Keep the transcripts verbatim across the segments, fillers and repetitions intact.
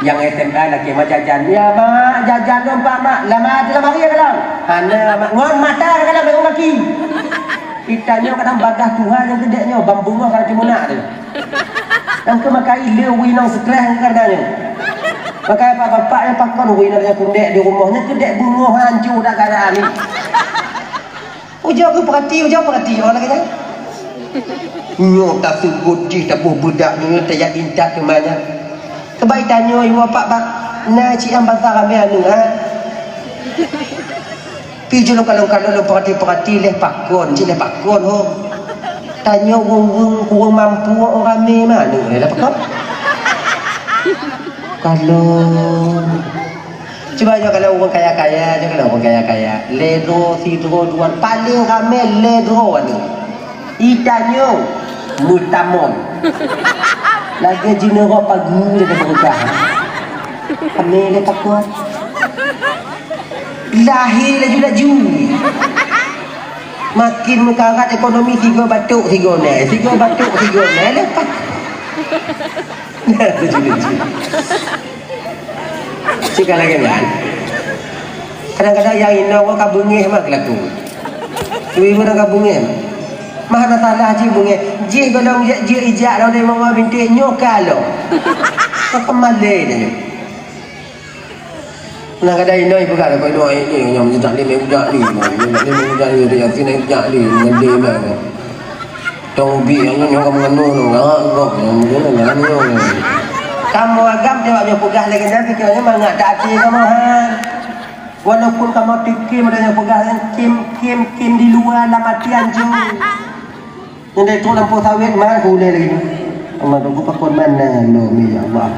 Nyang S M A lakèe mak jajan. "Ya, Mak, jajan dong, Pak, Mak." "Lama, lama hari ya, kadang." "Hana, Mak." Ngon mata kadang, ngon kaki. Kita nyoe kadang bagaih Tuhan nyang keudék nyoe, bang beungoh ka cuma nak tu. Nyang keu makai le wui nong stres kadang nyoe. Makai bapak-bapak nyang pakon wui nong nyang keudék di rumoh, nyang keudék beungoh hancô dak keadaan ni. Ujoe keu peurati, ujoe peurati, oh, lagèe nyan. Nyoe taseugot jih taboh beudak nyoe tajak intat teuma nyan. Keubai tanyoe iwoe pak bak na cit nyang basa ramé aneuk, ha? Pi jeuet lôn kalon-kalon lôn peurati-peurati lé pakon, cit lé pakon ho. Tanyoe ureueng-ureueng kurang mampu, oh, ramé meuaneuk lé pakon. Kalon. Cuba nyoe kalau ureueng kaya-kaya, nyoe kalau ureueng kaya-kaya. Lé droe, sidroe, dua, paléng ramé lé droe aneuk. Itanyoe meutamon. Lagèe jineurok pagu lagèe beurukah. Ramé lé pakon. Lahé laju-laju. Makin meukarat ekonomi, sigoe batuk, sigoe nai. Sigoe batuk, sigoe nai. Lé pakon. Laju-laju. Cit ka lagèe nyan. Kadang-kadang nyang inong ngon ka beungéh mah keulaku. Ibu-ibu ngon ka beungéh mah. Mah hana salah cit beungéh. Jih golom jeuet-jeuet ijak lom lé mama binti nyoe ka lom. Ka keumalée tanyoe. Kadang-kadang inong ipeugah lakoe inong, "Eh, ni nyang meutak lé meudak lé. Meutak lé meudak lé, dak yakin meudak lé, ngon lé mah." Tong bi nyoe nyoe kamoe nganu nyoe, ngak gob nyoe, nyoe nganu nyoe. Kamoe agam teuh nyoe peugah lagèe nyan, pike nyoe mangat dak até kamoe, ha. Walaupun kamoe tikim ada nyoe peugah nyan, kim, kim, kim di luwa lam até anjong. Nyan dai trok lampôh sawét man ulée lagèe nyoe. Allah, tunggu pakon mana lo mi, ya Allah.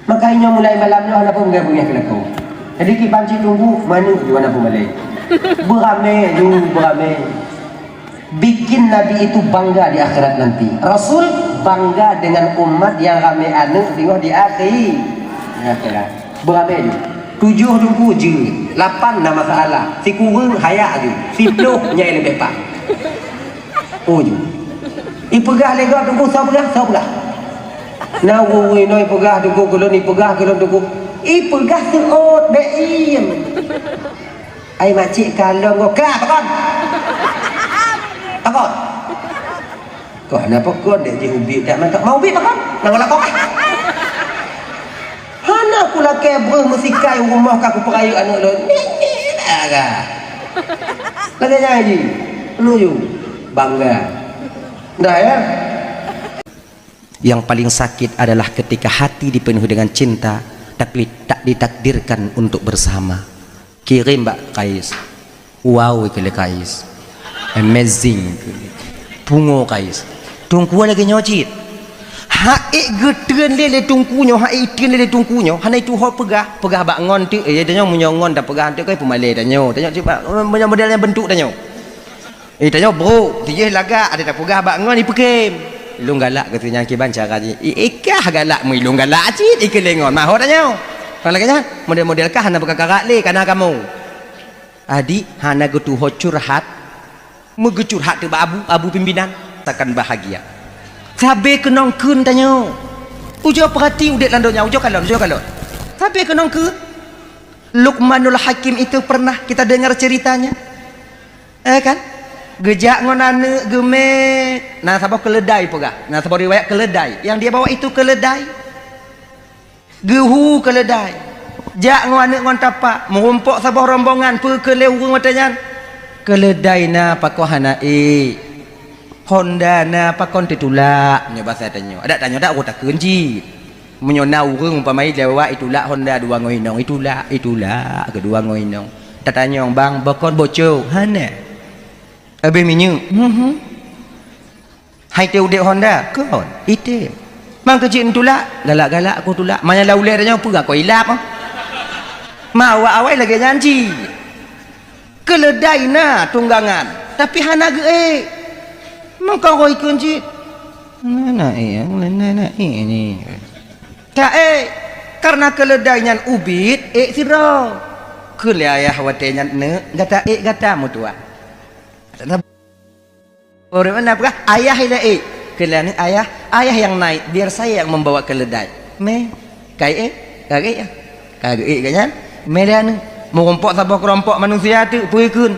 Maka inyoe mulai malam nyoe hana peue beungéh-beungéh keu lakoe. Jadi kiban cit tunggu, manok ju hana peue malée. Beuramé ju, beuramé. Bikin Nabi itu bangga di akhirat nanti. Rasul bangga dengan umat yang ramé aneuk singoh di akhi-, di akhirat. Beuramé ju. Tujoh teungku jeuet, lapan na masalah, sikureueng hayak ju, siploh nyai leubeh paih. Oh ju. Ipeugah lé gob teungku, soe peugah, soe peugah. Na ureueng inong ipeugah teungku keu lôn, ipeugah keu lôn teungku. Ipeugah seuôt, bék iem. Ai makcik kalon gob ka, pakon? Pakon? Kok hana pakon, dek jih ubit dak mantap. Mau ubit pakon? Nang lakoe. Hana kulakée breuh meusikai u rumoh ka kupeurayeuk aneuk lôn. Nit-nit dah ka. Lagèe nyan jih. Penuju. Bangga. Dah ya? Yang paling sakit adalah ketika hati dipenuhi dengan cinta, tapi tak ditakdirkan untuk bersama. Kirém bak Kais. Wow, keu lé Kais. Amazing. Pungo Kais. Teungku lagèe nyoe cit. Hak ék geutreun lé, lé teungku nyoe, hak ék itreun lé, lé teungku nyoe, hana itu ho peugah, peugah bak ngon teuk, eh, tanyoe meunyoe ngon tapeugah teuk kai peumalée tanyoe. Tanyoe cuba meunyoe model nyang bentuk tanyoe. Eh, tanyoe brok, tijih lagak, ada tapeugah bak ngon ipeukém. Ilôn galak keu si nyan kiban cara jih. I, ikah galak, meu ilôn galak cit, ikeu lé ngon. Mahot tanyoe. Kon lagèe nyan, model-model kah hana beukakarak lé, kana kamoe. Adik hana geutuho curhat, meugeucurhat teuk bak abu, abu pimpinan, takkan bahagia. Sabe keunong kheun tanyoe. Ujoe peurati udép lam donya, ujoe kalon, ujoe kalon. Sabe keunong kheun. Luqmanul Hakim itu pernah kita dengar ceritanya. Eh kan? Geujak ngon aneuk geumé, na saboh keuleudai peugah, na saboh riwayat keuleudai. Yang dia bawa itu keuleudai. Geuhu keuleudai. Jak ngon aneuk ngon tapak, meurumpok saboh rombongan, peue keu lé ureueng watèe nyan. Keuleudai na pakon hana ék. Honda na pakon teutulak, meunyoe basa tanyoe. Adak tanyoe dak ureueng takheun cit. Meunyoe na ureueng umpama ilewat itulak Honda dua ngon inong, itulak, itulak keudua ngon inong. Tatanyong, "Bang, bokon bocor?" "Hana." "Habéh minyeuk?" "Hmm, hmm." "Hai teu udép Honda?" "Kon, item." "Mang keuh cit neutulak?" "Galak-galak ku tulak." Manyang lam ulèe tanyoe peugah kon ilap, ah. Ma awak awai lagèe nyan cit. Keuleudai na tunggangan, tapi hana geuék. Meukaroe ikheun cit. Na, na ék, na, na ék ni. Taék, kareuna keuleudai nyan ubit, ék sidroe. Kheun lé ayah watèe nyan, "Neuk, gata ék gata meutuah." Ureueng na peugah, "Ayah ilèe ék." Kheun lé aneuk, "Ayah, ayah yang naik, biar saya yang membawa keledai." Mé, Ka ék, ka ék, ka ék geuék geuh nyan. Meunan, meurumpok saboh keulompok manusia teuk peue kheun.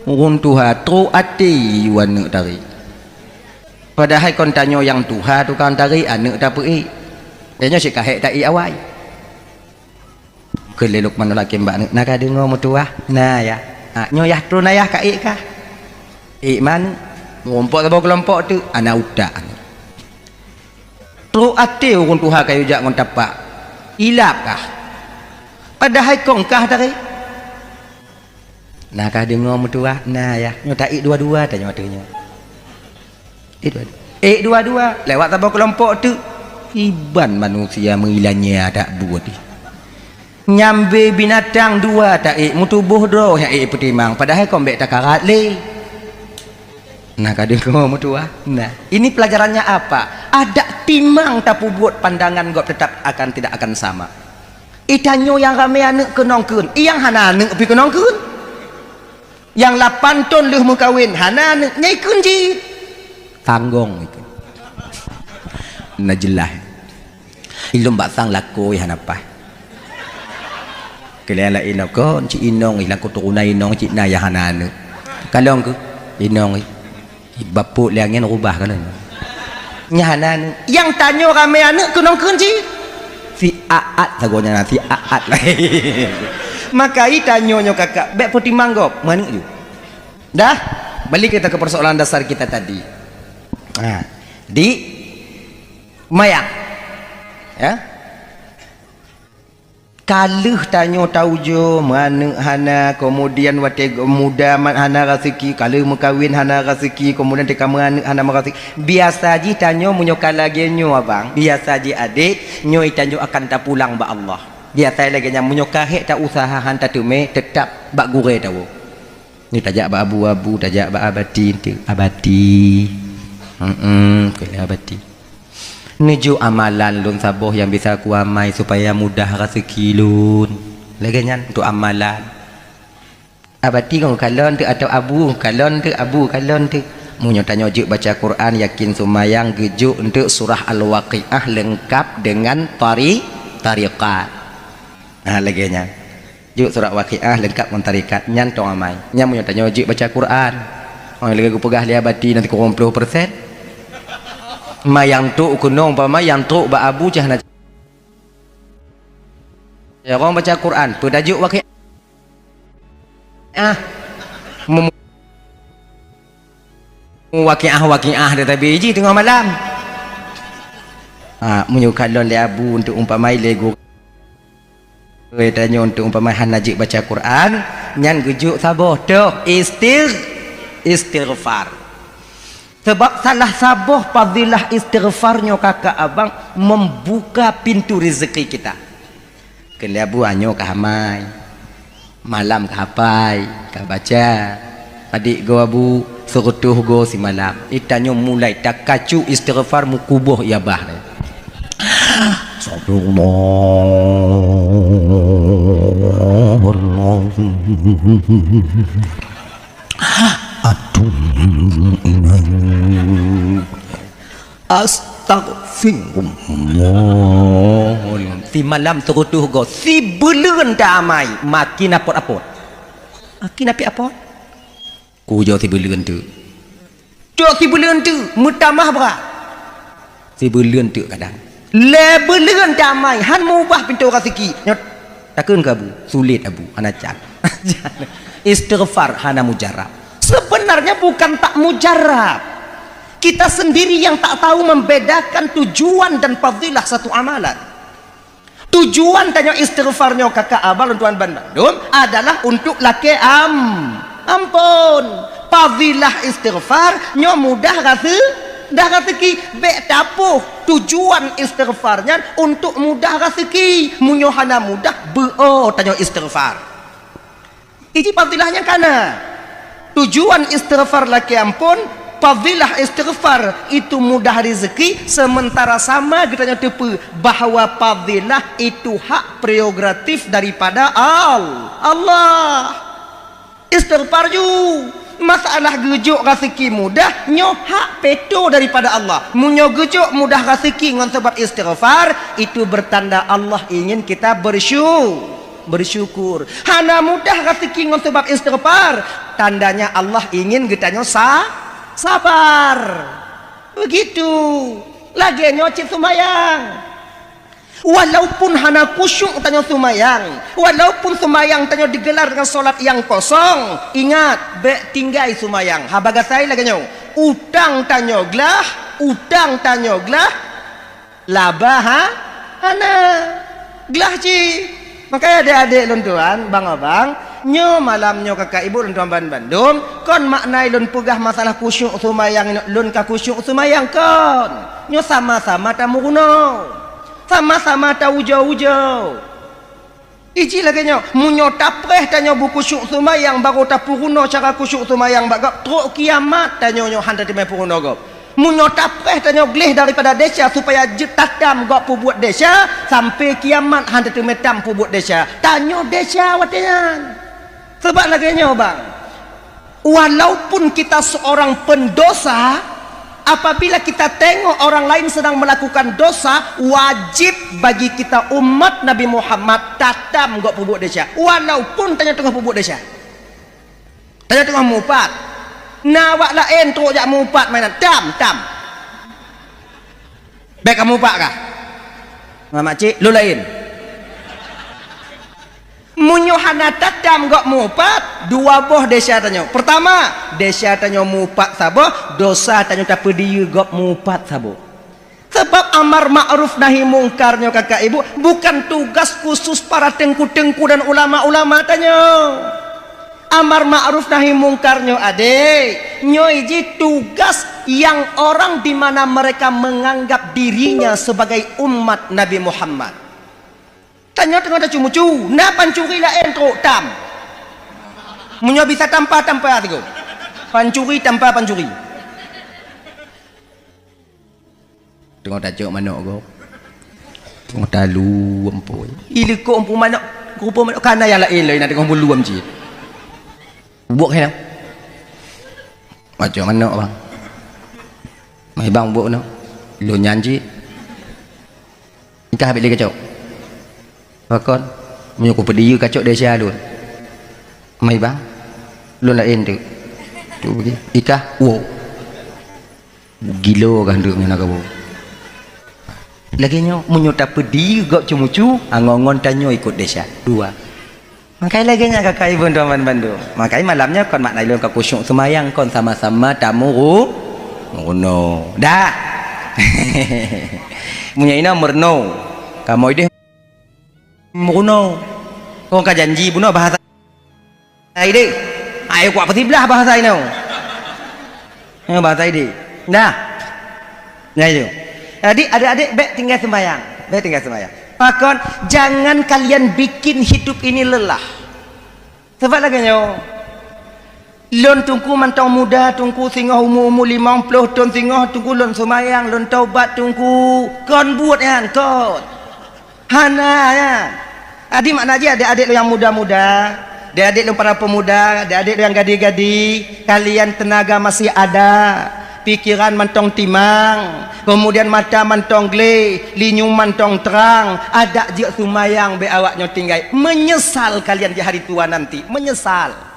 Ureuëng tuha trok até yue aneuëk tarek. Padahai kon tanyoe nyang tuha tukang tarek aneuëk tapeuék. Tanyoe cit ka hék taék awai. Kheun lé Lukmanul Hakim bak aneuëk, "Na ka deungoe meutuwah?" "Na, yah." "Ah, nyoe yah tron ayah ka ék kah?" "Ék man." Meurumpok saboh keulompok teuk, hana utak. Trok até ureuëng tuha ka yue jak ngon tapak. "Ilab kah?" "Padahai kong kah tarek." "Na ka deungoe meutuwah?" "Na, yah." "Nyoe taék dua-dua tanyoe ateueh nyoe." Ék dua-dua. Ék dua-dua. Lewat saboh keulompok teuk. Iban manusia meuilanya adak buet. Nyambe binatang dua taék, meutuboh droe nyang ék peutimang, padahai kon bék takarat lé. Na ka deungoe meutuwah. Nah, ini pelajarannya apa? Adak timang tapeubuet, pandangan gob tetap akan tidak akan sama. Ih, tanyoe nyang ramé aneuëk keunong kheun, nyang hana aneuëk pih keunong kheun. Nyang lapan thon lheueh meukawen hana aneuëk, nyan kheun cit. Tanggong ikheun. Na jeulaih. Ilôn bak sang lakoe hana paih. Keulian laén kon cit inong, ilang keuturonan inong cit na nyang hana aneuëk. Kalon keuh inong. Bapuk lé angén rubah ka lheueh. Nyan hana aneuëk. Nyang tanyoe ramé aneuëk keunong kheun cit. Si aat sagoe nyan, si aat. Maka i tanyoe nyoe kakak, bék peutimang gob, maneuëk ju. Dah, balik kita ke persoalan dasar kita tadi. Ha, di mayang. Ya. Ka lheueh tanyoe taujoe, meuaneuëk hana, keumudian watée muda mat hana raseuki, ka lheueh meukawen hana raseuki, keumudian teuka meuaneuëk hana meuraseuki. Biasa jih tanyoe meunyoe ka lagée nyoe abang, biasa jih adék, nyoe tanyoe akan tapulang bak Allah. Biasa lagée nyan meunyoe ka hék ta useuha han tateumé, teutab bak gurée tawoe. Ni tajak bak abu-abu, tajak bak abati, abati. Heeh, keuneuk abati. Neujok amalan lôn saboh nyang bisa kuamai supaya mudah raseuki lôn. Lagée nyan untuk amalan. Abati ngon kalon teuk atau abu kalon teuk, abu kalon teuk. Meunyoe tanyoe jeuet baca Quran, yakin seumayang geujok untuk surah Al-Waqiah lengkap dengan tari-, tariqat. Ha, lagée nyan. Jok surat Waqiah lengkap ngon tarikat nyan tong amai. Nyan meunyoe tanyoe jeuet baca Quran. Orang lagée geupeugah lé abati nanti kurang ploh persen. Ma nyang trok keunong umpama nyang trok bak abu cah na. Ya, orang baca Quran, peue tajok Waqiah. Ah. Mem- Waqiah-waqiah dia tabi jih teungoh malam. Ha, meunyoe kalon lé abu untuk umpama lé gurée tanyoe untuk umpama hana jeuet baca Quran, nyan geujok saboh toh istigh-, istighfar. Sebab salah saboh fadilah istighfar nyoe kakak abang membuka pintu rezeki kita. Keuneuk abu nyoe ka amai. Malam ka hafai, ka baca. Adik goe abu, seureutôh goe simalam. Itanyoe mulai takacu istighfar meukuboh ié abah nyoe. Astagfirullahalazim. Atubu ilaik. Astagfirullah. Simalam seureutôh goe, sibuleuen ta amai, makin apot-apot. Makin apot-apot. Kujoe sibuleuen teuk. Cok sibuleuen teuk, meutamah brat. Sibuleuen teuk kadang. Lhée buleuen ta amai, han meubah pintoe raseuki. Nyoe, takheun keu abu, sulet abu, hana can. Istighfar hana mujarab. Sebenarnya bukan tak mujarab. Kita sendiri yang tak tahu membedakan tujuan dan fadilah satu amalan. Tujuan tanyoe istighfar nyoe kakak abang lôn tuan ban bandum adalah untuk lakée am-, ampon. Fadilah istighfar nyoe mudah raseu-, dah raseuki. Bék tapoh tujuan istighfar nyan untuk mudah raseuki. Meunyoe hana mudah, beuo tanyoe istighfar. Iji fadilah nyang kana. Tujuan istighfar lakée ampon, fadilah istighfar itu mudah rezeki, sementara sama geutanyoe teupeue bahwa fadilah itu hak prerogatif daripada Al-, Allah. Istighfar ju. Masalah geujok raseuki mudah, nyoe hak peto daripada Allah. Meunyoe geujok mudah raseuki ngon sabab istighfar, itu bertanda Allah ingin kita bersyu-, bersyukur. Hana mudah raseuki ngon sabab istighfar, tandanya Allah ingin geutanyoe sa-, sabar. Begitu. Lagée nyoe cit seumayang. Walaupun hana khusyuk tanyoe seumayang, walaupun seumayang tanyoe digelar dengan solat nyang kosong, ingat, bék tinggai seumayang. Haba gasai lagée nyoe, utang tanyoe glah, utang tanyoe glah, laba ha-, hana. Glah cit. Makanya adék-adék lôn tuan, bang-abang, nyoe malam nyoe kakak ibu lôn tuan ban-, bandum, kon makna lôn peugah masalah khusyuk seumayang, lôn ka khusyuk seumayang kon. Nyoe sama-sama tameurunoe. Sama-sama taujoe-ujoe. Iji lagée nyoe, meunyoe tapreh tanyoe beukhusyuk seumayang, barô tapeurunoe cara khusyuk seumayang bak gob, trok kiamat tanyoe nyoe hana teumé peurunoe gob. Meunyoe tapreh tanyoe gleh daripada desya supaya jeuet tatam gob peubuet desya, sampai kiamat hana teumé tam peubuet desya. Tanyoe desya watée nyan. Sabab lagée nyoe, bang. Walaupun kita seorang pendosa, apabila kita tengok orang lain sedang melakukan dosa, wajib bagi kita umat Nabi Muhammad tatam gob peubuet desya. Walaupun tanyoe teungoh peubuet desya. Tanyoe teungoh mupat. Na awak laén trok jak mupat mainan. Tam, tam. Bék ka mupat kah? Ngon makcik, lôn laén. Meunyoe hana tatam gob mupat, dua boh desya tanyoe. Pertama, desya tanyoe mupat saboh, dosa tanyoe tapeudiyeu gob mupat saboh. Sabab amar ma'ruf nahi mungkar nyoe kakak ibu, bukan tugas khusus para teungku-teungku dan ulama-ulama tanyoe. Amar ma'ruf nahi mungkar nyoe adék, nyoe jih tugas yang orang di mana mereka menganggap dirinya sebagai umat Nabi Muhammad. Tanyoe teungoh tacu-mucu, na pancuri laén trok tam. Meunyoe bisa tampa-tampa sigoe. Pancuri tampa pancuri. Teungoh tacok manok gob. Teungoh talu ampoi. Ileuko ampoi manok, rupa manok kana nyang laén lom na teungoh meuluem cit. Bubuk keunoe. Macam manok bang. Mai bang bubuk keunoe. Lôn nyan cit. Ikah habéh lé kacok. Pakon, meunyoe kupeudiyeu kacok desya lôn. Mai bang, lôn laén teuk. Tu bagi. Ikah, woe. Gilo kah ndeuk nyan kabu. Lagée nyoe, meunyoe tapeudiyeu gob ceumucu, angon-ngon tanyoe ikot desya. Dua. Makai lagée nyan kakak ibu tuan bandum. Makai malam nyoe kon makna lôn ka khusyuk seumayang kon sama-sama tamuru-, muruno. Dah. Meunyoe inoe meuruno. Kamoe deh meuruno. Kong ka janji bunoe bahasa Idé. Ai kuat peusiblah bahasa inoe. Ya, bahasa Idé. Dah. Nah, itu. Jadi, adik-adik, bék tinggai sembahyang. Bék tinggai sembahyang. Pakon, jangan kalian bikin hidup ini lelah. Sebab lagée nyoe. Lôn teungku mantong muda, teungku singoh umu-umu limong ploh thon singoh, teungku lôn seumayang, lôn taubat teungku. Kon buet nyan, kon. Hana, ya. Jadi makna jih adik-adik lôn nyang muda-muda, adik-adik lôn para pemuda, adik-adik lôn nyang gadih-gadih, kalian tenaga masih ada, pikiran mantong timang, kemudian mata mantong gleh, linyueng mantong trang, adak jeuet seumayang bék awak nyoe tinggai. Menyesal kalian di hari tua nanti, menyesal.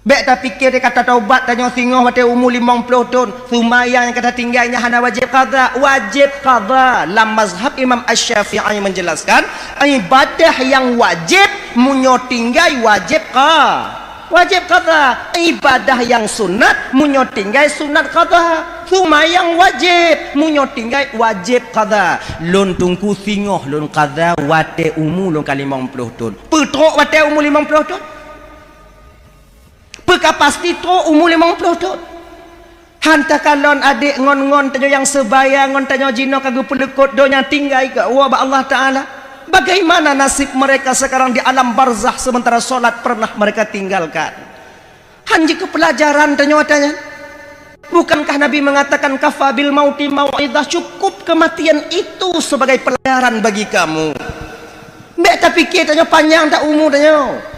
Bék tapike deh ka tataubat tanyoe singoh watée umu limong ploh thon, seumayang nyang ka tatinggai nyan hana wajéb qadha. Wajéb qadha. Lam mazhab Imam Asy-Syafi'i menjelaskan, ibadah nyang wajéb meunyoe tinggai wajéb qa-, wajéb qadha. Ibadah nyang sunat meunyoe tinggai sunat qadha. Seumayang wajéb meunyoe tinggai wajéb qadha. Lôn teungku singoh lôn qadha watée umu lôn ka limong ploh thon. Peutrok watée umu limong ploh thon? Peu ka pasti trok umu limong ploh thon? Han takalon adék ngon-ngon tanyoe nyang seubaya ngon tanyoe jinoe ka geupeuleukot donya tinggai geuwoe bak Allah Taala. Bagaimana nasib mereka sekarang di alam barzakh sementara solat pernah mereka tinggalkan? Han jeuet keu peulajaran tanyoe ata nyan. Bukankah Nabi mengatakan, "Kafa bil mauti mau'izah," cukup kematian itu sebagai pelajaran bagi kamu. Bék tapike tanyoe panyang that umu tanyoe.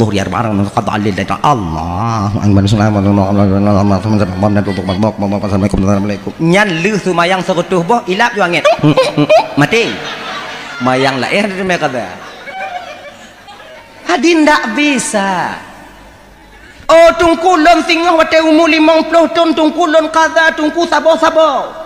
Allahu Akbar, Assalamualaikum. Nyan lheueh seumayang seureutôh boh, ilap ju angén. Maté. Mayang laén teumé qadha. Hadi ndak bisa. Oh, Teungku, lôn singoh watée umu limong ploh thon, Teungku, lôn qadha, Teungku, saboh-saboh.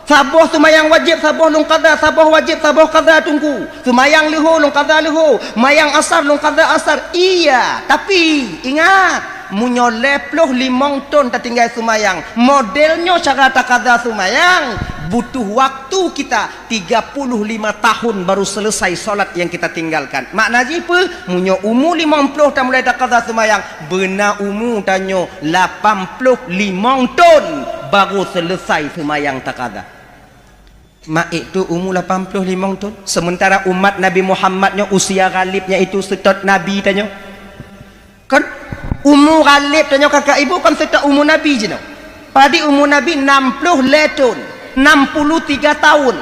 Saboh seumayang wajéb, saboh lôn qadha, saboh wajéb, saboh qadha, Teungku. Seumayang leuhô, lôn qadha leuhô. Mayang asar, lôn qadha asar. Iya, tapi, ingat, meunyoe lhée ploh limong thon tatinggai seumayang, model nyoe cara taqadha seumayang, butuh waktu kita tiga puluh lima tahun baru selesai solat yang kita tinggalkan. Makna jih peue? Meunyoe umu limong ploh tamulai taqadha seumayang, beuna umu tanyoe lapan ploh limong thon baru selesai seumayang taqadha. Mak itu umu lapan ploh limong thon, sementara umat Nabi Muhammad nyoe usia ghalibnya itu seutôt Nabi tanyoe. Kan umu ghalib tanyoe kakak ibu kan seutôt umu Nabi jinoe. Padahai umu Nabi enam puluh lhée thon, enam puluh tiga tahun.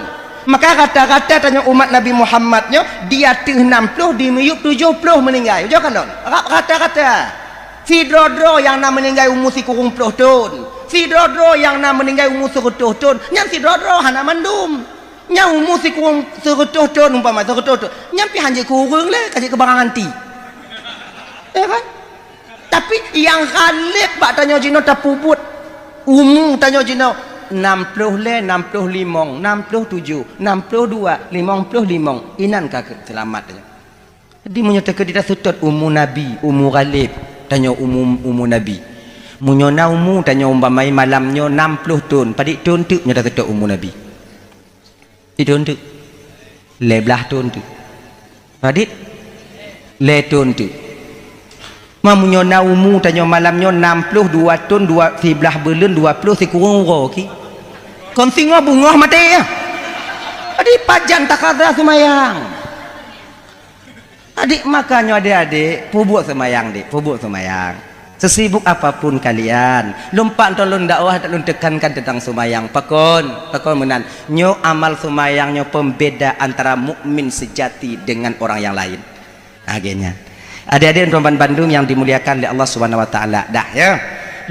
Maka rata-rata tanyoe umat Nabi Muhammad nyoe di ateueh enam puluh, di miyueb tujoh ploh meuninggai. Ujoe kalon, rata-rata. Sidroe-droe nyang na meuninggai umu sikureueng ploh thon. Sidroe-droe nyang na meuninggai umu seureutôh thon. Nyan sidroe-droe hana mandum. Nyang umu sikureueng seureutôh thon umpama, seureutôh thon. Nyan pih hanjeuet kureueng lé, ka jeuet keu barang anti. Ya kan? Tapi nyang ghalib bak tanyoe jinoe tapeubuet umu tanyoe jinoe enam ploh lhée, enam ploh limong, enam ploh tujoh, enam ploh dua, limong ploh limong. Inan ka seulamat tanyoe. Jadi meunyoe teukeudi taseutôt umu Nabi, umu ghalib, tanyoe umu, umu Nabi. Meunyoe na umu tanyoe umpama malam nyoe enam ploh thon, padit thon teuk nyoe taseutôt umu Nabi? Di thon teuk. Lhée blaih thon teuk. Padit? Lhée thon teuk. Ma meunyoe na umu tanyoe malam nyoe enam ploh dua thon, dua, siblaih buleuen, dua ploh sikureueng uroe ki. Kon singoh beungoh maté ya. Jadi pajan taqadha seumayang. Adik, makanya adik-adik, peubuet seumayang, dik, peubuet seumayang. Sesibuk apapun kalian, lôn pat ntoe lôn dakwah, lôn tekankan tentang seumayang. Pakon, pakon meunan. Nyoe amal seumayang nyoe pembeda antara mukmin sejati dengan orang yang lain. Akhirnya, adik-adik dan bandum yang dimuliakan oleh Allah Subhanahu Wa Taala, dah ya.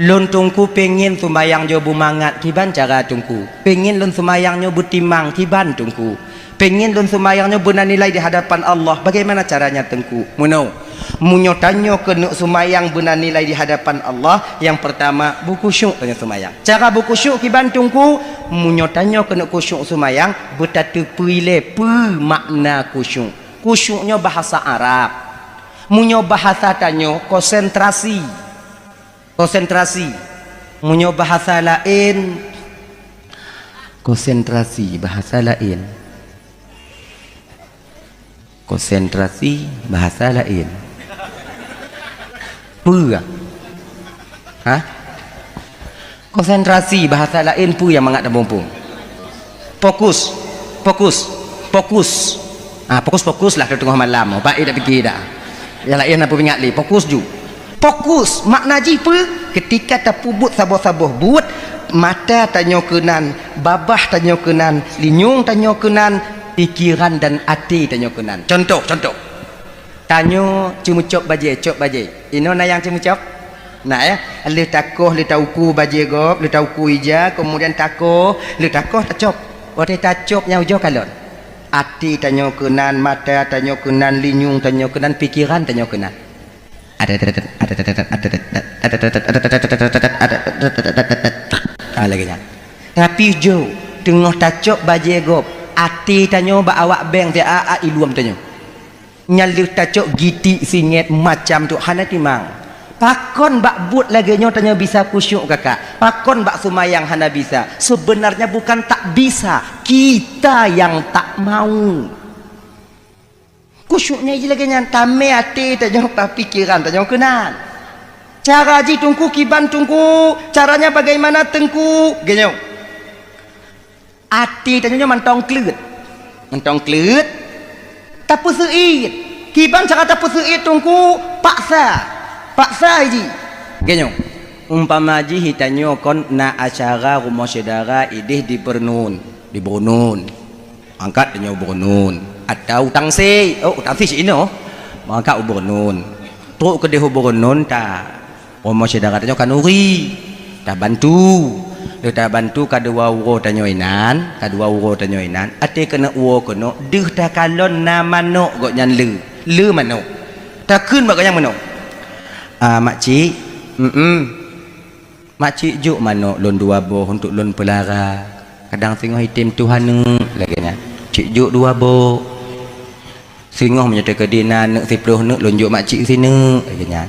Lôn Teungku pengen seumayang nyoe beumangat, kiban cara Teungku. Pengen lôn seumayang nyoe beutimang, kiban Teungku. Pengen lôn seumayang nyoe beuna nilai di hadapan Allah. Bagaimana caranya, Teungku? Meunoe. Meunyoe tanyoe keuneuk seumayang beuna nilai di hadapan Allah, yang pertama, beukhusyuk tanyoe seumayang. Cara beukhusyuk kiban, Teungku? Meunyoe tanyoe keuneuk khusyuk seumayang, beutateupeue lé peue makna khusyuk. Khusyuk nyoe bahasa Arab. Meunyoe bahasa tanyoe, konsentrasi. Konsentrasi. Meunyoe bahasa laén, konsentrasi, bahasa laén. Konsentrasi, bahasa laén. Peue? Hah? Konsentrasi, bahasa laén, peue nyang mangat tamuphom? Fokus, fokus, fokus. Ah, fokus-fokus lah teungoh malam. Baik dak pike dak. Nyang laén na peuingat lé, fokus ju. Fokus, makna jih peue? Ketika tapeubuet saboh-saboh buet, mata tanyoe keunan, babah tanyoe keunan, linyueng tanyoe keunan, pikeran dan até tanyoe keunan. Contoh, contoh. Tanyoe ceumeucop bajée, cop bajée. Inoe na nyang ceumeucop? Na, ya? Lheueh takoh, lheueh tauku bajée gob, lheueh tauku ija, kemudian takoh, lheueh takoh tacop. Watée tacop nyan ujoe kalon. Até tanyoe keunan, mata tanyoe keunan, linyueng tanyoe keunan, pikeran tanyoe keunan. Ah, lagèe nyan. Tapi jok, teungoh tacok bajèe gob, até tanyoe bak awak beng siat-at iluem tanyoe. Nyan lheueh tacok giti singèt macam tu hana timang. Pakon bak buet lagèe nyoe tanyoe bisa khusyuk kakak? Pakon bak seumayang hana bisa? Sebenarnya bukan tak bisa, kita yang tak mau. Khusyuk nyan jih lagèe nyan, tamè até tanyoe, pikiran tanyoe keunan. Cara jih Teungku kiban Teungku, caranya bagaimana Teungku? Geunyoe. Até tanyoe nyoe mantong kleuet. Mantong kleuet. Tapeuseuit. Kiban cara tapeuseuit Teungku, paksa. Paksa jih. Geunyoe. Umpama jih tanyoe kon na acara rumoh syedara idéh di Beureunuen, di Beureunuen. Angkat tanyoe u Beureunuen. Atau u Tangse. Oh, u Tangse cit inoe. Mangkat u Beureunuen. Trok keudéh u Beureunuen ta. Rumoh syedara tanyoe Kanuri. Tabantu. Lheueh tabantu ka dua uroe tanyoe inan, ka dua uroe tanyoe inan. Até keuneuk uroe keunoe, deuh takalon na manok gobnyan le. Le manok. Takheun bak gobnyan meunoe. Ah, makcik. Mm-mm. Makcik jok manok lôn dua boh untuk lôn peulara. Kadang singoh item tuha neuk lagèe nyan. Cik jok dua boh. Singoh meunyoe teukeudi na neuk siplôh neuk lôn jok makcik sineuk lagèe nyan.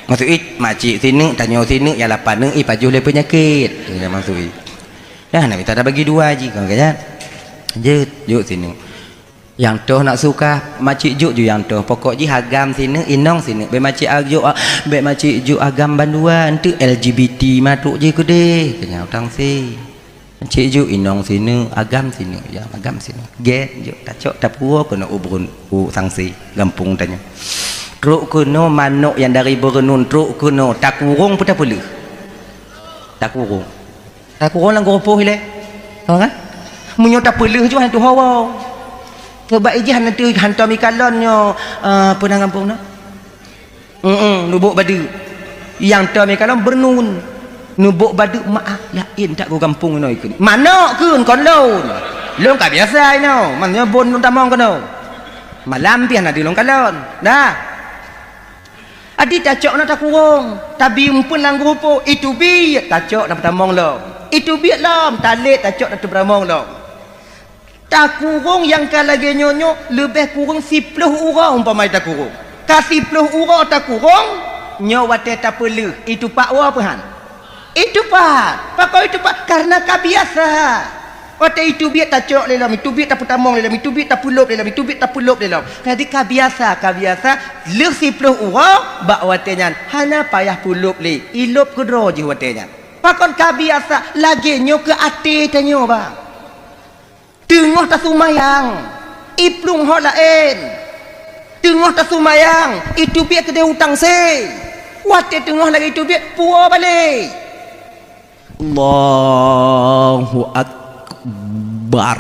Maksud i makcik sineuk, tanyoe sineuk, nyang lapan neuk i pajoh lé peunyakét. Lagèe nyan maksud i. Dah na mita tabagi dua jih kon lagèe nyan. Jeuet, jok sineuk. Nyang toh nak suka, makcik jok ju nyang toh. Pokok jih agam sineuk, inong sineuk. Bèk makcik a-, jok a-, bèk makcik jok agam bandua, enteuk L G B T matrok jih keudéh. Keu nyan u Tangse. Makcik jok inong sineuk, agam sineuk, ya, agam sineuk. Gèt jok tacok tapuwoe keunoe u Beureun-, u Tangse, gampông tanyoe. Trok keunoe manok nyang dari Beureunuen trok keunoe takurong peu tapeuleuh? Takurong. Takurong lam geurupoh ilèe. Tau kan? Meunyoe tapeuleuh jih hana tuha woe. Sabab ijih hana tu hantom ikalon nyoe, eh, peue nan gampông na? Heeh, Lubok Badeuk. Nyang tom ikalon Beureunuen. Lubok Badeuk maaf laén that geugampông inoe ikheun. Manok kheun kon lôn. Lôn ka biasa inoe, maksudnya bon lôn tamong keunoe. Malam pih hana deuh lôn kalon. Dah. Adi tacok na takurong, tabi umpeuen lam geurupoh, iteubiet tacok na peutamong lom. Iteubiet lom, talét tacok na peutamong lom. Takurong nyang ka lagèe nyoe nyoe leubeh kureueng siplôh uroe umpama takurong. Ka siplôh uroe takurong, nyoe watèe tapeuleuh, itupat woe peuhan. Itupat. Pakon itupat? Karena ka biasa. Watèe iteubiet tacok lé lom, iteubiet tapeutamong lé lom, iteubiet tapeulôb lé lom, iteubiet tapeulôb lé lom. Jadi ka biasa, ka biasa, lheueh siplôh uroe bak watèe nyan hana payah peulôb lé, ilôb keudroe jih watèe nyan. Pakon ka biasa, lagèe nyoe keu até tanyoe, bang. Teungoh tasumayang, iplueng ho laén. Teungoh tasumayang, iteubiet keudéh u Tangse. Watèe teungoh lagèe iteubiet, puwoe balek. Allahu Akbar.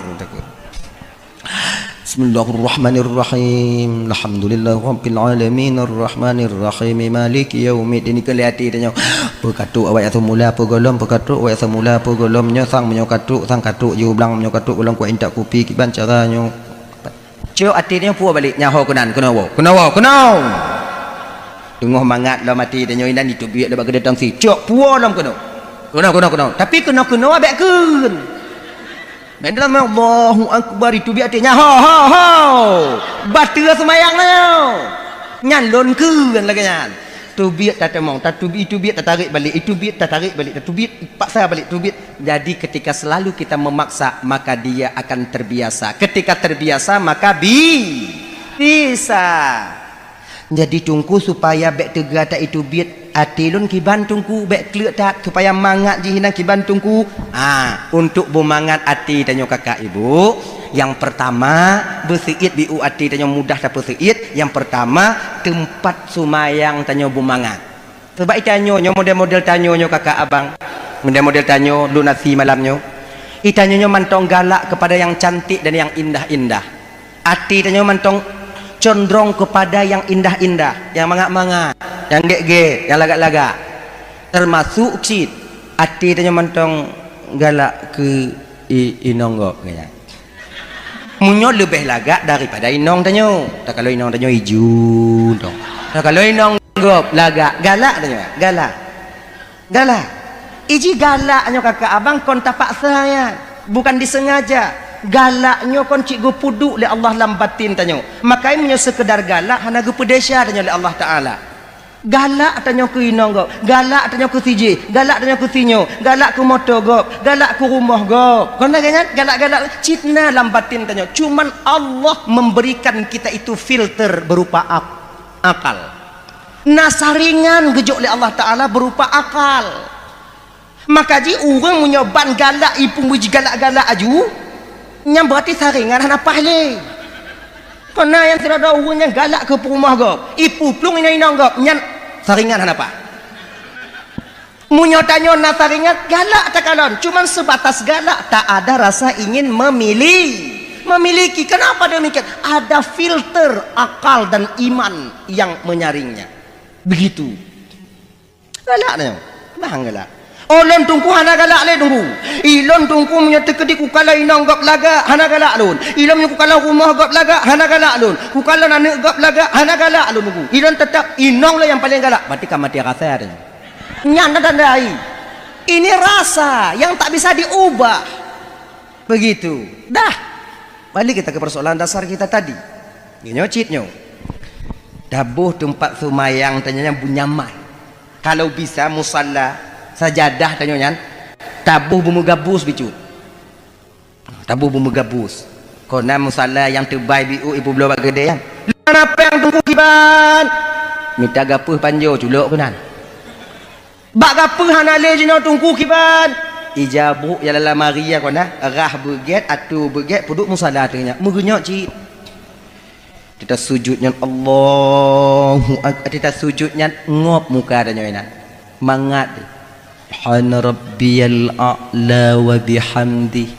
Bismillahirrahmanirrahim. Alhamdulillahirabbil alamin, arrahmanirrahim, maliki yaumiddin. Keu lé até tanyoe. Peukatrok awak nyang seumula, peugohlom, peukatrok awak nyang seumula, peugohlom nyoe sang meunyoe katrok, sang katrok jih u blang meunyoe katrok, gohlom kuat intat kupi, kiban cara nyoe. Cok até nyoe puwoe balek, nyan ho keunan, keunoe woe, keunoe woe, keunoe. Teungoh mangat lom até tanyoe inan iteubiet lé bak keudéh Tangse. Cok puwoe lom keunoe. Keunoe, keunoe, keunoe. Tapi keunoe-keunoe bèk kheun. Bèk dalam Allahu Akbar iteubiet até nyan. Ho, ho, ho. Bateue seumayang nyoe. Nyan lôn kheun lagèe nyan. Teubiet tatamong, tatubi-, iteubiet tatarek balek, iteubiet tatarek balek, tatubiet paksa balek, teubiet. Jadi ketika selalu kita memaksa, maka dia akan terbiasa. Ketika terbiasa, maka bi-, bisa. Jadi Teungku, supaya bèk teuga that iteubiet até lôn kiban Teungku, bèk kleuet that, supaya mangat jih inan kiban Teungku. Ah, untuk beumangat até tanyoe kakak ibu, nyang pertama, beuseuit biu até tanyoe mudah tapeuseuit. Nyang pertama, teumpat seumayang tanyoe beumangat. Sabab i tanyoe nyoe, model-model tanyoe nyoe kakak abang, model-model tanyoe lunasi malam nyoe, i tanyoe nyoe mantong galak kepada yang cantik dan yang indah-indah. Até tanyoe mantong condrong kepada yang indah-indah, yang mangat-mangat, yang gét-gét, yang lagak-lagak. Termasuk cit até tanyoe mantong galak keu i-, inong gob, keu nyan. Meunyoe leubeh lagak daripada inong tanyoe. Takalon inong tanyoe iju dong. Nah, kalau inong gob lagak, galak tanyoe, galak. Galak. Iji galak nyoe kakak abang kon tapaksa ya, bukan disengaja. Galak nyoe kon cit geupeuduek lé Allah lam batin tanyoe. Makai meunyoe seukeudar galak hana geupeudesya tanyoe lé Allah Taala. Galak tanyoe keu inong gob, galak tanyoe keu sijih, galak tanyoe keu sinyoe, galak keu moto gob, galak keu rumoh gob. Kon lagée nyan galak-galak cit na lam batin tanyoe. Cuman Allah memberikan kita itu filter berupa ak-, akal. Na saringan geujok lé Allah Taala berupa akal. Maka jih ureuëng meunyoe ban galak ipeumuji galak-galak aju, nyan berarti saringan hana paih lé. Kona nyang sidroe ureuëng nyang galak keu peurumoh gob, ipuplueng inong-inong gob, nyan saringan hana paih. Meunyoe tanyoe na saringan, galak takalon, cuman sebatas galak, tak ada rasa ingin memili-, memiliki. Kenapa demikian? Ada filter akal dan iman yang menyaringnya. Begitu. Galak nyoe. Bang galak. Oh, lôn Teungku hana galak lé Teungku. Ilôn Teungku meunyoe teukeudi kukalon inong gob lagak, hana galak lôn. Ilôn meunyoe kukalon rumoh gob lagak, hana galak lôn. Kukalon aneuëk gob lagak, hana galak lôn Teungku. Ilôn teutap inong lôn nyang paleng galak. Berarti ka maté rasa teuh. Nyan na tanda ai. Ini rasa yang tak bisa diubah. Begitu. Dah. Balik kita ke persoalan dasar kita tadi. Nyoe cit nyoe. Taboh teumpat seumayang tanyoe nyan beunyaman. Kalau bisa musalla, sajadah tanyoe nyan, taboh beumeugabus bicut. Taboh beumeugabus. Kona musalla nyang teubai biu ipeubloe bak keudée nyan. Lôn hana péng Teungku kiban. Mita gapeuh panjoe culok keunan. Bak gapeuh hana lé jinoe Teungku kiban. Ija brok ya lam lamari ya kona, rhah beugét, atô beugét, peuduek musala teuh nyan. Meugeunyoe cit. Teuta sujut nyan Allahu Ak-, teuta sujut nyan ngop muka tanyoe inan. Mangat. Subhana rabbiyal a'la wa bihamdih.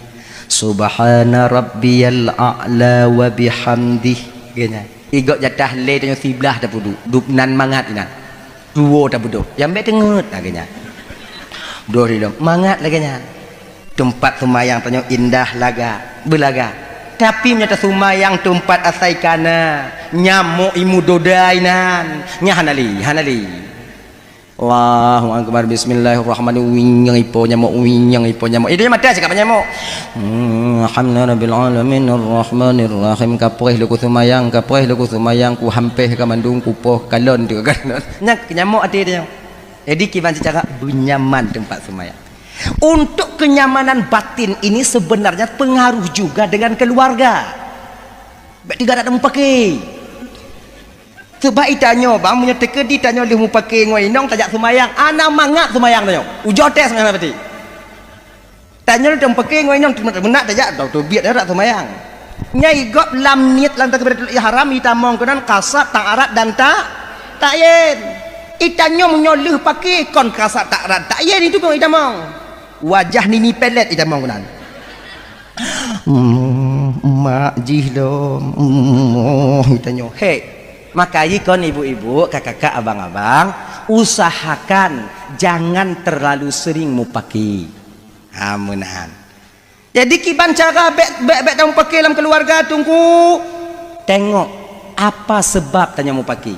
Subhana rabbiyal a'la wa bihamdih. Geunya. Igob jatah lé tanyoe siblah tapeuduek. Dub nan mangat inan. Tuwo tabeudôh, nyang bék teungeut lagée nyan. Beudôh di lom, mangat lagée nyan. Teumpat seumayang tanyoe indah laga, beulaga. Tapi meunyoe taseumayang teumpat asai kana, nyamok imu dodai nan, nyan hana lé, hana lé. Allahu akbar, bismillahirrahmanirrahim, uieng ipo nyamok, uieng ipo nyamok. Itu mata cakap nyamok. Hmm, alhamdulillahirabbil alamin, arrahmanirrahim. Kapreh leuku seumayang, kapreh leuku seumayang, ku hampeh ka mandum, ku poh kalon tu kalon. Nyan nyamok até dia. Jadi kiban secara benyaman tempat seumayang. Untuk kenyamanan batin ini sebenarnya pengaruh juga dengan keluarga. Bak tiga tak mupake. Sebab itanyoe bang meunyoe teukeudi tanyoe lheueh mupake ngon inong tajak seumayang, ana mangat seumayang tanyoe. Ujoe teh seumayang berarti. Tanyoe lheueh mupake ngon inong meunak tajak teubiet dak seumayang. Nyai gob lam niet lam takbiratul ihram itamong keunan kasat, ta'arat dan ta-, ta'yin. Itanyoe meunyoe lheueh pake kon kasat, ta'arat, ta'yin itu pun itamong. Wajah nini pelet itamong keunan. Hmm, mak jih lom. Hmm, oh, itanyoe. Hei, maka ikon ibu-ibu, kakak-kakak, abang-abang, usahakan jangan terlalu sering mupake. Ha, meunan. Jadi kiban cara bék bék bék tamupake lam keluarga Teungku. Tengok apa sebab tanyoe mupake.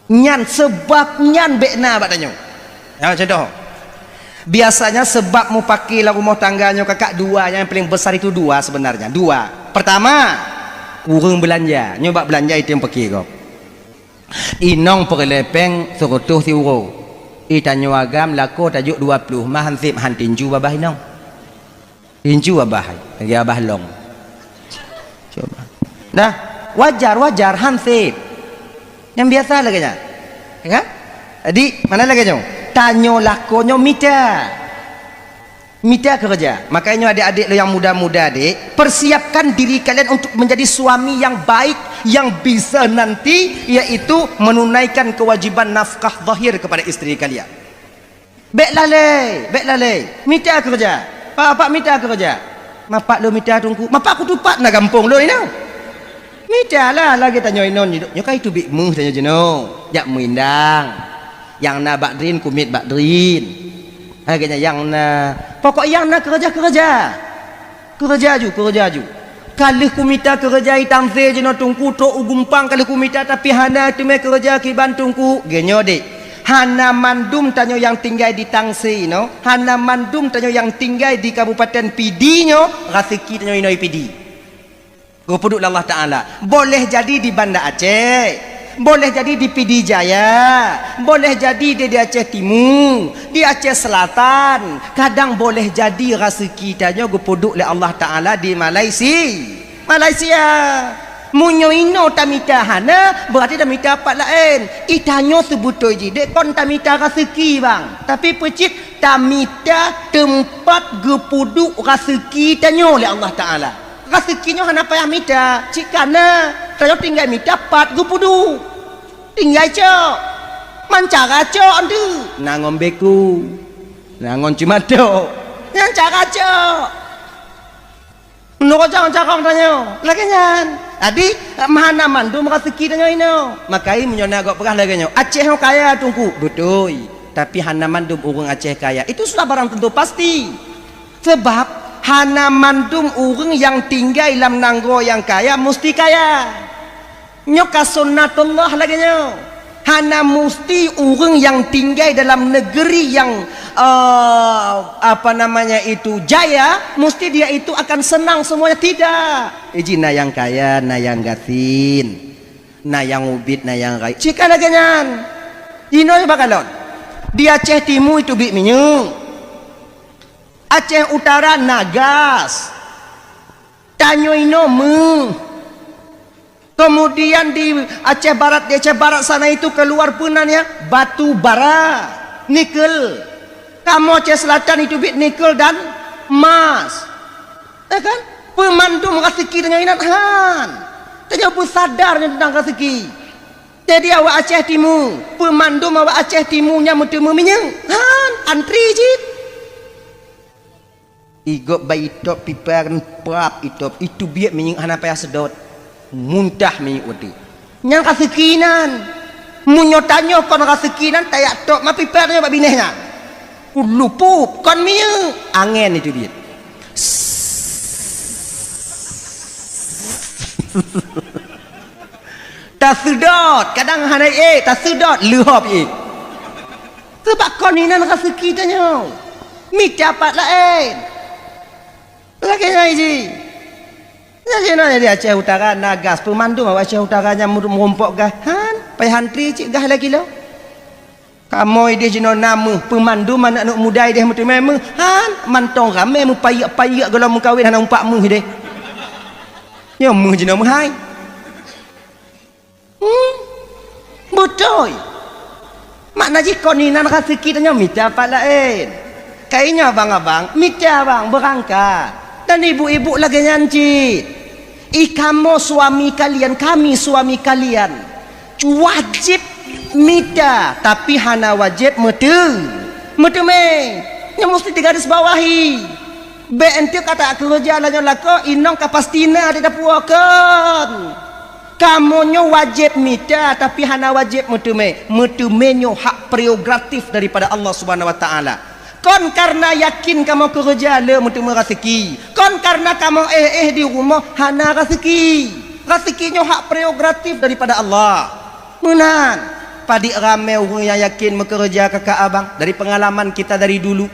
Nyan seubab nyan bék na bak tanyoe. Ya, contoh. Biasanya sebab mupake lam rumoh tangga nyoe kakak dua, yang paling besar itu dua sebenarnya. Dua. Pertama, kureueng beulanja. Nyoe bak beulanja itu nyang pake gob. Inong peureulée péng seureutôh siuroe. Itanyoe agam lakoe tajok dua ploh mah hanseb han tinju babah inong. Incu abah, lagi abah long. Cuba. Nah, wajar, wajar, hansip. Yang biasa lagi nyan. Ya kan? Jadi, mana lagi nyoe? Tanyoe lakoe nyoe mita. Mita kerja. Makanya adik-adik lo yang muda-muda, adik, persiapkan diri kalian untuk menjadi suami yang baik, yang bisa nanti, yaitu menunaikan kewajiban nafkah zahir kepada istri kalian. Bék lalée, bék lalée. Mita keureuja. Pak, pak mita keureuja. Mapak lôn mita teungku. Mapak kutupat na gampông lôn inoe. Mita lah lagée tanyoe inoe nyoe. Nyoe ka itu biet meuh tanyoe jinoe. Jak meuindang. Nyang na bak drin kumiet bak drin. Lagée nyan nyang na. Pokok nyang na keureuja-keureuja. Keureuja ju, keureuja ju. Ka lheueh kumita keureuja i Tangse jinoe Teungku, trok u Gumpang ka lheueh kumita, tapi hana teumé keureuja kiban Teungku. Geunyoe dek, hana mandum tanyoe nyang tinggai di Tangse inoe, hana mandum tanyoe nyang tinggai di Kabupaten Pidie nyoe, raseuki tanyoe inoe i Pidie geupeuduek lé Allah Taala. Boleh jadi di Banda Aceh, boleh jadi di Pidie Jaya, boleh jadi di, di Aceh Timu, di Aceh Selatan. Kadang boleh jadi raseuki tanyoe geupeuduek lé Allah Taala di Malaysia. Malaysia. Meunyoe inoe tamita hana, berarti tamita pat laén. I tanyoe seubeutôi jih dek kon tamita raseuki, bang. Tapi peucit tamita teumpat geupeuduek raseuki tanyoe lé Allah Taala. Raseuki nyoe hana payah mita, cit ka na. Tanyoe tinggai mita pat geupeuduek. Tinggai cok. Man cara cok tu. Na ngon beku. Na ngon cimatok. Nyan cara cok. Meunurot carông-carông tanyoe. Lagée nyan. Jadi, hana mandum raseuki tanyoe inoe. Makai meunyoe na gob peugah lagée nyoe, Aceh nyoe kaya Teungku. Beutôi. Tapi hana mandum ureuëng Aceh kaya. Itu sudah barang tentu pasti. Sebab hana mandum ureuëng nyang tinggai lam nanggroe nyang kaya musti kaya. Nyoe ka sunnatullah lagée nyoe. Hana musti ureuëng nyang tinggai dalam negeri nyang, eh, apa namanya itu, jaya, musti dia itu akan senang semuanya. Tidak. Iji na nyang kaya, na nyang gasien, na nyang ubit, na nyang rayeuk. Cit ka lagée nyan. Inoe bak kalon. Di Aceh Timu itu bit minyeuk. Aceh Utara na gas. Tanyoe inoe meuh. Kemudian di Aceh Barat, di Aceh Barat sana itu keluar peue nan ya, batu bara, nikel. Kamoe Aceh Selatan itu bit nikel dan emas. Ya kan? Peumandum raseuki tanyoe inan han. Tanyoe beusadar nyoe teuntang raseuki. Jadi awak Aceh Timu, peumandum awak Aceh Timu nyang meuteumé minyeuk han, antri cit. Igop bak itop pipa kan prap itop, itu biet minyeuk hana payah seudot. Muntah minyeuk watée. Nyang ka seukinan. Meunyoe tanyoe kon ka seukinan, tayak top ma pipa tanyoe bak binéh nyan. Ulupop kon minyeuk, angén itu biet. Taseudot, kadang hana ék, taseudot, leuhop ék. Teubak kon inan raseuki tanyoe. Mita pat laén. Lagée nyan jih. Lagée nyan di Aceh Utara na gas, peumandum awak Aceh Utara nyang meurumpok gas. Han, payah antri cit gas lagée lo. Kamoe ideh jinoe na meuh, peumandum aneuëk-aneuëk muda ideh meuteumé meuh. Han, mantong ramé meupayek-payek gohlom meukawen hana umpak meuh ideh. Nyoe meuh jinoe meuhai. Hmm, beutôi. Makna jih kon inan raseuki tanyoe mita pat laén. Kainyoe abang-abang, mita abang beurangkat. Dan ibu-ibu lagée nyan cit. I kamoe suami kalian, kami suami kalian. Wajéb mita, tapi hana wajéb meuteu-, meuteumé. Nyoe musti digaris bawahi. Bék enteuk ka takeureuja lagée nyoe lakoe, inong ka pasti na di dapuo kon. Kamoe nyoe wajéb mita, tapi hana wajéb meuteumé. Meuteumé nyoe hak prerogatif daripada Allah Subhanahu Wa Taala. Kon kareuna yakin kamoe keureuja le meuteumé raseuki. Kon kareuna kamoe éh-éh di rumoh hana raseuki. Raseuki nyoe hak prerogatif daripada Allah. Meunan, padit ramé ureuëng nyang yakin meukeureuja kakak abang dari pengalaman kita dari dulu.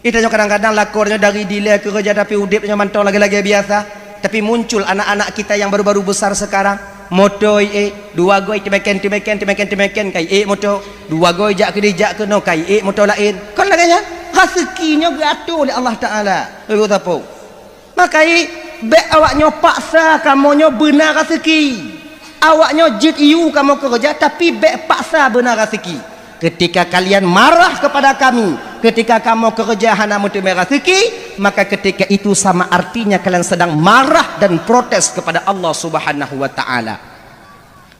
Ita nyoe kadang-kadang lakoe nyoe dari dilée keureuja, tapi udeb nyoe mantong lagée-lagée biasa. Tapi muncul anak-anak kita yang baru-baru besar sekarang, moto ié, dua goi teumeken, teumeken, teumeken, teumeken, kai ié moto, dua goi jak keudeh, jak keunoe, kai ié moto laén. Kon lagée nyan, raseuki nyoe geuatur lé Allah Taala. Ibu tapo. Makai, bék awak nyoe paksa kamoe nyoe beuna raseuki. Awak nyoe jeuet iyue kamoe keureuja, tapi bék paksa beuna raseuki. Ketika kalian marah kepada kami, ketika kamoe keureuja hana meuteumé raseuki, maka ketika itu sama artinya kalian sedang marah dan protes kepada Allah Subhanahu wa Taala.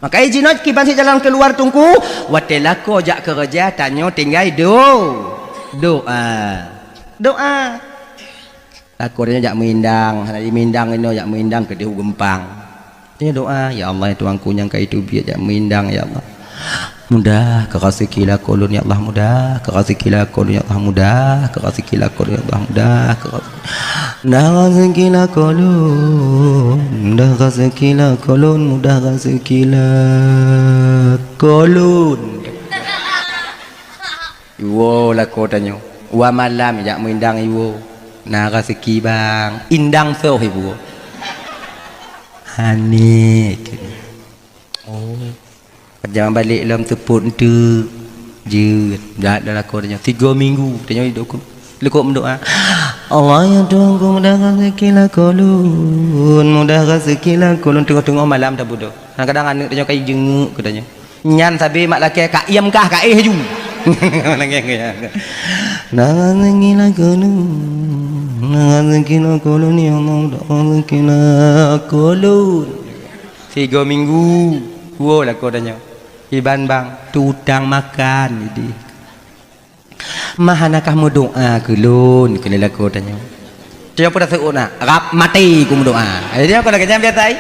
Makai jinoe kiban sit jalan keuluwa teungku, watée lakoe jak keureuja tanyoe tinggai do-, doa. Doa. Lakoe nyoe jak meuindang, hana jimeindang inoe jak meuindang keudeh u geumpang. Nyoe doa, "Ya Allah, ya Tuhanku nyang ka iteubiet jak meuindang, ya Allah. Mudahkan rezeki lakoe lôn, ya Allah, mudahkan rezeki lakoe lôn, ya Allah, mudahkan rezeki lakoe lôn, ya Allah, mudahkan rezeki. Mudahkan rezeki lakoe lôn, mudahkan rezeki lakoe lôn, mudahkan rezeki lakoe lôn. Iwoe lakoe tanyoe. Dua malam jak meuindang iwoe. Na rezeki bang, indang soh iwoe. Hana. Oh. Jameun balek lom teupot enteuk. Jeuet, jak lom lakoe tanyoe. Tiga minggu tanyoe di dukun. Likot meudoa. Allah ya Tuhanku, mudahkan rezeki lakoe lôn, mudahkan rezeki lakoe lôn. Teungoh-teungoh malam taboh doa. Kadang-kadang aneuk tanyoe ka jijeungeuk keu tanyoe. Nyan sabe mak lakée ka iem kah ka éh ju. Nangis keu nyan. Mudahkan rezeki lakoe lôn, mudahkan rezeki lakoe lôn, ya Allah, mudahkan rezeki lakoe lôn. Tiga minggu, dua lakoe tanyoe. Iban bang, tu utang makan idéh. Mah hana kah meudoa keu lôn, keu lôn lakoe tanyoe. Tiep peue taseuôt na, rab maté ku meudoa. Jadi aku lagée nyan biasa ai.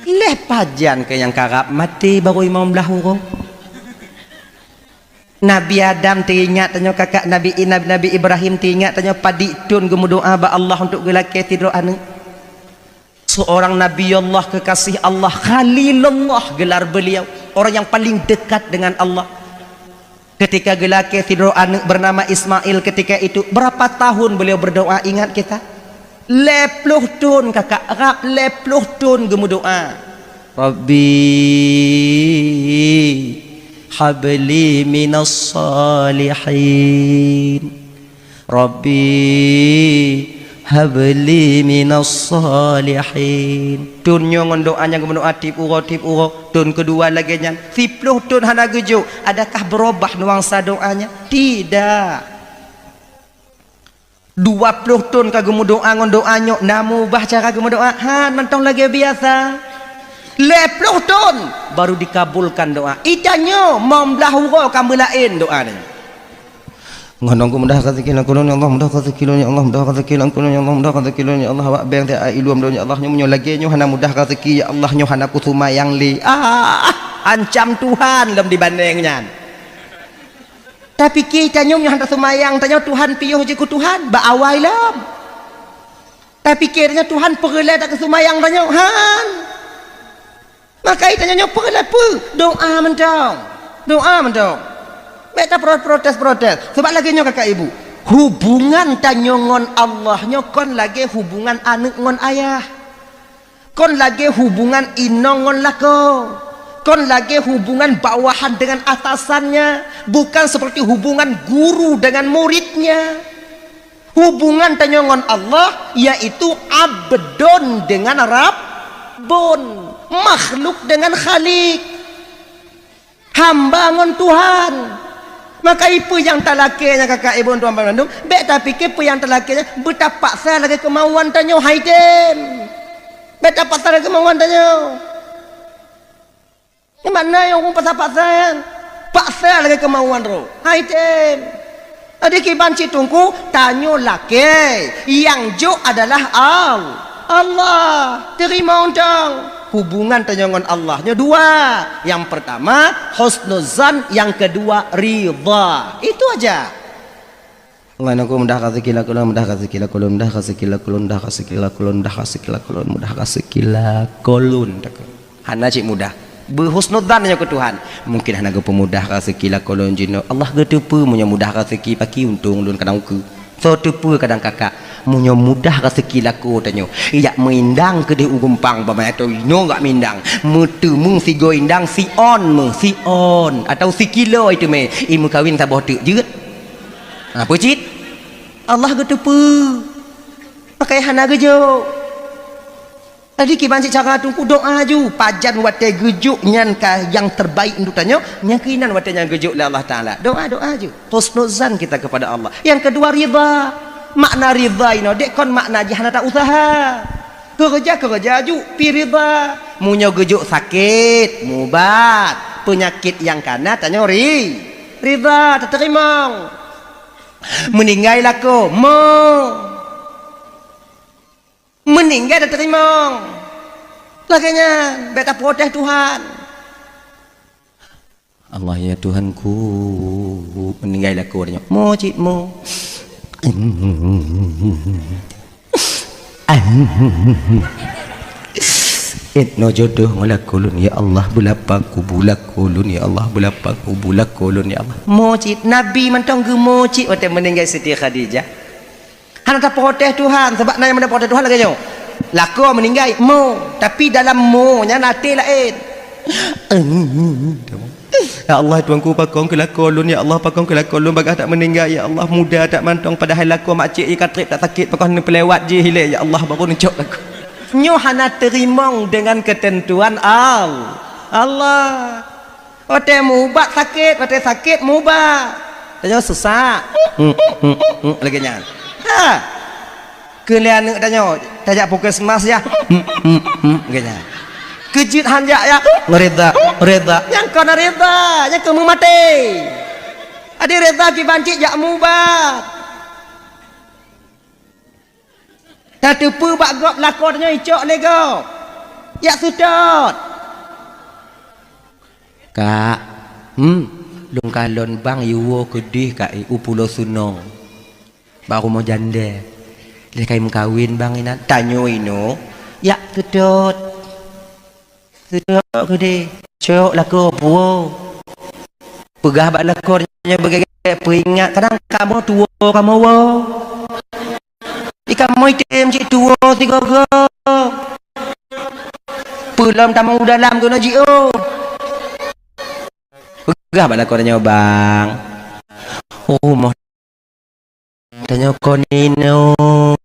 Leh pajan keu nyang karab maté baru imam blah uroe. Nabi Adam teuingat tanyoe kakak Nabi, Nabi, Nabi Ibrahim teuingat tanyoe padit thon geumeudoa bak Allah untuk geulakée sidroe aneuk. Seorang Nabi Allah kekasih Allah, Khalilullah gelar beliau, orang yang paling dekat dengan Allah. Ketika geulakée sidroe aneuk bernama Ismail ketika itu, berapa tahun beliau berdoa, ingat kita? Lhée ploh thon kakak, rab lhée ploh thon geumeudoa. Rabbi habli minas salihin. Rabbi habli minas salihin. Thon nyoe ngon doa nyang geumeudoa tiep uroe, tiep uroe. Thon keudua lagée nyan. Siploh thon hana geujok. Adakah berubah nuansa doanya? Tidak. Dua ploh thon ka geumeudoa ngon doa nyoe, na meuubah cara geumeudoa? Han, mantong lagée biasa. Lhée ploh thon baru dikabulkan doa. Ita nyoe mom blah uroe ka meulaén doa nyoe. Ngon ku mudah rezeki lakoe lôn, ya Allah, mudah rezeki lôn, ya Allah, mudah rezeki lakoe lôn, ya Allah, mudah rezeki lôn, ya Allah, awak beng teuh ai lom lôn, ya Allah, nyoe meunyoe lagée nyoe hana mudah rezeki, ya Allah, nyoe hana kuseumayang lé. Ah, ancam Tuhan lom dibandeng nyan. Tapike tanyoe nyoe hana seumayang, tanyoe Tuhan piôh jih keu Tuhan, bak awai lom. Tapike tanyoe Tuhan peureulée takeuseumayang tanyoe, han. Maka tanyoe nyoe peureulée peue? Doa mantong. Doa mantong. Bék taprotes-protes. Sabab lagée nyoe kakak ibu, hubungan tanyoe ngon Allah nyoe kon lagée hubungan aneuk ngon ayah. Kon lagée hubungan inong ngon lakoe. Kon lagée hubungan bawahan dengan atasannya. Bukan seperti hubungan guru dengan muridnya. Hubungan tanyoe ngon Allah, yaitu abdun dengan rabbun, makhluk dengan khalik, hamba ngon Tuhan. Maka peue nyang talakée nyan kakak ibu tuan bandum, bék tapike peue nyang talakée nyan beutapaksa lagée keumauan tanyoe, hai tem. Bék tapaksa lagée keumauan tanyoe. Nyan makna nyang ureuëng paksa-paksa nyan. Paksa lagée keumauan droe. Hai tem. Jadi kiban cit teungku, tanyoe lakée, nyang jok adalah Al-, Allah. Teurimong dong. Hubungan tanyoe ngon Allah nyoe dua. Nyang pertama husnuzan, nyang kedua ridha. Itu aja. Allah nangku mudah rezeki lakoe lôn, mudah rezeki lakoe lôn, mudah rezeki lakoe lôn, mudah rezeki lakoe lôn, mudah rezeki lakoe lôn, mudah rezeki lakoe lôn. Hana cit mudah. Beuhusnuzan nyoe keu Tuhan. Mungkin hana geupeumudah rezeki lakoe lôn jinoe. Allah geuteupeue meunyoe mudah rezeki paki untông lôn kadang ukeue. Soe teupeue kadang kakak, meunyoe mudah rezeki lakoe tanyoe, ijak meuindang keudeh u gumpang bak manyang inoe gak meuindang. Meuteumé sigoe indang siôn meuh, siôn atau sikilo iteumé, imeukawen saboh teuk jeuet. Ha, peue cit? Allah geuteupeue. Pakai hana geujok. Jadi kiban cit cara teungku doa ju, pajan watée geujok nyan ka nyang terbaik untuk tanyoe, nyan keuinan watée nyan geujok lé Allah Taala. Doa, doa ju. Husnuzan kita kepada Allah. Yang kedua ridha. Makna ridha inoe dek kon makna jih hana ta-usaha. Keureuja-keureuja ju pi ridha. Meunyoe geujok sakét, mubat. Peunyakét nyang kana tanyoe ri-, ridha, tateurimong. Meuninggai lakoe, mo. Meuninggai tateurimong. Lagée nyan, bék taprotes Tuhan. Allah ya Tuhanku, meuninggai lakoe nyoe. Mo cit mo. Inoe jodoh ngon lakoe lôn ya Allah, beulapang kubu lakoe lôn ya Allah, beulapang kubu lakoe lôn ya Allah. Mo cit, Nabi mantong geumo cit watée meuninggai Siti Khadijah. Hana taprotes Tuhan, sabab na nyang meuprotes Tuhan lagée nyoe. Lakoe meuninggai, mo. Tapi dalam mo nyan até laén. Ya Allah, Tuhanku, pakon keu lakoe lôn, ya Allah, pakon keu lakoe lôn, bagaih that meuninggai, ya Allah, muda that mantong, padahai lakoe makcik jih ka treb that sakét, pakon neupeulewat jih ilée, ya Allah, baru neucok lakoe. Nyoe hana teurimong deungon keuteuntuan Al-, Allah. Watée meuubat sakét, watée sakét meuubat. Tanyoe susah. Lagée nyan. Ha. Keu lé aneuëk tanyoe, tajak puskesmas ya. Lagée nyan. Keu jeuet han jak ya. Reda, reda. Nyang kon reda, nyang kon meumaté. Adi reda kiban cit jak meuubat. Tateupeue bak gob lakoe tanyoe icok lé gob. Jak seutôt. Kak, hmm, lôn kalon bang yuwoe keudeh kak i u Pulo Sunong. Bak rumoh jandée. Lé kai meukawen bang inan. Tanyoe inoe, jak seutôt. Seutôt keudeh. Cok lakoe puwoe. Peugah bak lakoe nyoe beugét-gét peuingat, kadang kamoe tuwoe kamoe woe. Di kamoe item cit tuwoe sigoe-goe. Peulom tamong u dalam keunoe jiôh. Peugah bak lakoe nyoe, bang. Rumoh tanyoe kon inoe.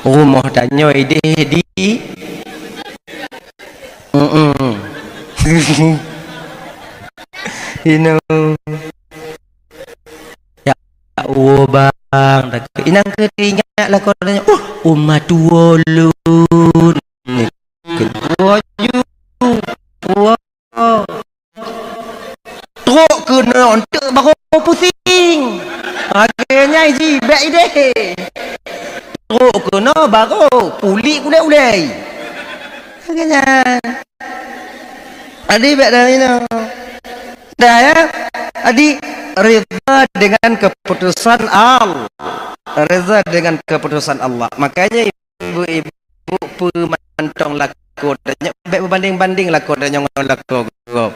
Rumoh tanyoe ideh di. Mm-mm. Inoe. Ya Allah, bang. Inong keu teuingat lakoe tanyoe. Uh, uma tuwoe lôn. Keu tuwoe ju. Tuwoe. Trok keunoe eunteuk barô pusing. Lagée nyan jih bék ideh. Trok keunoe barô pulik ulée-ulée. Lagée nyan. Adi bék dari nyoe. Dah ya. Adi rida dengan keputusan Allah. Rida dengan keputusan Allah. Makanya ibu-ibu peumantong lakoe tanyoe, bék beubandeng-bandeng lakoe tanyoe ngon lakoe gob.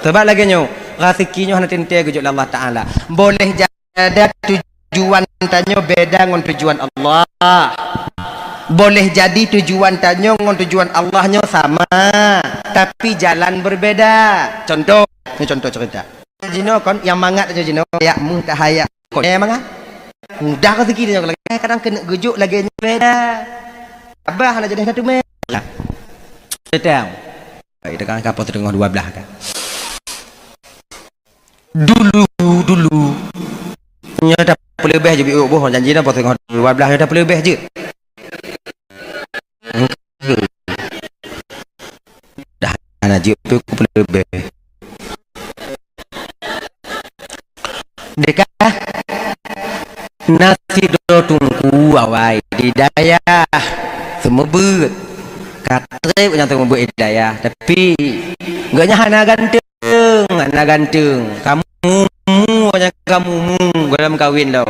Sabab lagée nyoe, raseuki nyoe hana teuntée geujok lé Allah Taala. Boleh jadi tujuan tanyoe beda ngon tujuan Allah. Boleh jadi tujuan tanyoe ngon tujuan Allah nyoe sama, tapi jalan berbeda. Contoh, ni contoh cerita. Jinoe kon nyang mangat tanyoe jinoe, ya mudah ya. Kon nyang mangat. Mudah rezeki tanyoe lagée kadang keuneuk geujok lagée nyoe beda. Abah hana jadi hana teumé. Sedang. Baik, tekan kapal setengah dua belas kan. Dulu, dulu. Nyoe dah peuleubeh je biôk boh janji dah setengah dua belas nyoe dah peuleubeh je. Dah hana jeuet pih kupeuleubeue. Deka na sidroe teungku awai di dayah seumeubeuet. Ka treb nyang seumeubeuet di dayah, tapi gobnyan hana ganteueng, hana ganteueng. Kamu mu, nyang kamu mu, gohlom kawen lom.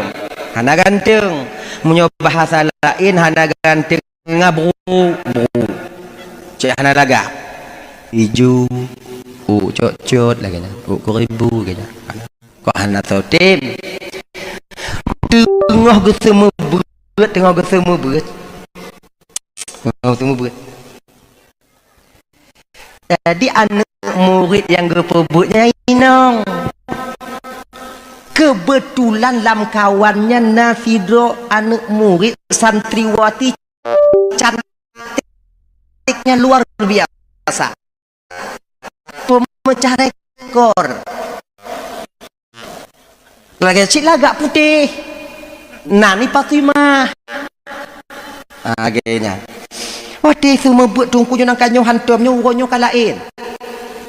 Hana ganteueng. Meunyoe bahasa laén hana ganteueng. Ngabru, bru. Cek hana lagak. Iju, u cot-cot lagée nyan. U kuribu lagée nyan. Kok hana sotem. Teungoh geuseumeubeuet, teungoh geuseumeubeuet. Teungoh geuseumeubeuet. Jadi aneuëk murit nyang geupeubuet nyan inong. Keubeutulan lam kawan nyan na sidroe aneuëk murit santriwati cantiknya luar biasa. Peumeucah rekor. Lagée cit lagak putéh. Nan ni Fatimah. Ah, lagée nyan. Watée seumeubeuet teungku nyoe nang ka nyoe hantom nyoe uroe nyoe ka laén.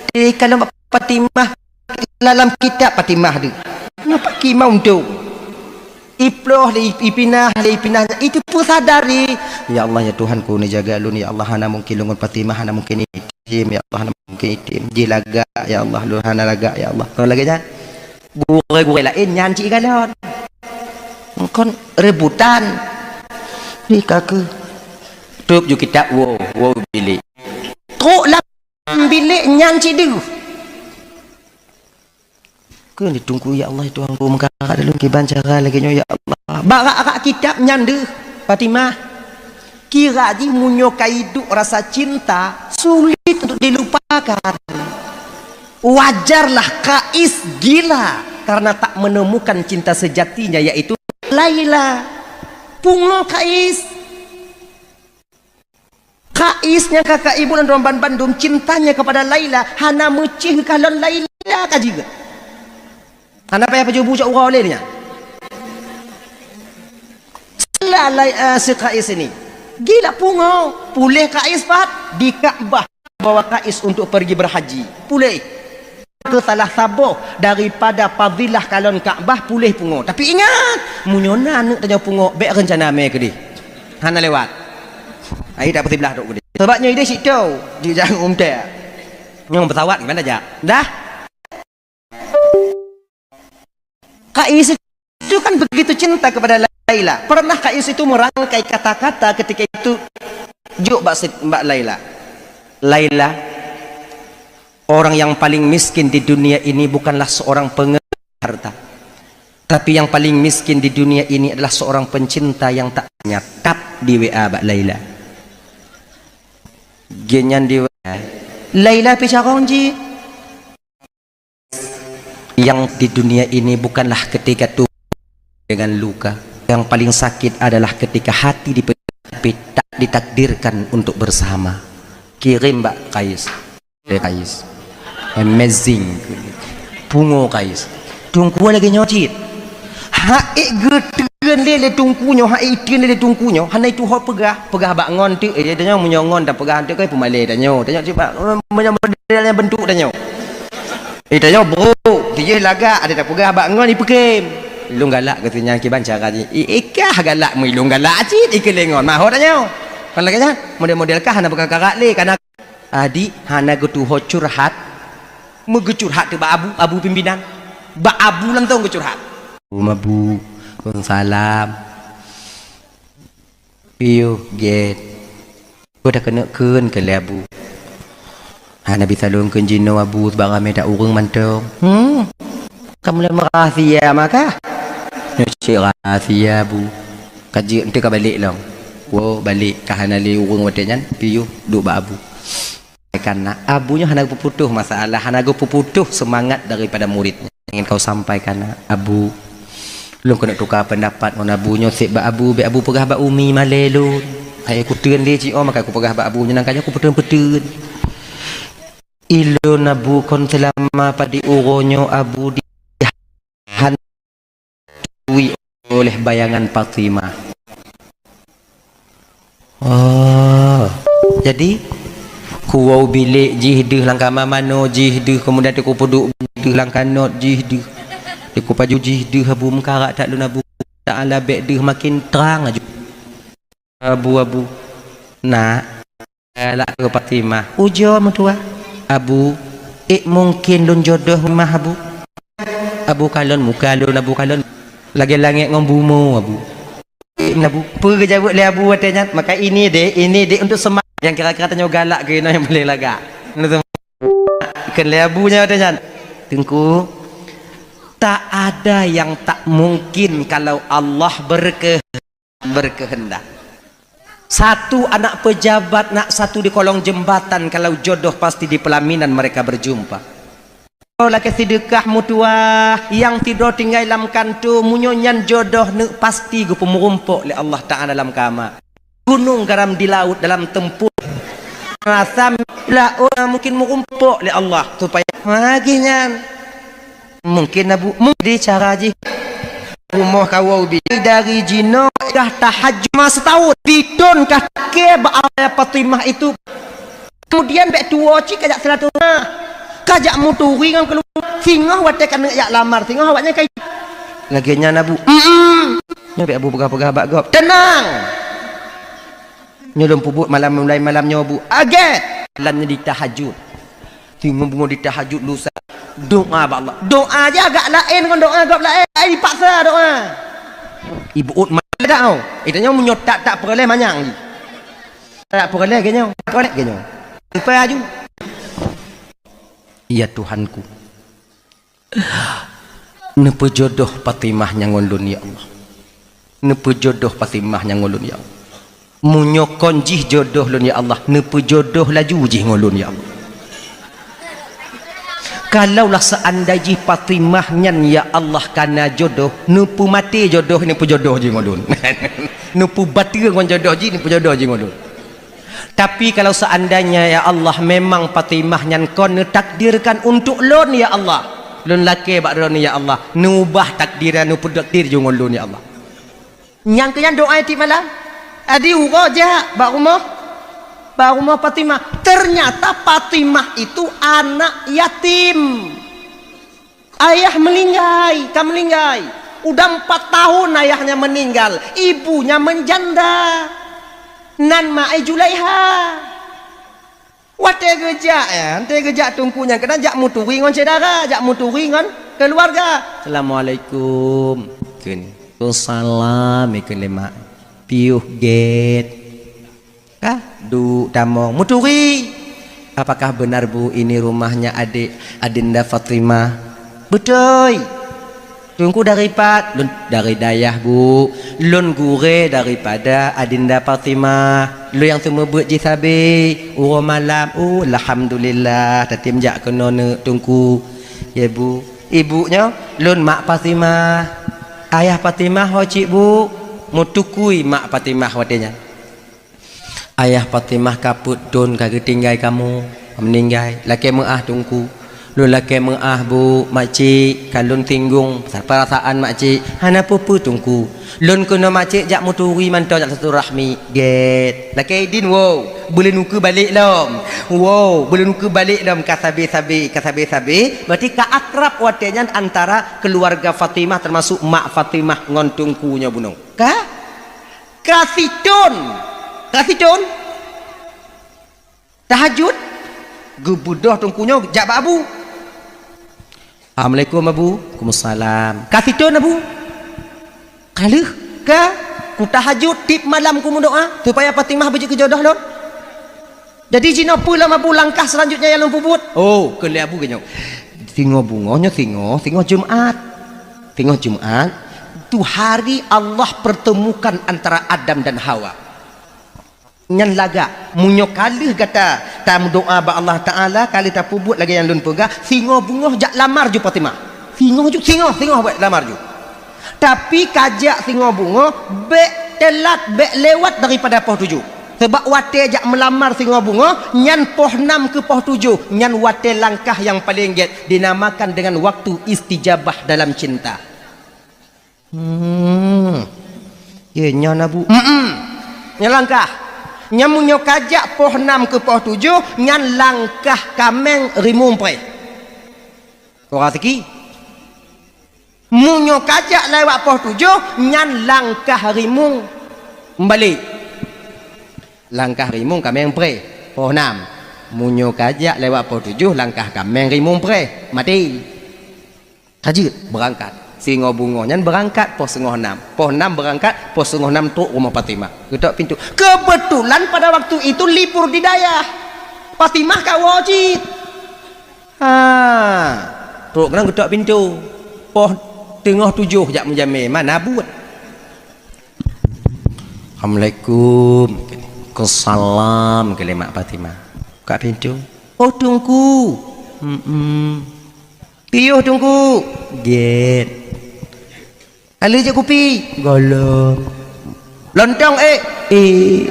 Di kalon Fatimah lam kitab Fatimah deuh. Nyoe Fatimah untông. Iploh lé, ipinah lé, ipinah, itu peusadari. Ya Allah, ya Tuhanku, neujaga lôn, ya Allah, hana mungkin lôn ngon Fatimah, hana mungkin item, ya Allah, hana mungkin item. Jih lagak, ya Allah, lôn hana lagak, ya Allah. Kon lagèe nyan. Gurèe-gurèe laén nyan cit ikalon. Kon rebutan. Di kaki. Tôp ju kitab, woe, woe bilék. Trok lam bilék nyan cit deuh. Kheun di Teungku, "Ya Allah, ya Tuhanku, meukarat lôn kiban cara lagèe nyoe, ya Allah." Bak rak-rak kitab nyan deuh, Fatimah. Kira jih meunyoe ka iduek rasa cinta, sulit untuk dilupakan. Wajarlah Kais gila karena tak menemukan cinta sejatinya, yaitu Laila. Pungo Kais. Kais nyang ka kaibu lam droe banmandum cintanya kepada Laila, hana meucéh geukalon Laila ka jeuet. Hana payah pajoh bu cok uroe lé nyan. Sila Lai-, eh, si Kais ini. Gila pungo, puléh Kais pat di Ka'bah bawa Kais untuk pergi berhaji. Puléh. Ke salah saboh daripada fadilah kalon Ka'bah puléh pungo. Tapi ingat, meunyoe na aneuk tanyoe pungo, bèk reuncana mè keudeh. Hana lewat. Ai tak beusiblah trok keudeh. Sebab nyoe ideh situ, di jalan umtè. Nyang pesawat gimana jak? Dah. Kais itu kan begitu cinta kepada Laila. Pernah Kais itu merangkai kata-kata ketika itu, jok bak si-, bak Laila. Laila, orang yang paling miskin di dunia ini bukanlah seorang pengemis harta. Tapi yang paling miskin di dunia ini adalah seorang pencinta yang tak nyatap di W A bak Laila. Genyan di W A. Laila pi carông jih. Yang di dunia ini bukanlah ketika tubuh dengan luka. Yang paling sakit adalah ketika hati dipe-, tapi tak ditakdirkan untuk bersama. Kirim bak Kais. Eh, Kais. Amazing. Pungo Kais. Teungku lagèe nyoe cit. Hak ék geutreun lé, lé teungku nyoe, hak ék iteun lé, lé teungku nyoe, hana itu ho peugah, peugah bak ngon teuk, eh, tanyoe meunyoe ngon tapeugah teuk, eh, peumalèe tanyoe. Tanyoe cit bak, meunyoe model nyang bentuk tanyoe. Eh, tanyoe brok, dijih lagak, ada tapeugah bak ngon ipeukem. Lôn galak keu sinyan kiban cara jih. I, ikah galak meu lôn galak cit, ikeu lé ngon. Mahot tanyoe. Kan lagèe nyan, model-model kah hana beukakarak lé, kana Adik hana geutuho curhat. Meugeucurhat teuk bak abu, abu pimpinan. Bak abu langsông geucurhat. Abu mabu, salam. Piôh gét. Keu takeuneuk kheun keu lé abu. Hana bisa lôn kheun jinoe abu, sabab ramé that ureueng mantong. Hmm. Ka mulai meurahasia maka. Nyoe cit rahasia abu. Ka jeuet enteuk ka balek lom. Woe balek ka hana lé ureueng watèe nyan, piôh duek bak abu. Karena abu nyoe hana geupeuputoh masalah, hana geupeuputoh seumangat daripada murid nyan. Ingin kau sampaikan, abu. Lôn keuneuk tuka peundapat ngon abu nyoe, seb bak abu, bèk abu peugah bak umi malèe lôn. Hai kuteun lé jiôh, maka kupeugah bak abu nyoe, nangka nyoe kupeuteupeue. Ilôn abu kon seulama padum uroe nyoe abu di hantui oleh bayangan Fatimah. Oh, jadi kuwoe bilék jih deuh lam kama manoe jih deuh, kemudian teukupeuduek deuh lam kanot jih deuh, teukupaju jih deuh abu meukarak that lôn abu. Taala bèk deuh makin trang aju. Abu, abu. Nak, galak keu Fatimah. Ujoe meutuah. Abu, ék mungkin lôn jodoh mah abu. Abu kalon muka lôn, abu kalon lagèe langèt ngon bumoe abu. Ék meunan abu. Peue geujaweueb lé abu watèe nyan? Maka ini dek, ini dek untuk semak. Nyang kira-kira tanyoe galak keu inoe nyang paléng lagak. Kheun lé abu nyan watèe nyan. Teungku, tak ada yang tak mungkin kalau Allah berke-, berkehendak. Satu anak pejabat, nak satu di kolong jembatan, kalau jodoh pasti di pelaminan mereka berjumpa. Oh, lakèe seudeukah meutuah, nyang sidroe tinggai lam kantô, meunyoe nyan jodoh neuk pasti geupeumeurumpok lé Allah Taala lam kama. Gunong garam di laôt dalam tempoh. Rasa laôt mungkin meurumpok lé Allah supaya magih nyan. Mungkin abu, mungkin cara jih. Rumoh kawoe bi dari jinoe kah tahajud ma setaun. Piton kah ke ba Fatimah itu. Kemudian bèk tuwoe cit kajak silaturahmi. Kajak muturi ngon keuluwarga. Singoh watèe keuneuk jak lamar, singoh awaknyan kai. Lagèe nyan, Abu. Mm-mm. Nyoe bèk Abu peugah-peugah bak gob. Teunang! Nyoe lôn peubuet malam, mulai malam nyoe, Bu. Agèt! Malam nyoe ditahajud. Singoh beungoh ditahajud lusa. Doa bak Allah. Doa jih agak laén ngon doa gob laén. Ai dipaksa doa. Ibuet mantong. Itanyoe meunyoe tak, tak peureulèe manyang jih. Tak peureulèe geuh nyoe. Tak peureulèe geuh nyoe. Sampai aju. Ya Tuhanku. Neupeujodoh Fatimah nyan ngon lôn, ya Allah. Neupeujodoh Fatimah nyan ngon lôn, ya Allah. Meunyoe kon jih jodoh lôn, ya Allah, neupeujodoh laju jih ngon lôn, ya Allah. Kalaulah seandai jih Fatimah nyan, ya Allah, kana jodoh, neupeumaté jodoh, neupeujodoh jih ngon lôn. Neupeubateue ngon jodoh jih, neupeujodoh jih ngon lôn. Tapi kalau seandainya, ya Allah, memang Fatimah nyan kon neutakdirkan untuk lôn, ya Allah, lôn lakèe bak droeneuh, ya Allah, neuubah takdir nyan, neupeutakdir jih ngon lôn, ya Allah. Nyang keu nyan doa tiep malam. Adi uroe jak bak rumoh, bak rumoh Fatimah. Ternyata Fatimah itu anak yatim. Ayah meulinggai, ka meulinggai. Udah empat tahun ayahnya meninggal, ibunya menjanda. Nan ma ai Julaiha. Watèe geujak, ya, watèe geujak teungku nyan keunan jak meuturi ngon syedara, jak meuturi ngon keuluwarga. "Assalamualaikum." Kheun, "Waalaikumsalam," kheun lé mak. "Piôh gèt." Ka duek tamong, meuturi. "Apakah benar, Bu, ini rumahnya adik Adinda Fatimah?" "Beutôi." "Teungku dari pat?" "Lôn dari dayah, Bu. Lôn gurèe daripada Adinda Fatimah. Lôn nyang seumeubeuet jih sabe uroe malam." "Oh, alhamdulillah, tatem jak keunoe neuk, Teungku." "Ya, Bu." "Ibu nyoe?" "Lôn mak Fatimah." "Ayah Fatimah ho cit, Bu?" Meutukui mak Fatimah watèe nyan. "Ayah Fatimah ka peuet thon ka geutinggai kamoe, meuninggai. Lakèe meu'ah, Teungku." "Lôn lakèe meu'ah, Bu, makcik, ka lôn singgong peurasaan makcik." "Hana peue-peue, Teungku. Lôn keunoe makcik jak meuturi mantong, jak silaturahmi." "Gèt." "Lakèe idin, woe, beulôn ukeue balek lom." "Woe, beulôn ukeue balek lom, ka sabe-sabe, ka sabe-sabe." Berarti ka akrab watèe nyan antara keuluwarga Fatimah, teumasuk mak Fatimah ngon Teungku nyoe bunoe. Ka? Ka sithon. Ka sithon. Tahajud. Geubeudôh Teungku nyoe jak bak Abu. "Assalamualaikum, Abu." "Waalaikumsalam." "Ka sithon, Abu?" "Ka lheueh." "Ka. Kutahajud tiep malam kumeudoa supaya Fatimah beujeuet keu jodoh lôn. Jadi jinoe peue lom, Abu, langkah selanjutnya nyang lôn peubuet?" "Oh," kheun lé Abu geuh nyoe. Singoh beungoh nyoe singoh, singoh Jumat. Singoh Jumat, tu hari Allah pertemukan antara Adam dan Hawa. Nyan lagak, meunyoe ka lheueh gata tameudoa bak Allah Taala, ka lheueh tapeubuet lagèe nyang lôn peugah, singoh beungoh jak lamar ju Fatimah. Singoh ju, singoh, singoh buet lamar ju. Tapi ka jak singoh beungoh, bèk teulat, bèk lewat daripada poh tujoh. Sabab watèe jak meulamar singoh beungoh, nyan poh nam keu poh tujoh, nyan watèe langkah nyang paleng gèt, dinamakan dengan waktu istijabah dalam cinta. Hmm. Ye, nyan, Abu. Mm-mm. Nyan langkah. Nyan meunyoe ka jak poh nam keu poh tujoh, nyan langkah kaméng rimueng preh. Kora teuki. Meunyoe ka jak lewat poh tujoh, nyan langkah rimueng meubalek. Langkah rimueng kaméng preh, poh nam. Meunyoe ka jak lewat poh tujoh, langkah kaméng rimueng preh, maté. Ka jeuet beurangkat. Singoh beungoh nyan beurangkat poh singoh nam. Poh nam beurangkat, poh singoh nam trok rumoh Fatimah. Geutok pintoe. Keubeutulan pada waktu itu libur di dayah. Fatimah ka woe cit. Ha. Trok keunan geutok pintoe. Poh teungoh tujoh jak meujamé, mana buet. "Assalamualaikum." "Waalaikumsalam," kheun lé mak Fatimah. Buka pintoe. "Oh, Teungku." "Mm-mm." "Piôh, Teungku." "Gèt." "Ka lheueh jép kupi?" "Gohlom." "Lontong, eh?" "Eh."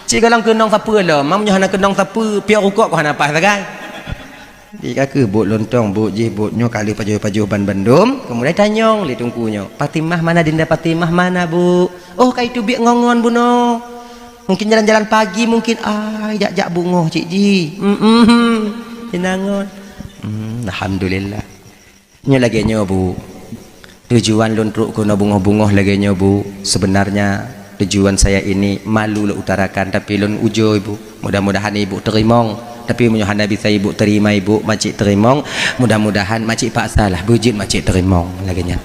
"Cit gohlom keunong sapeue lom, meunyoe hana keunong sapeue, piôh rukok kok hana paih sagai." Di ka keuh buet lontong, buet jih, buet nyoe, ka lheueh pajoh-pajoh ban bandum, keumudian tanyong lé teungku nyoe, "Fatimah mana, Dinda Fatimah mana, Bu?" "Oh, ka iteubiet ngon-ngon bunoe. Mungkin jalan-jalan pagi mungkin." "Ai, jak-jak beungoh cit jih." "Mm-mm. Inong ngon." Hmm, alhamdulillah. Nyoe lagèe nyoe, Bu. Tujuan lôn trok keunoe beungoh-beungoh lagée nyoe, Bu, sebenarnya tujuan saya ini malu lôn utarakan, tapi lôn ujoe, Bu. Mudah-mudahan Ibu teurimong. Tapi meunyoe hana bisa Ibu terima, Ibu, makcik teurimong, mudah-mudahan makcik paksalah beujeuet makcik teurimong lagée nyan.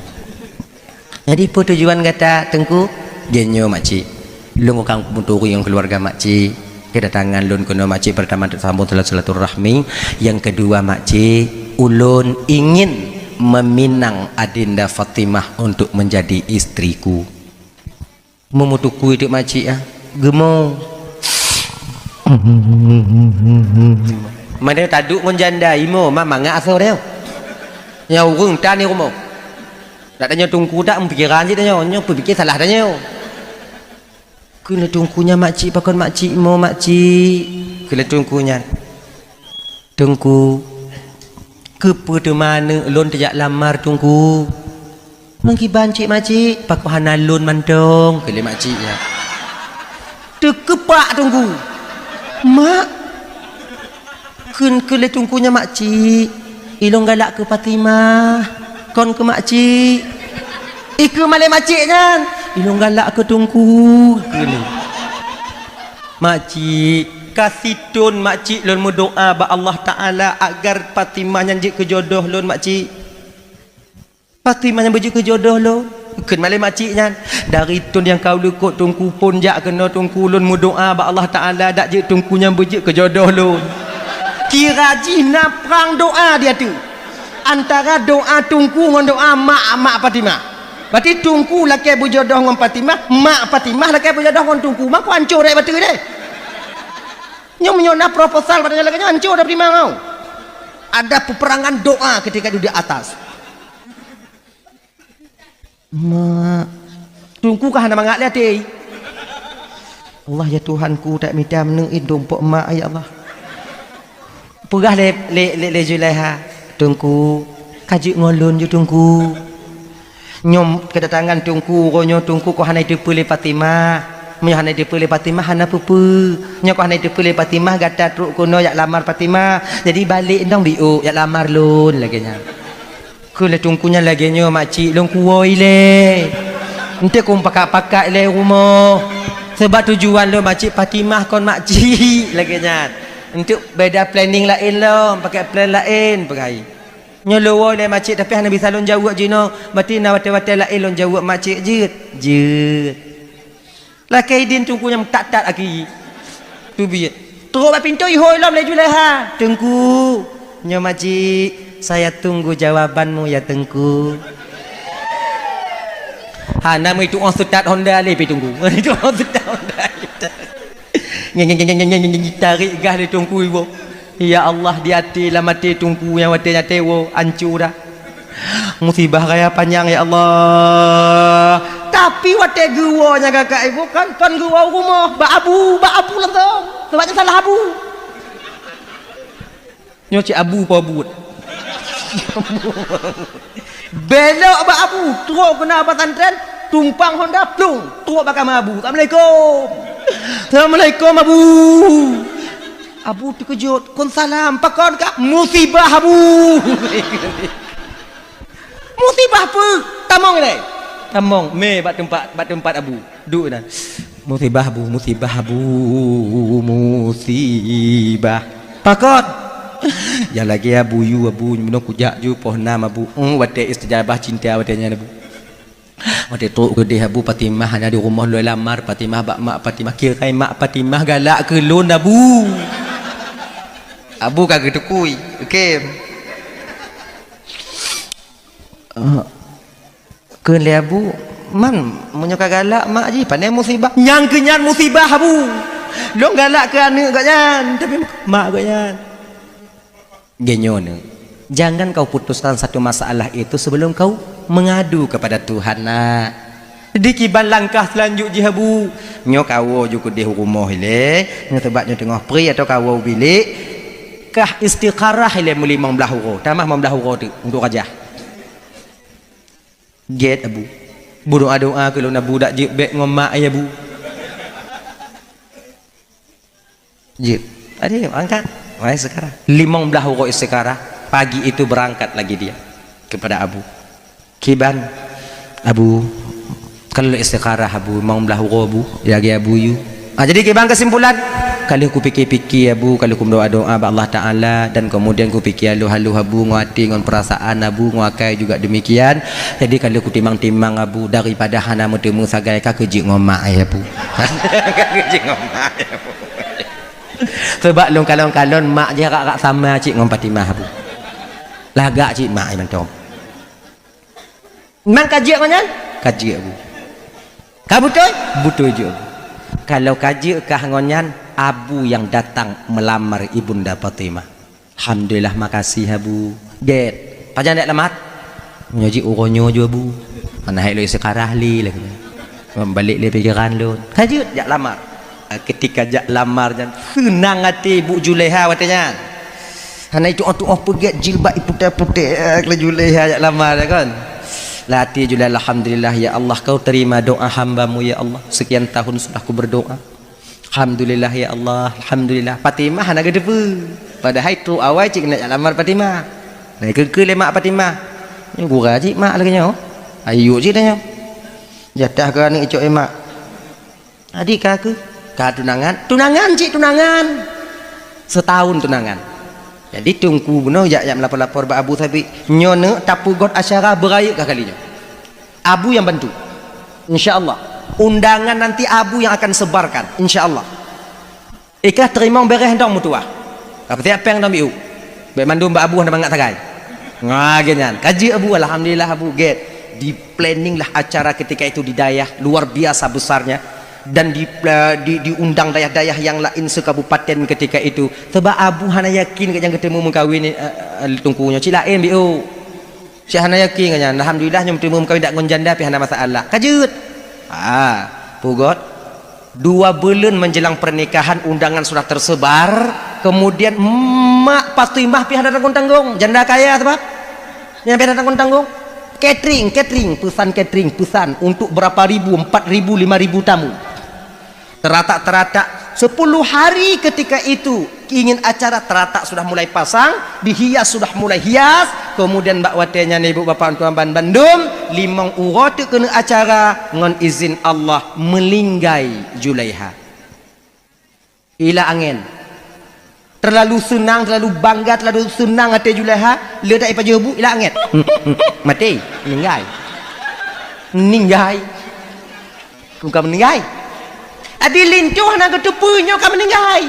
Jadi, peue tujuan gata, Teungku? Jih nyoe, makcik. Lôn ka meuturi ngon keuluwarga makcik. Kedatangan lôn keunoe, makcik, pertama untuk sambung silaturahmi. Yang kedua, makcik, ulôn ingin meminang Adinda Fatimah untuk menjadi istriku. Meumutukui teuk makcik, ah. Geumo. Mana taduek ngon janda, imo, ma mangat asoe dia. Nyang ureueng tan di rumoh. Dak tanyoe Teungku, dak meupikeran cit tanyoe, nyoe peupike salah tanyoe. Kheun lé Teungku nyan, "Makcik, pakon makcik mo, makcik?" Kheun lé Teungku nyan, "Teungku, keupeue teuma aneuk lôn teujak lamar, Teungku?" "Meukiban cit, makcik?" "Pakon hana lôn mantong?" kheun lé makcik nyan. Teukeupak Teungku. "Mak," kheun, kheun lé Teungku nyan, "Makcik, ilôn galak keu Fatimah, kon keu makcik." Ikheun malée makcik nyan, "Ilôn galak keu Teungku," kheun lé. "Makcik, ka sithon makcik lôn meudoá bak Allah Taala agar Fatimah nyan jeuet keu jodoh lôn, makcik." "Fatimah nyan beujeuet keu jodoh lôn?" Kheun malée makcik nyan, "Dari thon nyang ka u likot Teungku phon jak keunoe Teungku, lôn meudoá bak Allah Taala dak jeuet Teungku nyan beujeuet keu jodoh lôn." Kira jih na prang doá di ateueh. Antara doá Teungku ngon doá mak, mak Fatimah. Berarti Teungku lakée beujodoh ngon Fatimah, mak Fatimah lakée beujodoh ngon Teungku. Mako hancô rot bateue deh. Nyoe meunyoe na proposal pada lagée nyoe, hancô dah Fatimah nyoe. Ada peperangan doa ketika duduk di atas. Mak, Teungku ka hana mangat lé até. Allah, ya Tuhanku, tak mita meuneuk indong pok mak, ya Allah. Peugah lé, lé, lé, lé Zulaiha, "Teungku, ka jeuet ngon lôn ju, Teungku." Nyoe kedatangan Teungku, uroe nyoe Teungku kok hana jiteupeue lé Fatimah. Meunyoe hana jiteupeue lé Fatimah, hana peue-peue. Nyoe kok hana jiteupeue lé Fatimah, gata trok keunoe jak lamar Fatimah. Jadi balek dong biôk jak lamar lôn, lagée nyan. Kheun lé Teungku nyan, "Lagée nyoe makcik, lôn kuwoe ilée. Enteuk kong pakat-pakat ilée rumoh. Sabab tujuan lôn makcik Fatimah kon makcik," lagée nyan. "Enteuk beda planning laén lom, pakai plan laén," peugah. "Nyoe lôn woe ilée makcik, tapi hana bisa lôn jaweueb jinoe. Berarti na watée-watée laén lôn jaweueb makcik." "Jeuet, jeuet." Lakée idin Teungku nyang that-that aki teubiet. Trok bak pintoe ihôi lom lé Zulaiha, "Teungku, nyoe makcik, saya tunggu jawabanmu ya Teungku." Hana meuitu'oh seutat honda lé pi Teungku. Itu'oh seutat honda. Nyeng, nyeng, nyeng, nyeng, nyeng, nyeng, tarék gah lé Teungku iwoe. Ya Allah, di até, lam até Teungku nyang watée nyan teuwoe, ancô dah. Musibah raya panyang, ya Allah. Tapi watée geuwoe nyan kakak ibu kan, kon geuwoe u rumoh, bak abu, bak abu langsong. Sebab nyan salah abu. Nyoe cit abu po buet. Belok bak abu, trok keunan pesantren, tumpang honda, plung, trok bak kama abu. "Assalamualaikum." "Assalamualaikum, Abu." Abu teukeujot, "Kon salam, pakon kah?" "Musibah, Abu." "Musibah peue?" "Tamong ilée." Tamong, mé bak teumpat, bak teumpat Abu. Duek na. "Musibah, Abu, musibah, Abu, musibah." "Pakon?" "Nyang lagée Abu yue, Abu, meunyoe kujak ju poh nam, Abu." Hmm, watée istijabah cinta watée nyan, Abu. Watée trok keudeh Abu, Fatimah hana di rumoh, lôn lamar Fatimah bak mak Fatimah. Kira mak Fatimah galak keu lôn, Abu. Abu ka geutukui. Oke. Ah, kheun lé Abu, "Man, meunyoe ka galak mak jih, pane musibah?" "Nyang keu nyan musibah, Abu. Lôn galak keu aneuk gobnyan, tapi mak gobnyan." Geunyoe, jangan kau putuskan satu masalah itu sebelum kau mengadu kepada Tuhan, nak. Di kiban langkah seulanjut jih, Abu? Nyoe kawoe ju keudeh u rumoh ilée, nyoe sabab nyoe teungoh pri atau kawoe u bilék, kah istikharah ilée meulimong blaih uroe, tamah limong blaih uroe teuk untuk rajah. Gét, Abu. Beudoá-doá keu lôn, Abu, dak jeuet bék ngon mak, ya, Bu. Jeuet. Tadi angkat. Wahai sekarang. Limong blaih uroe istikharah, pagi itu berangkat lagi dia kepada Abu. Kiban, Abu, ka lheueh istikharah Abu, limong blah uroe Abu, lagèe Abu yue. Ah, jadi kiban keusimpulan, ka lheueh kupike-pike Abu, ka lheueh kumeudoa-doa bak Allah Taala, dan kemudian kupike haloh-haloh Abu, ngon até, ngon peurasaan Abu, ngon akai juga demikian. Jadi ka lheueh kutimang-timang Abu, daripada hana meuteumé sagai, ka keuh jeuet ngon mak, eh, Abu. Ka keuh jeuet ngon mak, eh, Abu. Sabab lôn kalon-kalon mak jih rak-rak sama cit ngon Fatimah, Abu. Lagak cit mak, eh, mantong. Memang ka jeuet ngon nyan? Ka jeuet, Abu. Ka beutôi? Beutôi jeuet, Abu. Kalau ka jeuet kah ngon nyan, Abu nyang datang meulamar Ibunda Fatimah. Alhamdulillah, makasih, Abu. Gét. Pajan jak lamar? Nyoe jih uroe nyoe ju, Abu. Hana hai lôn istikharah lé lagèe nyan. Balek lé pikeran lôn. Ka jeuet jak lamar. Ah, ketika jak lamar nyan, seunang até Ibu Julaiha watèe nyan. Hana itu'oh-tu'oh peugèt jilbab iputéh-putéh, eh, keu Julaiha jak lamar, ya kan? Lah até Julaiha, "Alhamdulillah, ya Allah, Kau terima doa hamba-Mu, ya Allah. Sekian tahun sudah ku berdoa. Alhamdulillah, ya Allah, alhamdulillah." Fatimah hana geuteupeue. Padahai trok awai cit keuneuk jak lamar Fatimah. Nah, keu-keu lé mak Fatimah. Nyoe gura cit mak lagèe nyoe. Ayo cit tanyoe. Jatah keu aneuk icok, eh, mak. Adik ka keuh? Ka tunangan? Tunangan cit tunangan. Setahun tunangan. Jadi teungku bunoe jak, jak meulapor-lapor bak Abu Thabit. Nyoe neuk tapeugot acara beurayeuk ka kali nyoe. Abu nyang bantu. Insya Allah. Undangan nanti Abu yang akan sebarkan. Insya Allah. Ikah teurimong bèrèh dong meutuah. Ka peusiap péng dong biu. Bèk mandum bak Abu hana mangat sagai. Nga geuh nyan. Ka jeuet Abu, alhamdulillah Abu gét. Di-planning lah acara ketika itu di dayah, luar biasa besarnya. Dan di, eh, di, diundang dayah-dayah yang lain sekabupaten ketika itu. Sebab Abu hana yakin keu nyang geuteumu meukawen, eh, eh, teungku nyoe. Cit laén biu. Cit hana yakin keu nyan. Alhamdulillah nyoe meuteumé meukawen dak ngon janda pih hana masalah. Ka jeuet. Ha, peugot. Dua buleuen menjelang pernikahan undangan sudah tersebar, kemudian mak Fatimah pih hana tanggong-tanggong. Janda kaya sabab. Nyan pih hana tanggong-tanggong. Catering, catering, pesan catering, pesan untuk berapa ribu, empat ribu, lima ribu tamu. Teratak-teratak, sepuluh hari ketika itu ingin acara, teratak sudah mulai pasang, dihias sudah mulai hias, kemudian bak watèe nyan ibu bapak tuan ban bandum, limong uroe teuk keuneuk acara, ngon izin Allah, meuninggai Julaiha. Ila angén. Terlalu seunang, terlalu bangga, terlalu seunang até Julaiha, le dak ipajoh bu, ila angén. Maté, meuninggai. Meuninggai. Bukan meuninggai. Adi linto hana geuteupeue nyoe ka meuninggai.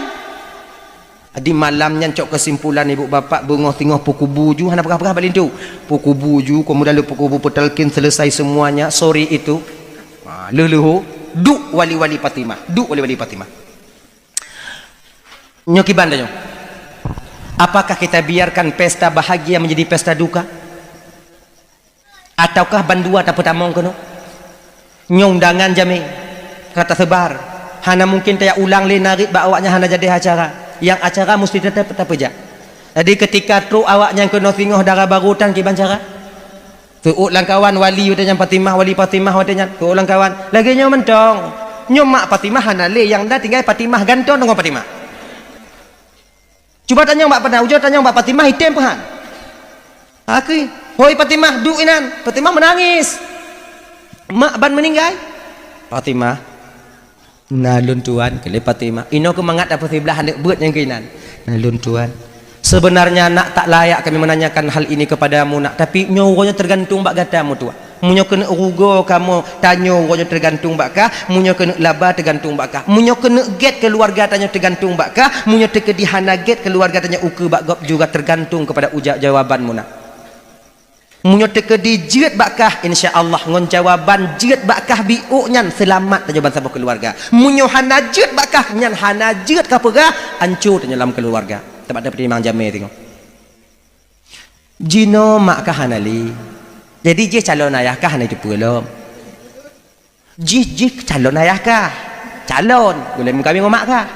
Adi malam nyan cok keusimpulan ibu bapak beungoh singoh peukubu ju hana peugah-peugah bak linto. Peukubu ju, kemudian lé peukubu peutalkin selesai semuanya sore itu. Ha, leuh-leuh ho, duek wali-wali Fatimah, duek wali-wali Fatimah. Nyoe kiban tanyoe. Apakah kita biarkan pesta bahagia menjadi pesta duka? Ataukah bandua tapeutamong keunoe? Nyoe undangan jamé ka taseubar. Hana mungkin tajak ulang lé narit bak awaknyan hana jadi acara. Nyang acara musti teutap tapeujak. Jadi keutika trok awaknyan keunoe singoh dara barô tan kiban cara? Teuôt lam kawan wali watèe nyan Fatimah, wali Fatimah watèe nyan. Teuôt lam kawan. Lagèe nyoe mantong. Nyoe mak Fatimah hana lé, nyang na tinggai Fatimah gantoe deungon Fatimah. Cuba tanyong bak Fatimah, ujoe tanyong bak Fatimah, item peuhan. Akui, "Hoi Fatimah, duek inan." Fatimah meunangis. "Mak ban meuninggai?" Fatimah, "Na lôn tuan," keu lé Fatimah. Inoe keuh mangat tapeusibeulaih aneuk beuet nyang keuinan. "Na lôn tuan. Sebenarnya nak tak layak kami menanyakan hal ini kepadamu nak, tapi nyoe uroe nyoe tergantung bak gata meutuah. Meunyoe keuneuk rugoe kamoe tanyoe uroe nyoe tergantung bak kah, meunyoe keuneuk laba tergantung bak kah. Meunyoe keuneuk gét keuluwarga tanyoe tergantung bak kah, meunyoe teukeudi hana gét keuluwarga tanyoe ukeue bak gob juga tergantung kepada uja-, jawaban meunan." Meunyoe teukeudi jeuet bak kah, insya Allah ngon jawaban jeuet bak kah biôk nyan seulamat tanyoe bansaboh keuluwarga. Meunyoe hana jeuet bak kah, nyan hana jeuet kapeugah, anco tanyoe lam keuluwarga. Teuma tapeutimang jamé singoh. Jinoe mak kah hana lé. Jadi jih calon ayah kah hana jiteupeue lom. Jih, jih calon ayah kah. Calon, ulèe meukawen ngon mak kah.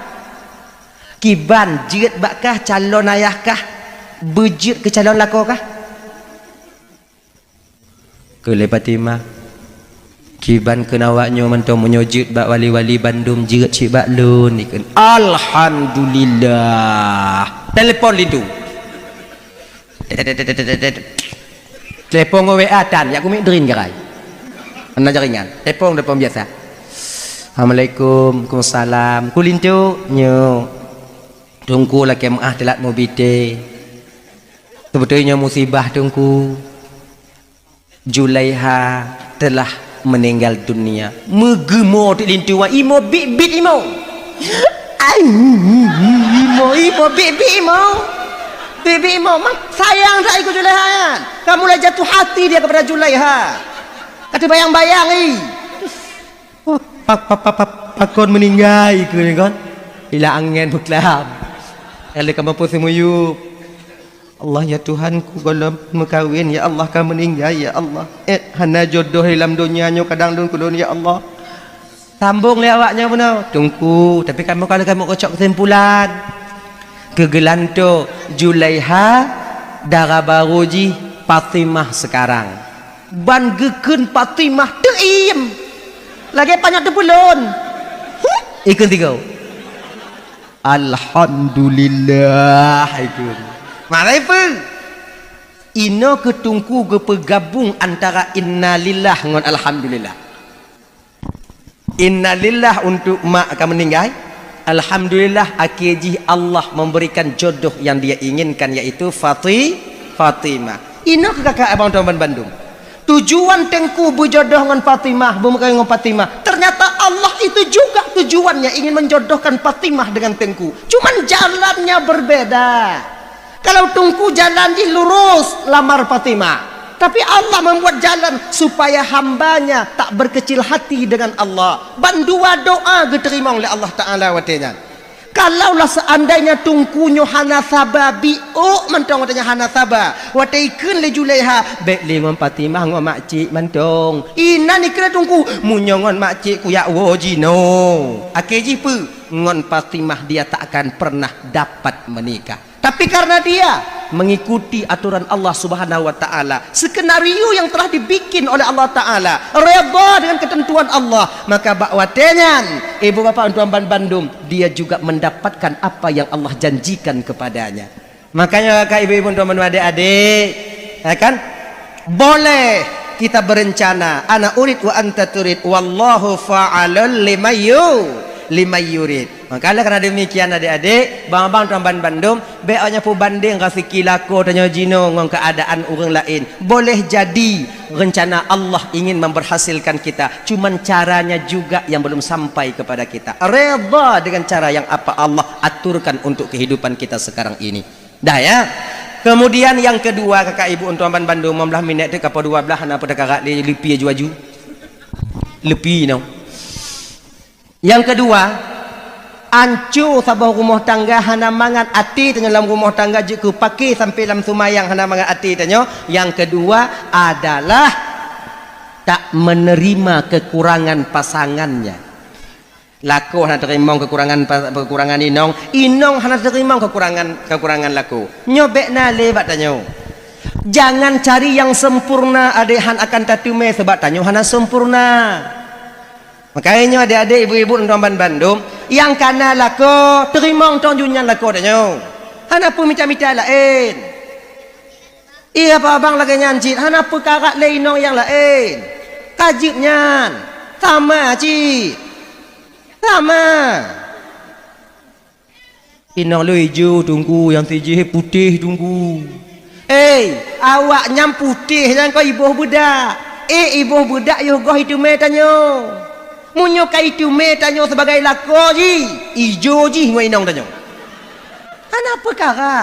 Kiban jeuet bak kah calon ayah kah, beujeuet keu calon lakoe kah? Keu lé Fatimah, kiban keu awak nyoe mantong meunyoe jeuet bak wali-wali bandum jeuet cit bak lôn ikheun. Alhamdulillah. Telepon linto. Telepon ngon W A tan, jak kumiet drin garai. Hana jaringan. Telepon, telepon biasa. Assalamualaikum. Waalaikumsalam. Kulinto nyoe. Teungku lakée meu'ah teulat mubité. Seubeutôi nyoe musibah Teungku. Julaiha telah meninggal dunia. Meugeumo teuk linto, imoe biet-biet imoe. Ai, imoe, imoe biet-biet imoe. Biet-biet imoe. Mang sayang that ikeu Julaiha nyan. Ka mulai jatuh hati dia kepada Julaiha. Ka teubayang-bayang, ih. Oh, pa-, pa-, pa-, pa-, pakon meuninggai keu nyan kon? Ila angén beuklam. Lé ka mampu seumuyup. Allah, ya Tuhanku, gohlom meukawen, ya Allah, ka meuninggai, ya Allah. Eh, hana jodoh lam donya nyoe kadang lôn keu lôn, ya Allah. Sambong lé awak nyoe bunoe, Teungku, tapi kamoe ka lheueh kamoe keucok keusimpulan. Keu geulantoe Julaiha, dara barô jih Fatimah sekarang. Ban geukheun Fatimah teuiem. Lagée panyöt teupeulon. Ikheun tiga. Alhamdulillah, ikheun. Marai peue? Inoe keu Teungku geupeugabong antara innalillah ngon alhamdulillah. Innalillah untuk mak ka meuninggai. Alhamdulillah, akhé jih Allah memberikan jodoh yang dia inginkan, yaitu Fati-, Fatimah. Inoe keu kakak abang tuan ban bandum. Tujuan Teungku beujodoh ngon Fatimah, beumeukawen ngon Fatimah. Ternyata Allah itu juga tujuannya ingin menjodohkan Fatimah dengan Teungku. Cuman jalannya berbeda. Kalau Teungku jalan jih lurus lamar Fatimah. Tapi Allah membuat jalan supaya hamba-Nya tak berkecil hati dengan Allah. Ban dua doa geuteurimong lé Allah Taala watée nyan. Kalaulah seandainya Teungku nyoe hana saba, biôk mantong watée nyan hana saba. Watée ikheun lé Julaiha, bék lé ngon Fatimah ngon makcik mantong. Inan ikheun lé Teungku, meunyoe ngon makcik kuyak woe jinoe. Akhé jih peue? Ngon Fatimah dia tak akan pernah dapat menikah. Tapi karena dia mengikuti aturan Allah Subhanahu wa Taala, skenario yang telah dibikin oleh Allah Taala, redha dengan ketentuan Allah, maka bak watée nyan, ibu bapak tuan ban bandum, dia juga mendapatkan apa yang Allah janjikan kepadanya. Makanya, kakak, ibu-ibu, teman-teman, adik-adik, ya kan? Boleh kita berencana, ana urid wa anta turid, wallahu fa'alul limayyu-, limayyurid. Maka, oleh karena demikian, adik-adik, bang-bang tuan ban bandum, bék awak nyan peubandeng raseuki lakoe tanyoe jinoe ngon keuadaan ureuëng laén. Boleh jadi rencana Allah ingin memberhasilkan kita, cuman caranya juga yang belum sampai kepada kita. Redha dengan cara yang apa Allah aturkan untuk kehidupan kita sekarang ini. Dah, ya. Kemudian yang kedua, kakak ibu, untuk ban bandum, lima belas minit tu, kapal dua belas, hana peue takarak lé, leupie aju-aju. Leupie, no. Yang kedua, anco saboh rumoh tangga hana mangat até tanyoe lam rumoh tangga jeuet keu paké sampai lam seumayang hana mangat até tanyoe. Yang kedua adalah tak menerima kekurangan pasangannya. Lakoe hana teurimong kekurangan pa-, kekurangan inong, inong hana teurimong kekurangan, kekurangan lakoe. Nyoe bék na lé bak tanyoe. Jangan cari yang sempurna, adak han akan tateumé, sabab tanyoe hana sempurna. Makajih nyoe adik-adik, ibu-ibu, lôn tuan ban bandum, nyang kana lakoe, teurimong tong jih nyan lakoe tanyoe. Hana peue mita-mita laén. Iya, abang lagée nyan cit, hana peue karak lé inong nyang laén. Ka jeuet nyan, sama cit. Sama. Inong lôn ijo teungku, nyang sijih putéh teungku. Eh, awak nyan putéh nyan kon iboh beudak. Eh, iboh beudak yoh goh iteumé tanyoe. Meunyoe ka iteumé tanyoe sibagai lakoe jih, ijo jih ngon inong tanyoe. Hana peukara.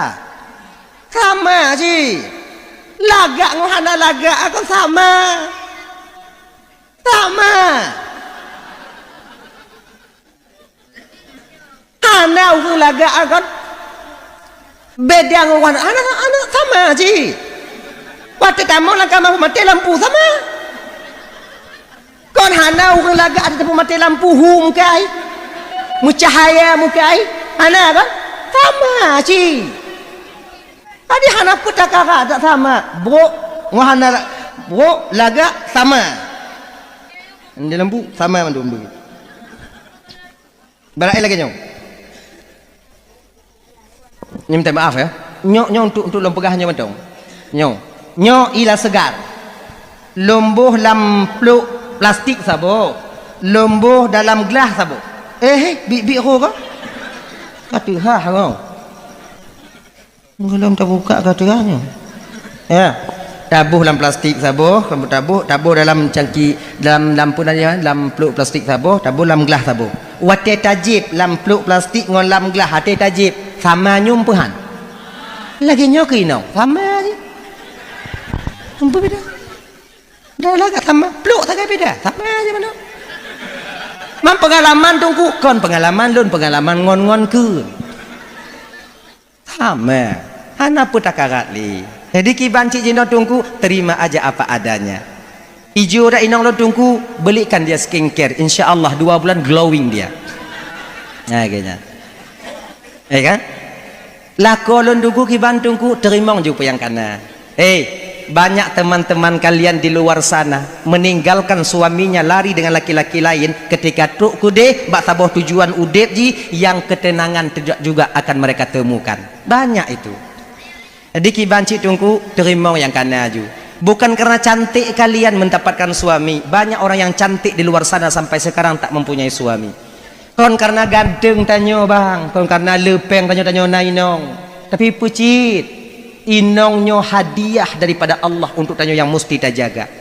Sama jih. Lagak ngon hana lagak kon sama. Sama. Hana ureuëng lagak kon beda ngon ureuëng hana, hana sama jih. Watée tamong lam kama maté lampu sama. Kon hana ureuëng lagak ata teupeu maté lampu hu mukai. Meucahaya mukai. Hana kon? Sama jih. Jadi hana peue takara tak sama. Brok ngon hana brok lagak sama. Di lampu sama mandum begitu. Ibarat lagée nyoe. Nyoe minta maaf ya. Nyoe, nyoe untuk, untuk lôn peugah nyoe mantong. Nyoe. Nyoe ila seugar. Lôn boh lam plôk Plastik saboh, lom boh dalam glah saboh. Eh, eh, bit-bit roh ka? Ka teuhah roh. Golom tabuka ka teuhah nyoe. Ya. Taboh lam plastik saboh, kamoe taboh, taboh dalam cangki, dalam, lam peue nan nyan, lam pluek plastik saboh, taboh lam glah saboh. Watée tajieb lam pluek plastik ngon lam glah, watée tajieb, sama nyoe peuhan. Lagée nyoe keuh inong, sama jih. Hana beda. Dah lah, sama, pluek sagai beda, sama aja mana. Man pengalaman Teungku, kon pengalaman lôn, pengalaman ngon-ngon keu. Sama, hana peue takarat lé. Jadi kiban cit jinoe Teungku, terima aja apa adanya. Ijo dak inong lôn Teungku, belikan dia skincare, insya Allah dua bulan glowing dia. Nah, kayaknya. Ya kan? Lakoe lôn Teungku kiban Teungku, teurimong ju peue nyang kana. Hei, banyak teman-teman kalian di luar sana meninggalkan suaminya lari dengan laki-laki lain ketika trok keudeh bak saboh tujuan udeb jih yang ketenangan tidak juga akan mereka temukan. Banyak itu. Jadi kiban cit Teungku, teurimong nyang kana ju. Bukan karena cantik kalian mendapatkan suami. Banyak orang yang cantik di luar sana sampai sekarang tak mempunyai suami. Kon karena ganteng tanyoe bang, kon karena leupeng tanyoe, tanyoe na inong. Tapi peucit, inong nyoe hadiah daripada Allah untuk tanyoe yang musti tajaga.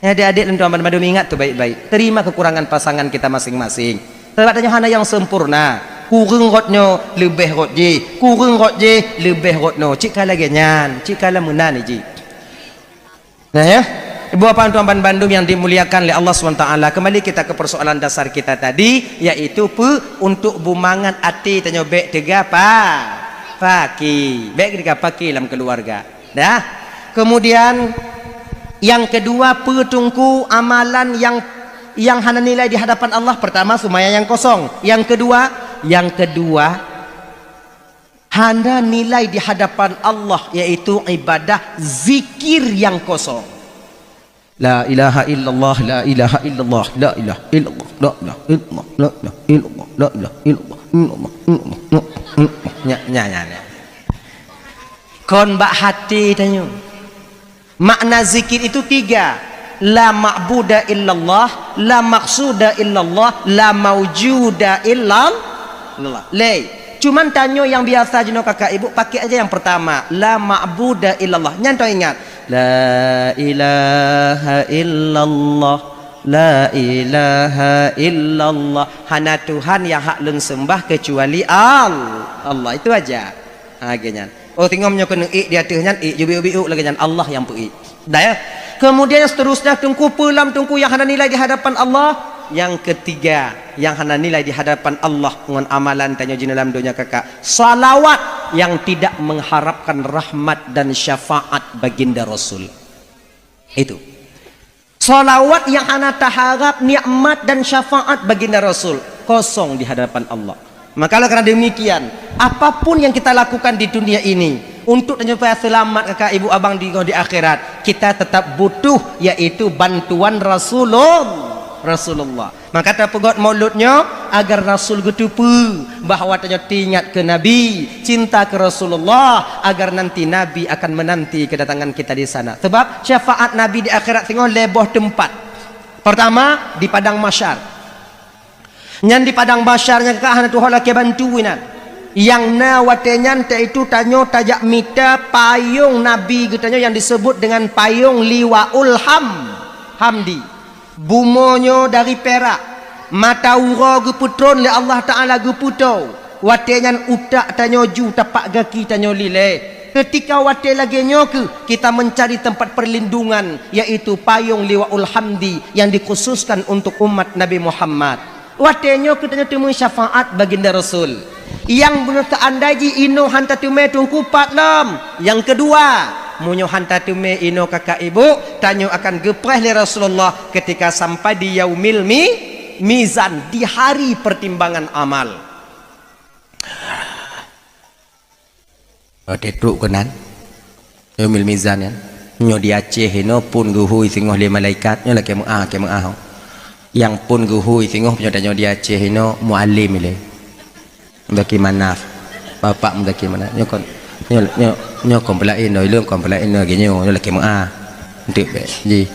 Ya, adik-adik lôn tuan banmandum, ingat tu baik-baik. Terima kekurangan pasangan kita masing-masing. Sebab tanyoe hana nyang sempurna. Kureueng rot nyoe, leubeh rot jih. Kureueng rot jih, leubeh rot nyoe. Cit ka lagée nyan, cit ka lam meunan jih. Nah, ya. Ibu bapak tuan banmandum yang dimuliakan oleh Allah subhanahu wa taala, kembali kita ke persoalan dasar kita tadi, yaitu pe untuk bumangat até tanyoe bék teuga pa-, paki. Bék teuga paki lam keluarga. Dah. Kemudian yang kedua, pe Teungku amalan yang, yang hana nilai di hadapan Allah? Pertama, sumaya yang kosong. Yang kedua, yang kedua, hana nilai di hadapan Allah, yaitu ibadah zikir yang kosong. La ilaha illallah, la ilaha illallah, la ilaha illallah, la ilaha illallah, la ilaha illallah, la ilaha illallah, illallah, illallah, illallah. Nya, nya, nya, nya. Kon bak hati tanyoe. Makna zikir itu tiga. La ma'buda illallah, la maqsuda illallah, la maujuda illallah. Lé. Cuman tanyoe nyang biasa jinoe kakak ibu, pakai aja yang pertama. La ma'buda illallah. Nyan teuingat. La ilaha illallah. La ilaha illallah. Hana Tuhan nyang hak lôn sembah kecuali Al-, Allah. Itu aja. Ha, lagée nyan. Oh, teungoh nyoe keuneuk ék di ateueh nyan, ék ju biuk-biuk lagée nyan, Allah nyang peuék. Dah, ya? Kemudian seterusnya, Teungku, pe lam Teungku yang hana nilai di hadapan Allah? Yang ketiga, yang hana nilai di hadapan Allah ngon amalan tanyoe jinoe lam donya kakak, salawat yang tidak mengharapkan rahmat dan syafaat baginda Rasul. Itu. Salawat yang hana taharap nikmat dan syafaat baginda Rasul, kosong di hadapan Allah. Maka oleh karena demikian, apapun yang kita lakukan di dunia ini, untuk supaya selamat kakak ibu abang di, di akhirat, kita tetap butuh, yaitu bantuan Rasulullah. Rasulullah. Maka tapeugot maulud nyoe agar Rasul geuteupeue bahwa tanyoe teuingat keu Nabi, cinta keu Rasulullah, agar nanti Nabi akan menanti kedatangan kita di sana. Sebab syafaat Nabi di akhirat singoh lhée boh teumpat. Pertama, di padang mahsyar. Nyan di padang mahsyar nyan ka hana tuho lakée bantu inan. Nyang na watée nyan teuitu tanyoe tajak mita payong Nabi geutanyoe nyang disebut dengan payong Liwaul Ham-, Hamdi. Bumoe nyoe dari pirak, mata uroe geupeutron lé Allah Taala geupeutoe, watée nyan utak tanyoe ju tapak gaki tanyoe lilée. Keutika watée lagée nyoe kheueh kita mencari tempat perlindungan, yaitu payong Liwaul Hamdi yang dikhususkan untuk umat Nabi Muhammad. Watée nyoe kheueh tanyoe teumé syafaat baginda Rasul. Nyang beuneuh teuandai jih inoe hán tateumé teungku pat lom. Nyang keudua, meunyoe hán tateumé inoe kakak ibu, tanyoe akan geupreh lé Rasulullah keutika sampai di yaumil mi-, mizan, di hari pertimbangan amal. Watée trok keunan, Yaumil Mizan nyan. Nyoe di Aceh inoe phon geuhôi singoh lé malaikat, nyoe lakée meu'ah, lakée meu'ah. Nyang phon geuhôi singoh nyoe tanyoe di Aceh inoe mualem ilée. Muzaki Manaf. Bapak Muzaki Manaf. Nyoe kon, nyoe, nyoe, nyoe kon peulaén, nyoe ilong kon peulaén, nyoe lagée nyoe, nyoe lakée meu'ah. Enteuk bék. Ji.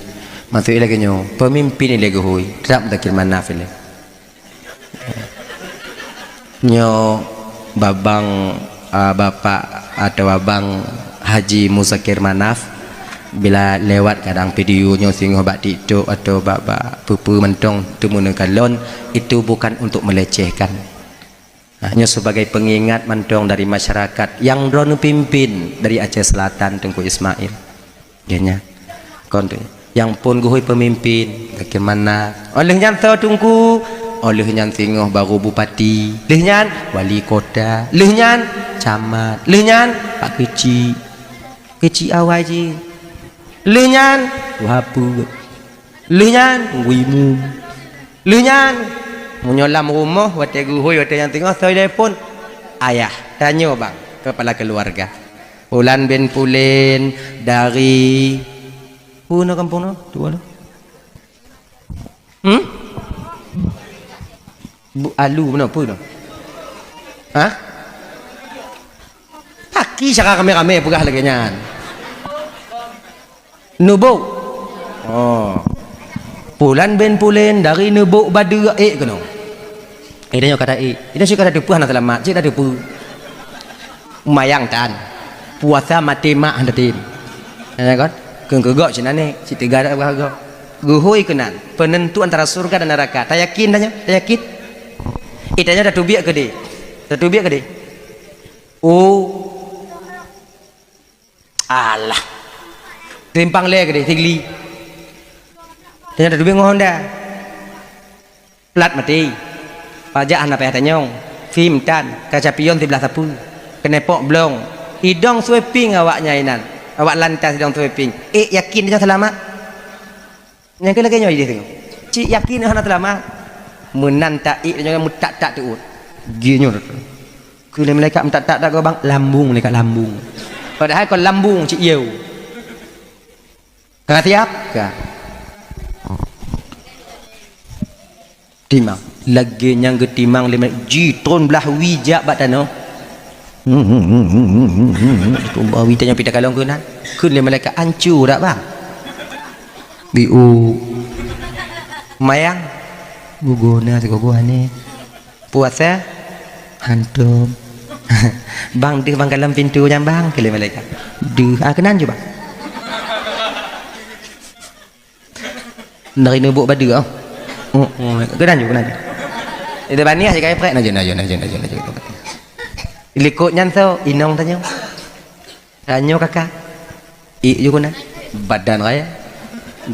Maksud ilée geuh nyoe, peumimpén ilée geuhôi, trap Muzakir Manaf ilée. Nyoe babang, ah, bapak atau abang Haji Muzakir Manaf, bila lewat kadang video nyoe singoh bak TikTok atau bak, bak peue-peue mantong teumeuneuk kalon, itu bukan untuk melecehkan. Nah, nyoe sebagai pengingat mantong dari masyarakat nyang droeneuh pimpin dari Aceh Selatan, Teungku Ismail. Geuhnyan. Kon tu. Nyang phon geuhôi peumimpin, bagaimana? Oh, lheueh nyan soe Teungku? Oh, lheueh nyan singoh baru bupati. Lheueh nyan wali kota. Lheueh nyan camat. Lheueh nyan pak keuchik. Keuchik awai jih. Lheueh nyan tuha peuet. Lheueh nyan, teungku imum. Lheueh nyan, meunyoe lam rumoh, watée geuhôi, watée nyang teungoh, soe telepon, ayah, tanyoe bang, kepala keuluwarga. Pulan bin Pulen dari, peue na kampung na? Tuha na. Hmm? Bu, alu, meunoe, peue na? Hah? Paki cara ramé-ramé peugah lagée nyan. Neubok. Oh. Pulan bin Pulen dari Neubok Badeue ék keunoe. Eh, tanyoe kata ék. Tanyoe cit ka tateupeue hana seulamat, cit tateupeue. Mayang tan. Puasa maté mak hana tem. Ya kan? Keu keugok cit nani, cit teuga dak beugok. Geuhôi keunan, penentu antara surga dan neraka. Tayakin tanyoe? Tayakin? Eh, tanyoe tateubiet keudeh. Tateubiet keudeh. Oh. Alah. Simpang lé keudeh, Sigli. Tanyoe tateubiet ngon Honda. Plat maté. Pajak hana payah tanyong. Fim tan, kaca pion siblah sapeue. Keunepok blong. Idong sweeping awaknyan inan. Awak lantas idong sweeping. Eh, yakin tanyoe seulamat? Nyang keu lagée nyoe ideh teungoh. Cit yakin hana seulamat. Meunan taék tanyoe meutak-tak teuôt. Geuh nyoe. Keu lé malaikat meutak-tak dak gobang, lambung malaikat lambung. Padahai kon lambung cit yeu. Ka siap? Ka. Timang. Lagée nyang geutimang lé malaikat, jitron blah wie jak bak tanoh. Tron blah wie tanyong pita kalong keunan. Kheun lé malaikat, "Ancu dak, bang?" "Biu." "Mayang?" "Bugona sigoe aneh." "Puasa?" "Hantom." "Bang, deuh bang kalon pintoe nyan, bang," kheun lé malaikat. "Deuh, ah, keunan ju, bang." Dari Neubok Badeue, oh. Oh, oh, keunan ju, keunan ju. Itu baniah je kai prek, naju, naju, naju, naju, naju. Likot nyan soe, inong tanyoe. Tanyoe kaka. Ék ju keunan. Badan raya.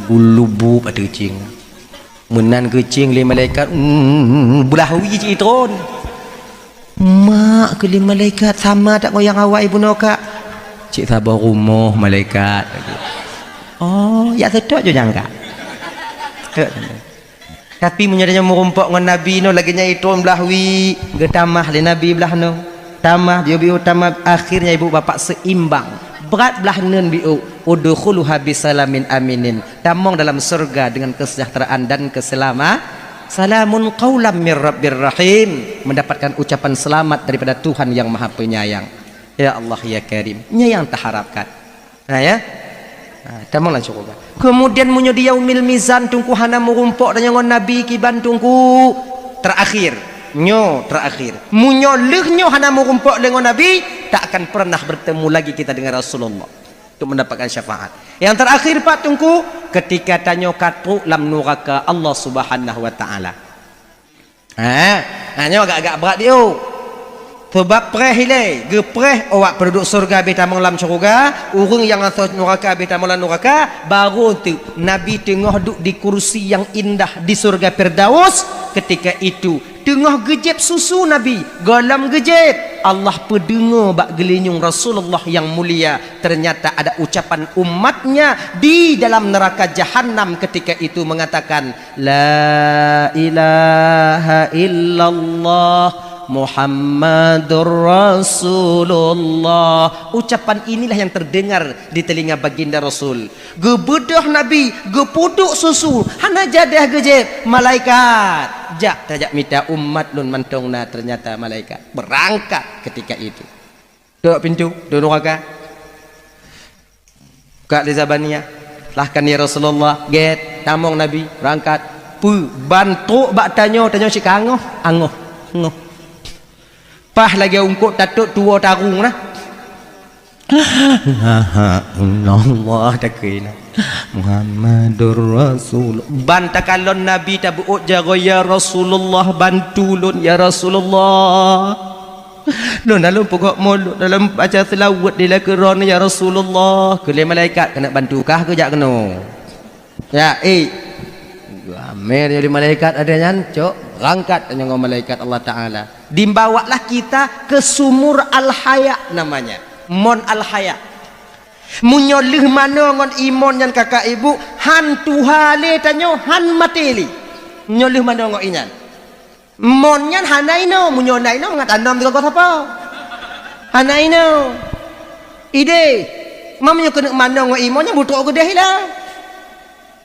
Gulubup ateueh cing. Meunan keucing lé malaikat, mm, blah wie cit itron. Mak, kheun lé malaikat, sama that ngon nyang awai bunoe, Kak? Cit saboh rumoh malaikat. Oh, jak seutôt ju nyang, Kak. Tapi meunyoe tanyoe meurumpok ngon Nabi nyoe lagée nyan itron blah wie, geutamah lé Nabi blah nyoe. Tamah, biu-biu tamah, akhirnya ibu bapak seimbang. Brat blah neun biu, udkhuluha bisalamin aminin. Tamong dalam surga dengan kesejahteraan dan keselama-, salamun qaulam mir rabbir rahim. Mendapatkan ucapan selamat daripada Tuhan yang Maha Penyayang. Ya Allah, ya Karim. Nyan nyang taharapkan. Nah, ya. Nah, tamong lam syeuruga. Kemudian meunyoe di yaumil mizan Teungku hana meurumpok tanyoe ngon Nabi kiban Teungku terakhir. Nyoe terakhir. Meunyoe lheueh nyoe hana meurumpok lé ngon Nabi, tak akan pernah bertemu lagi kita dengan Rasulullah untuk mendapatkan syafaat. Yang terakhir, Pak Teungku, ketika tanyoe ka trok lam nuraka Allah Subhanahu wa Taala. Ha, ha, nyoe agak-agak brat diu. Sebab preh ilée, geupreh awak penduduk syeuruga beh tamong lam syeuruga, ureuëng nyang asoe nuraka beh tamong lam nuraka, baru tu Nabi teungoh duek di kursi nyang indah di syeuruga Firdaus. Ketika itu, teungoh geujép susu Nabi, gohlom geujép, Allah peudeungoe bak geulinyueng Rasulullah nyang mulia, ternyata ada ucapan umatnya di dalam neraka Jahannam ketika itu mengatakan, "La ilaha illallah Muhammadur Rasulullah." Ucapan inilah yang terdengar di telinga baginda Rasul. Geubeudôh Nabi, geupuduk susu, hana jadeh geujép, malaikat, "Jak, tajak mita umat lôn mantong na." Ternyata malaikat berangkat ketika itu. Tok pintu, tok nuraka. Kak lé Zabaniyah. Lahkan, "Ya Rasulullah, gét, tamong Nabi, berangkat." Peue, ban trok bak tanyoe, tanyoe cit ka angoh, angoh, angoh. Paih lagée eungkôt tatôt tuwoe tarông na. "La ilaha illallah," takheun na. "Muhammadur Rasul." Ban takalon Nabi tabeuôt jaroe, "Ya Rasulullah, bantu lôn, ya Rasulullah. Lôn na lôn peugét mulod, na lôn baca seulaweuet di lakoe droeneuh, ya Rasulullah." Keu lé malaikat, "Keuneuk bantu kah keu jak keunoe?" Ya, eh. Ramé nyoe di malaikat ada nyan, cok, berangkat nyoe ngon malaikat Allah Taala. Dibawalah kita ke sumur al-haya namanya. Mon al-haya. Meunyoe lheueh manoe ngon imon nyan kakak ibu, han tuha lé tanyoe, han maté lé. Meunyoe lheueh manoe ngon inyan. Mon nyan hana inoe, meunyoe na inoe mangat anom sigoe sapo. Hana inoe. Idéh, meunyoe keuneuk manoe ngon imon nyan beutrok keudeh ilang.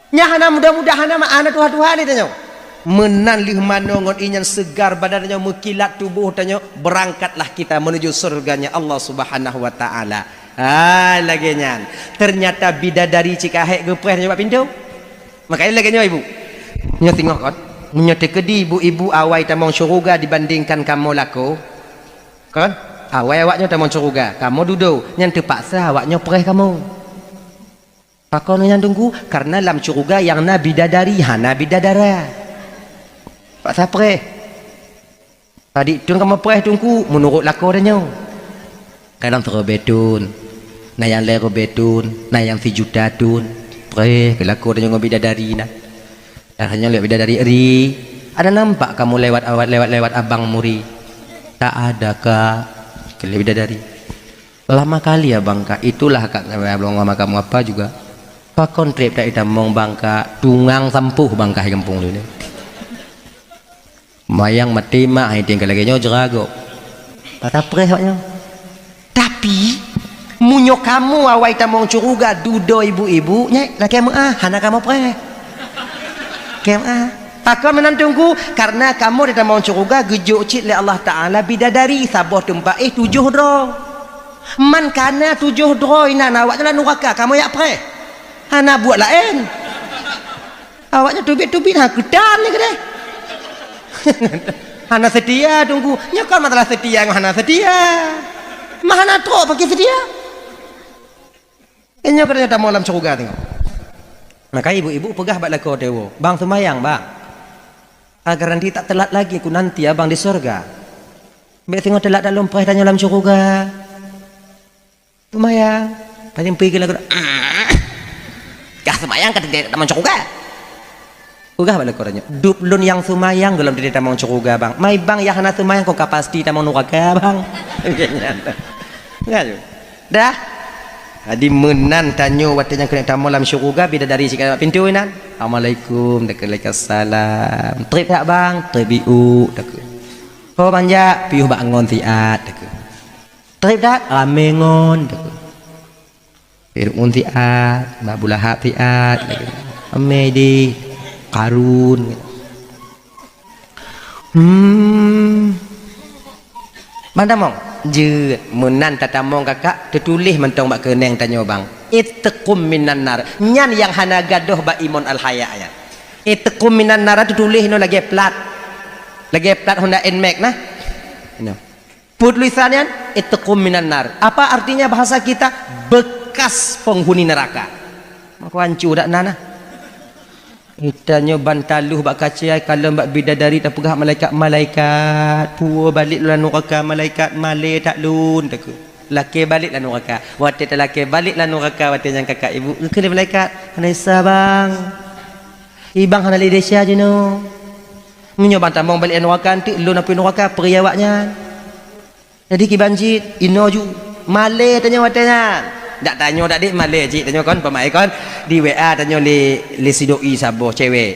Nyan hana mudah-mudahan, hana ma-, hana tuha-tuha lé tanyoe. Meunan lheueh manoe ngon inyan seugar badan tanyoe, meukilat tuboh tanyoe, berangkatlah kita menuju surganya Allah Subhanahu wa Taala. Ha, lagée nyan. Ternyata bidadari cit ka hék geupreh tanyoe bak pintoe. Makanya lagée nyoe, Ibu. Nyoe singoh kon. Meunyoe teukeudi ibu-ibu awai tamong syeuruga dibandingkan kamoe lakoe, kon? Awai awaknyoe tamong syeuruga, kamoe dudoe, nyan teupaksa awaknyoe preh kamoe. Pakon nyan, Teungku? Karena lam syeuruga nyang na bidadari, hana bidadara. Paksa preh. Tadi thon kamoe preh, Teungku, meunurot lakoe tanyoe. Kadang sireubée thon, na nyang lhée reubée thon, na nyang sijuta thon. Preh keu lakoe tanyoe ngon bidadari na. Dan hana lé bidadari ri. Ada nampak kamoe lewat, lewat, lewat abang muri? Tak ada, Kak. Keu lé bidadari. Lama kali abang, Kak. Itulah, Kak, ngon makamu apa juga. Pakon treb tak itamong bang, Kak. Tungang sampôh bang, Kak, di gampông lôn. Mayang maté mak, hai tinggai lagée nyoe jeuet gob. Pata preh awaknyoe. Tapi, meunyoe kamoe awai tamong syeuruga dudoe ibu-ibu, nyan lakée meu'ah, hana kamoe preh. Lakée meu'ah. Pakon meunan, Teungku? Karena kamoe di tamong syeuruga geujok cit lé Allah Taala bidadari saboh teumpat, eh, tujoh droe. Man kana tujoh droe inan awaknyan lam nuraka, kamoe jak preh. Hana buet laén. Awaknyan teubiet-teubiet, ha, keutan lé keudeh. Hana seutia, Teungku. Nyoe kon masalah seutia ngon hana seutia. Mah hana trok pakon seutia. Nyoe keuneuk tamong lam syeuruga teungoh. Maka ibu-ibu peugah bak lakoe teuwoe, "Bang seumayang, Bang. Agar nanti tak telat lagi ku nanti Abang di syeuruga. Bék singoh telat dak lôn preh tanyoe lam syeuruga." Seumayang. Paling pui keu lakoe, "Kah seumayang ka teuntèe tamong syeuruga?" Peugah bak lakoe tanyoe, "Dub lôn nyang seumayang gohlom teuntèe tamong syeuruga, Bang. Mai Bang nyang hana seumayang kon ka pasti tamong nuraka, Bang." Kan? Dah. Jadi meunan tanyoe watèe nyang keuneuk tamong lam syeuruga, bidadari cit ka bak pintoe inan. "Assalamualaikum." Takheun, "Waalaikumsalam." "Trép that, Bang?" "Trép, Ibu." Takheun. "Ho ban jak?" "Piôh bak ngon siat." Takheun. "Trép that?" "Ramé ngon," takheun. Fir'aun siat, Abu Lahab siat, ramé di Karun. Hmm. Ban tamong? Jeuet, meunan tatamong kakak, teutuléh mantong bak keuneng tanyoe bang. Itqum minan nar. Nyan nyang hana gadôh bak imon al-haya nyan. Itqum minan nar teutuléh inoe lagèe plat. Lagèe plat Honda Nmax nah. Inoe. Peue tulisan nyan? Itqum minan nar. Apa artinya bahasa kita? Bekas penghuni neraka. Maka hanco dak na nah. Geutanyoe ban taloh bak kacai, kalon bak bidadari, tapeugah malaikat, "Malaikat, puwoe balek lôn lam nuraka, malaikat, malèe that lôn," takheun. Lakèe balek lam nuraka. Watèe talakèe balek lam nuraka, watèe nyan kakak ibu, geukheun lé malaikat, "Hana desya, Bang. Ibang hana lé desya jinoe. Meunyoe ban tamong balek lam nuraka, eunteuk lôn apui nuraka, peuraya awaknyan." Jadi kiban cit, inoe ju, malèe tanyoe watèe nyan. Dak tanyoe dak dek malèe cit tanyoe kon, peumaén kon. Di W A tanyoe lé, lé sidoi saboh cewek.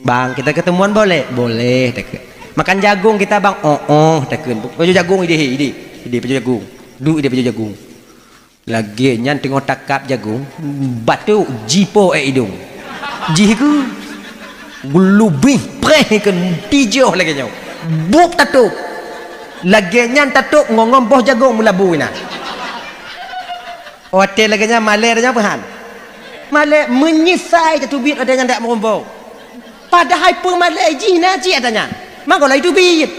"Bang, kita ketemuan boleh?" "Boleh," takheun. "Makan jagung kita, Bang?" "Oh, oh," takheun. Pajoh jagung idéh, idéh. Idéh pajoh jagung. Duek idéh pajoh jagung. Lagèe nyan teungoh takab jagung, batuk jipo èk idong. Jih keu geulubih preh keu tijoh lagèe nyoe. Bup tatôp. Lagèe nyan tatôp ngon-ngon boh jagung meulabu inan. Watèe lagèe nyan malèe tanyoe peuhan. Malée meunyeusai tateubiet watée nyan dak meurumpok. Padahai peumalée jih na cit ata nyan. Maka laju teubiet.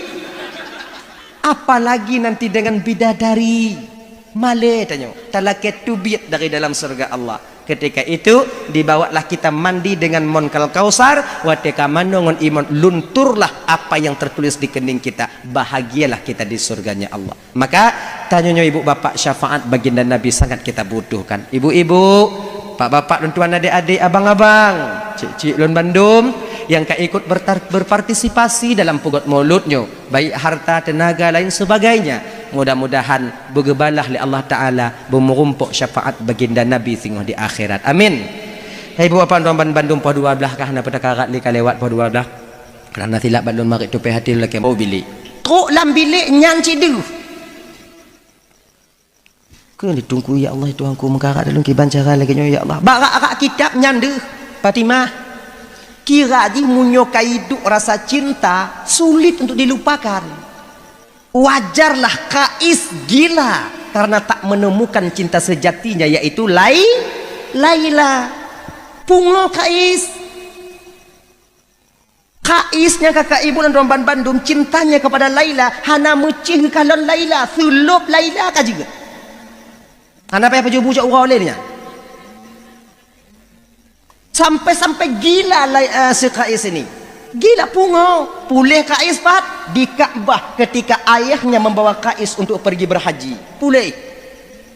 Apalagi nanti dengan bidadari. Malée tanyoe, talakée teubiet dari dalam syurga Allah. Ketika itu, dibawalah kita mandi dengan mon kal kausar, watée ka manoe ngon imon lunturlah apa yang tertulis di kening kita. Bahagialah kita di surganya Allah. Maka, tanyoe nyoe ibu bapak syafaat baginda Nabi sangat kita butuhkan. Ibu-ibu, pak-bapak, lôn tuan, adik-adik, abang-abang, cik-cik lôn bandum yang ka ikut bertar-, berpartisipasi dalam pugot maulud nyoe, baik harta, tenaga, lain sebagainya. Mudah-mudahan beugeubalaih lé Allah Taala, beumeurumpok syafaat baginda Nabi singoh di akhirat. Amin. Hai ibu bapak, lôn tuan ban-, bandum, poh dua blah kah na peutakarat lé ka lewat poh dua blah. Karena silap ban lôn marit tupée hati lôn lakée bak bilék. Trok lam bilék nyan cit deuh. Keu di teungku, "Ya Allah, Tuhanku, meukarat lôn kiban cara lagée nyoe, ya Allah." Bak rak-rak kitab nyan deuh, Fatimah. Kira jih meunyoe ka iduek rasa cinta, sulit untuk dilupakan. Wajarlah Kais gila karena tak menemukan cinta sejatinya, yaitu Lai-, Laila. Pungo Kais. Kais nyang ka kaibu lôn tuan ban bandum cintanya kepada Laila, hana meucéh kalon Laila, seulôb Laila ka jeuet. Hana payah pajoh bu cok uroe lé nyan. Sampai-sampai gila Lai-, eh, si Kais ini. Gila pungo. Puléh Kais pat di Ka'bah ketika ayahnya membawa Kais untuk pergi berhaji. Puléh.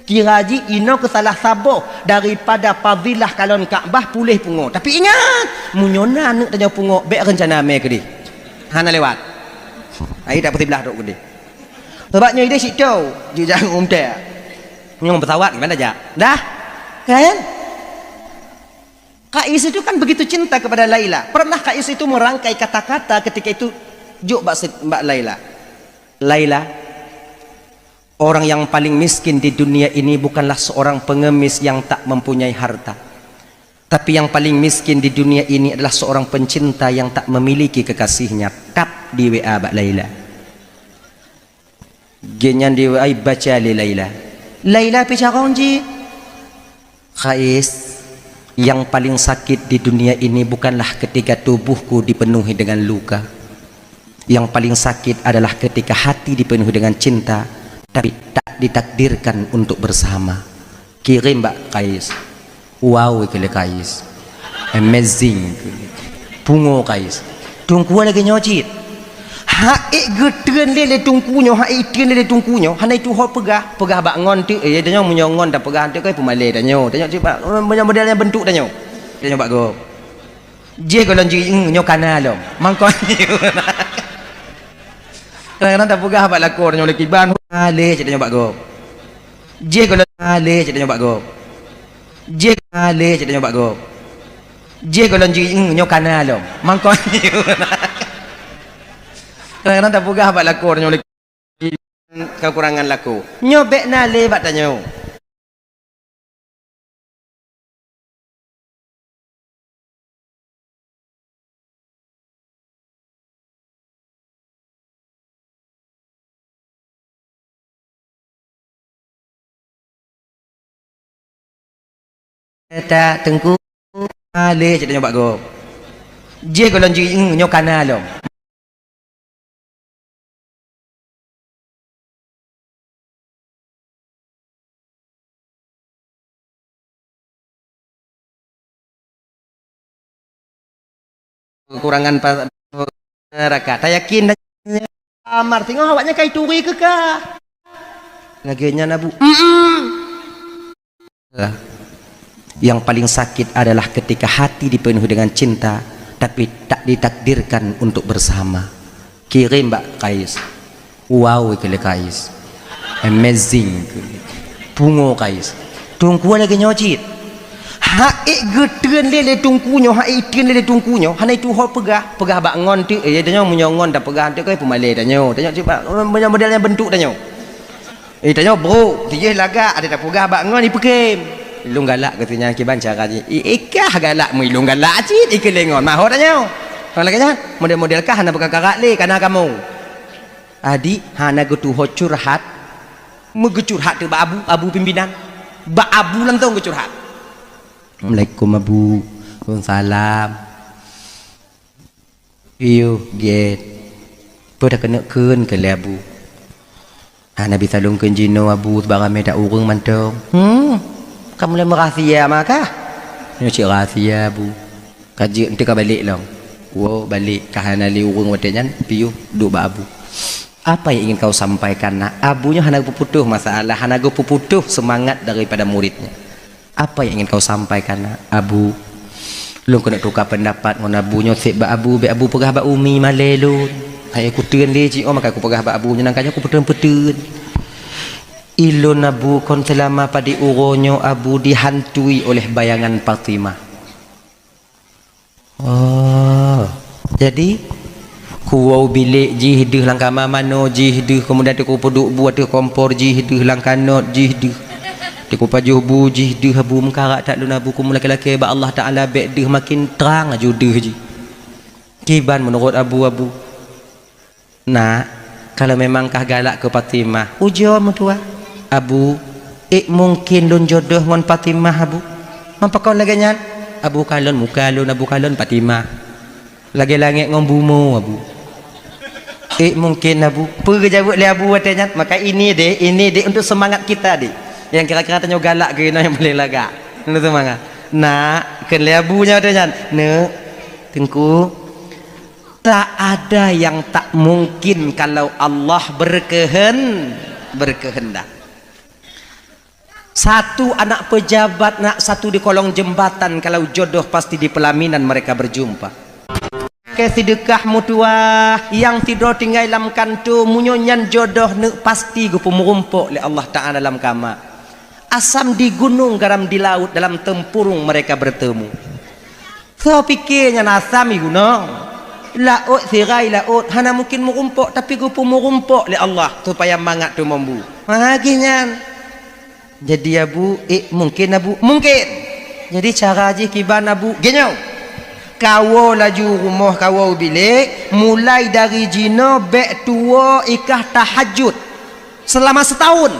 Kira jih inoe keu salah saboh daripada fadilah kalon Ka'bah puléh pungo. Tapi ingat, meunyoe na aneuk tanyoe pungo, bék reuncana mé keudeh. Hana lewat. Ai tak peusiblah trok keudeh. Sabab nyoe ideh situ, jijak umtée. Nyoe pesawat gimana jak? Dah? Kan? Kais itu kan begitu cinta kepada Laila. Pernah Kais itu merangkai kata-kata ketika itu jok bak se-, bak Laila. Laila, orang yang paling miskin di dunia ini bukanlah seorang pengemis yang tak mempunyai harta. Tapi yang paling miskin di dunia ini adalah seorang pencinta yang tak memiliki kekasihnya. Tap di W A bak Laila. Gobnyan di W A baca lé Laila. Laila pih carông jih. Kais, yang paling sakit di dunia ini bukanlah ketika tubuhku dipenuhi dengan luka. Yang paling sakit adalah ketika hati dipenuhi dengan cinta, tapi tak ditakdirkan untuk bersama. Kirém bak Kais. Wow, keu lé Kais. Amazing. Pungo Kais. Teungku lagée nyoe cit. Hak ék geutreun lé, lé teungku nyoe, hak ék treun lé, lé teungku nyoe, hana itu ho peugah, peugah bak ngon teuk, eh, tanyoe meunyoe ngon tapeugah teuk kai peumalée tanyoe. Tanyoe cit bak, meunyoe model nyang bentuk tanyoe. Tanyoe bak gob. Jih gohlom jih, nyoe kana lom. Mangkon. Kadang-kadang tapeugah bak lakoe tanyoe lé kiban, ha, lé cit tanyoe bak gob. Jih gohlom, ha, lé cit tanyoe bak gob. Jih, ha, lé cit tanyoe bak gob. Jih gohlom jih, nyoe kana lom. Mangkon. Kadang-kadang tapeugah bak lakoe tanyoe lé kekurangan lakoe. Nyoe bék na lé bak tanyoe. Eta teungku, ha, lé cit tanyoe bak gob. Jih gohlom jih, nyoe kana lom. Kekurangan pa-, neraka. Tayakin dah amar, singoh awaknyan ka ituri keu kah. Lagée nyan Abu. Mm-mm. Yang paling sakit adalah ketika hati dipenuhi dengan cinta, tapi tak ditakdirkan untuk bersama. Kirém bak Kais. Wow, keu lé Kais. Amazing. Pungo Kais. Teungku lagée nyoe cit. Hak ék geutreun lé, lé teungku nyoe, hak ék treun lé, lé teungku nyoe, hana itu ho peugah, peugah bak ngon teuk, eh, tanyoe meunyoe ngon tapeugah teuk kai peumalée tanyoe. Tanyoe cit bak, meunyoe model nyang bentuk tanyoe. Eh, tanyoe brok, sijih lagak, ada tapeugah bak ngon ipeukém. Ilôn galak keu si nyan kiban cara jih. I, i kah galak, meu ilôn galak cit, ikeu lé ngon. Mahot tanyoe. Kon lagée nyan, model-model kah hana peukakarat lé, kana kamoe. Adik hana geutuho curhat. Meugeucurhat teuk bak abu, abu pimpinan. Bak abu langsong geucurhat. "Assalamualaikum, Abu." "Waalaikumsalam." "Piôh gét. Peue takeuneuk kheun keu lé Abu?" "Hana bisa lôn kheun jinoe, Abu, sabab ramé that ureuëng mantong." "Hmm, ka mulai meurahsia mah kah?" "Nyoe cit rahsia, Abu. Ka jeuet, enteuk ka balek lom." Woe balek, ka hana lé ureuëng watée nyan, piôh duek bak Abu. "Apa yang ingin kau sampaikan, Nak?" Abu nyoe hana geupeuputoh masalah, hana geupeuputoh seumangat daripada muridnya. "Apa yang ingin kau sampaikan, Nak?" "Abu, lôn keuneuk tuka peundapat ngon Abu nyoe seb bak Abu, bék Abu peugah bak umi malée lôn. Hai kuteun lé cit, oh, maka kupeugah bak Abu nyoe, nangka nyoe kupeuteun-peuteun. Ilôn, Abu, kon seulama padé uroe nyoe, Abu, dihantui oleh bayangan Fatimah." "Oh, jadi?" "Kuwoe bilék jih deuh, lam kama manoe jih deuh, keumudian teukupeuduek bu ateueh kompor jih deuh, lam kanot jih deuh, teukupajoh bu jih deuh, Abu, meukarat that lôn, Abu, kumeulakée-lakée bak Allah Taala bék deuh, makin trang laju deuh jih." "Kiban meunurot Abu, Abu?" "Nak, kalau memang kah galak keu Fatimah, ujoe meutuah." "Abu, ék mungken lôn jodoh ngon Fatimah, Abu?" "Meupakon lagée nyan?" "Abu, kalon muka lôn, Abu, kalon Fatimah. Lagée langét ngon bumoe, Abu." "Ék mungken, Abu?" Peue geujaweueb lé Abu watée nyan? Maka ini deh, ini deh untuk semangat kita deh. Nyang kira-kira tanyoe galak keu inoe nyang paléng lagak. Untuk semangat. "Nak," kheun lé Abu nyan watée nyan. "Neuk, Teungku, tak ada yang tak mungkin kalau Allah berkehen-, berkehendak." Satu anak pejabat, nak satu di kolong jembatan, kalau jodoh pasti di pelaminan mereka berjumpa. Ke sidekah meutuah, nyang sidroe tinggai lam kanto, meunyoe nyan jodoh neuk pasti geupeumeurumpok lé Allah Taala lam kama. Asam di gunong, garam di laut, dalam tempurung mereka bertemu. Soe pike nyan asam i gunong, laôt sira i laôt, hana mungken meurumpok, tapi geupeumeurumpok lé Allah supaya mangat teumambu. Ha, geuh nyan. Jadi Abu, ék mungken Abu? Mungken. Jadi cara jih kiban Abu? Geuh nyoe. Kawoe laju rumoh, kawoe bilék, mulai dari jinoe bék tuwoe i kah tahajud. Selama setahun,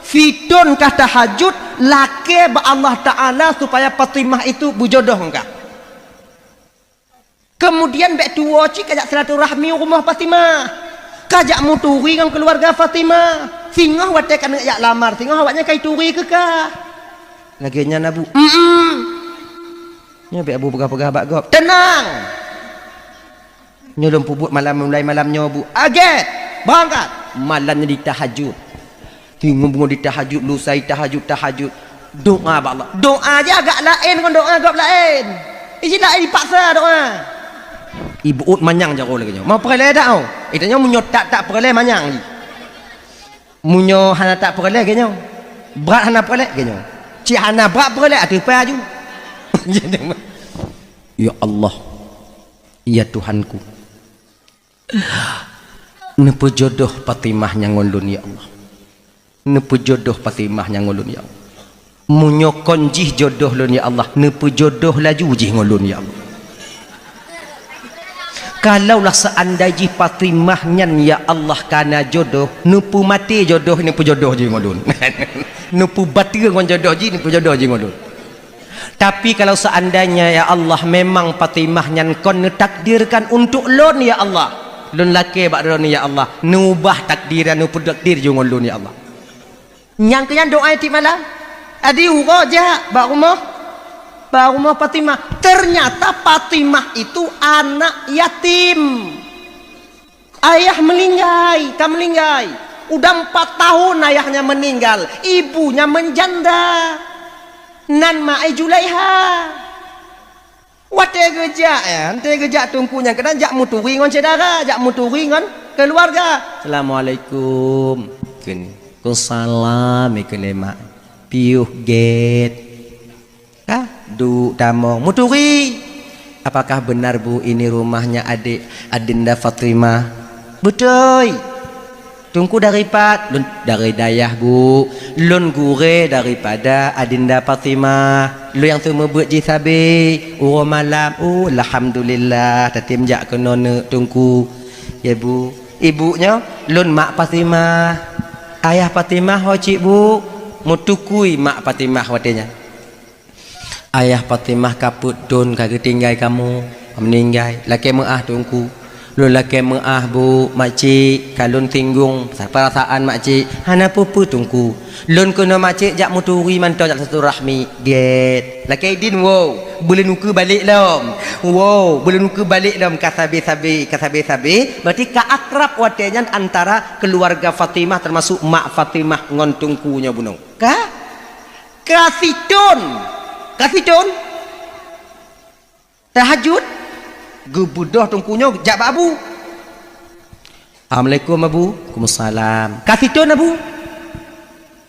fitôn kah tahajud, lakée bak Allah Taala supaya Fatimah itu beujodoh ngon kah. Kemudian bék tuwoe cit kajak silaturahmi u rumoh Fatimah, kajak meuturi ngon keuluwarga Fatimah. Singoh watée keuneuk jak lamar, singoh awaknyan ka ituri keu kah. Lagée nyan Abu. Mm-mm. Nyoe bék Abu peugah-peugah bak gob. Teunang! Nyoe lôn peubuet malam, mulai malam nyoe, Bu. Agét! Beurangkat! Malam nyoe ditahajud. Singoh beungoh ditahajud, lusa tahajud, tahajud. Doá bak Allah. Doá jih agak laén ngon doá gob laén. Iji laén dipaksa doá. Ibu ôt manyang jaroe lagée nyoe. Mau peureulée dak, oh? Itanyoe meunyoe tak-tak peureulée manyang jih. Meunyoe hana tak peureulée lagée nyoe. Brat hana peureulée lagée nyoe. Cit hana brat peureulée ateueh pai aju. Ya Allah. Ya Tuhanku, neupeujodoh Fatimah nyan ngon lôn, ya Allah. Neupeujodoh Fatimah nyan ngon lôn, ya Allah. Meunyoe kon jih jodoh lôn, ya Allah, neupeujodoh laju jih ngon lôn, ya Allah. Kalaulah seandai jih Fatimah nyan, ya Allah, kana jodoh, neupeumaté jodoh, neupeujodoh jih ngon lôn. Neupeubateue ngon jodoh jih, neupeujodoh jih ngon lôn. Tapi kalau seandainya, ya Allah, memang Fatimah nyan kon neutakdirkan untuk lôn, ya Allah, lôn lakée bak droeneuh, ya Allah, neuubah takdir dan neupeutakdir jih ngon lôn, ya Allah. Nyang keu nyan doá tiep malam. Adi uroe jak bak rumoh, bak rumoh Fatimah. Ternyata Fatimah itu anak yatim. Ayah meulinggai, ka meulinggai. Udah empat tahun ayahnya meninggal, ibunya menjanda. Nan ma ai Julaiha. Watée geujak, ya, watée geujak teungku nyan keunan jak meuturi ngon syedara, jak meuturi ngon keuluwarga. "Assalamualaikum." Kheun, "Waalaikumsalam," kheun lé mak. "Piôh gét." Ka duek tamong meuturi. "Apakah benar, Bu, ini rumahnya adik Adinda Fatimah?" "Beutôi." "Teungku dari pat?" "Lôn dari dayah, Bu. Lôn gurée daripada Adinda Fatimah. Lôn nyang seumeubeuet jih sabe uroe malam." "Oh, alhamdulillah, tatem jak keunoe neuk, Teungku." "Ya, Bu." "Ibu nyoe?" "Lôn mak Fatimah." "Ayah Fatimah ho cit, Bu?" Meutukui mak Fatimah watée nyan. Ayah Fatimah ka peuet thon ka geutinggai kamoe, ka meuninggai. Lakée meuáh Teungku. Lôn lakée meuáh, Bu, makcik, ka lôn singgong peurasaan makcik. Hana peue-peue Teungku. Lôn keunoe makcik jak meuturi mantong jak silaturahmi. Gét. Lakée idin, woe, beu lôn ukeue balek lom. Woe, beu lôn ukeue balek lom ka sabe-sabe, ka sabe-sabe. Berarti ka akrab watée nyan antara keuluarga Fatimah, teumasuk mak Fatimah ngon Teungku nyoe bunoe. Ka? Ka sithon. Ka sithon. Tahajud. Geubeudôh Teungku nyoe jak bak Abu. "Assalamualaikum, Abu." "Waalaikumsalam." "Ka sithon, Abu?"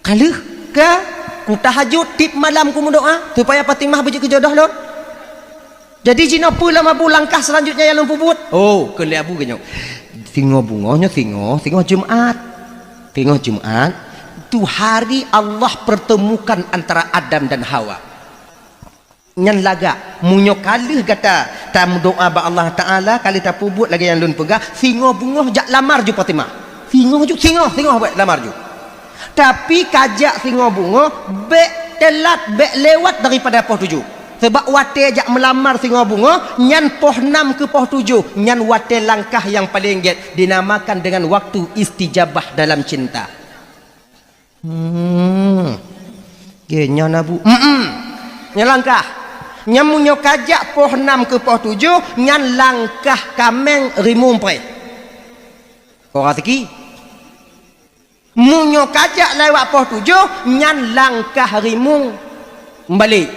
"Ka lheueh." "Ka. Kutahajud tiep malam kumeudoá supaya Fatimah beujeuet keu jodoh lôn. Jadi jinoe peue lom, Abu, langkah selanjutnya nyang lôn peubuet?" "Oh," kheun lé Abu geuh nyoe, "singoh beungoh nyoe singoh, singoh Jumat. Singoh Jumat, tu hari Allah pertemukan antara Adam dan Hawa. Nyan lagak, meunyoe ka lheueh gata tameudoá bak Allah Taala, ka lheueh tapeubuet lagée nyang lôn peugah, singoh beungoh jak lamar ju Fatimah. Singoh ju, singoh, singoh bék lamar ju. Tapi ka jak singoh beungoh, bék teulat, bék lewat daripada poh tujoh. Sabab watée jak meulamar singoh beungoh, nyan poh nam keu poh tujoh, nyan watée langkah nyang paleng gét, dinamakan dengan waktu istijabah dalam cinta." Hmm. Gét nyan, Abu. Mm-mm. Nyan langkah. Nyan meunyoe ka jak poh nam keu poh tujoh, nyan langkah kaméng rimueng preh. Kok raseuki? Meunyoe ka jak lewat poh tujoh, nyan langkah rimueng meubalek.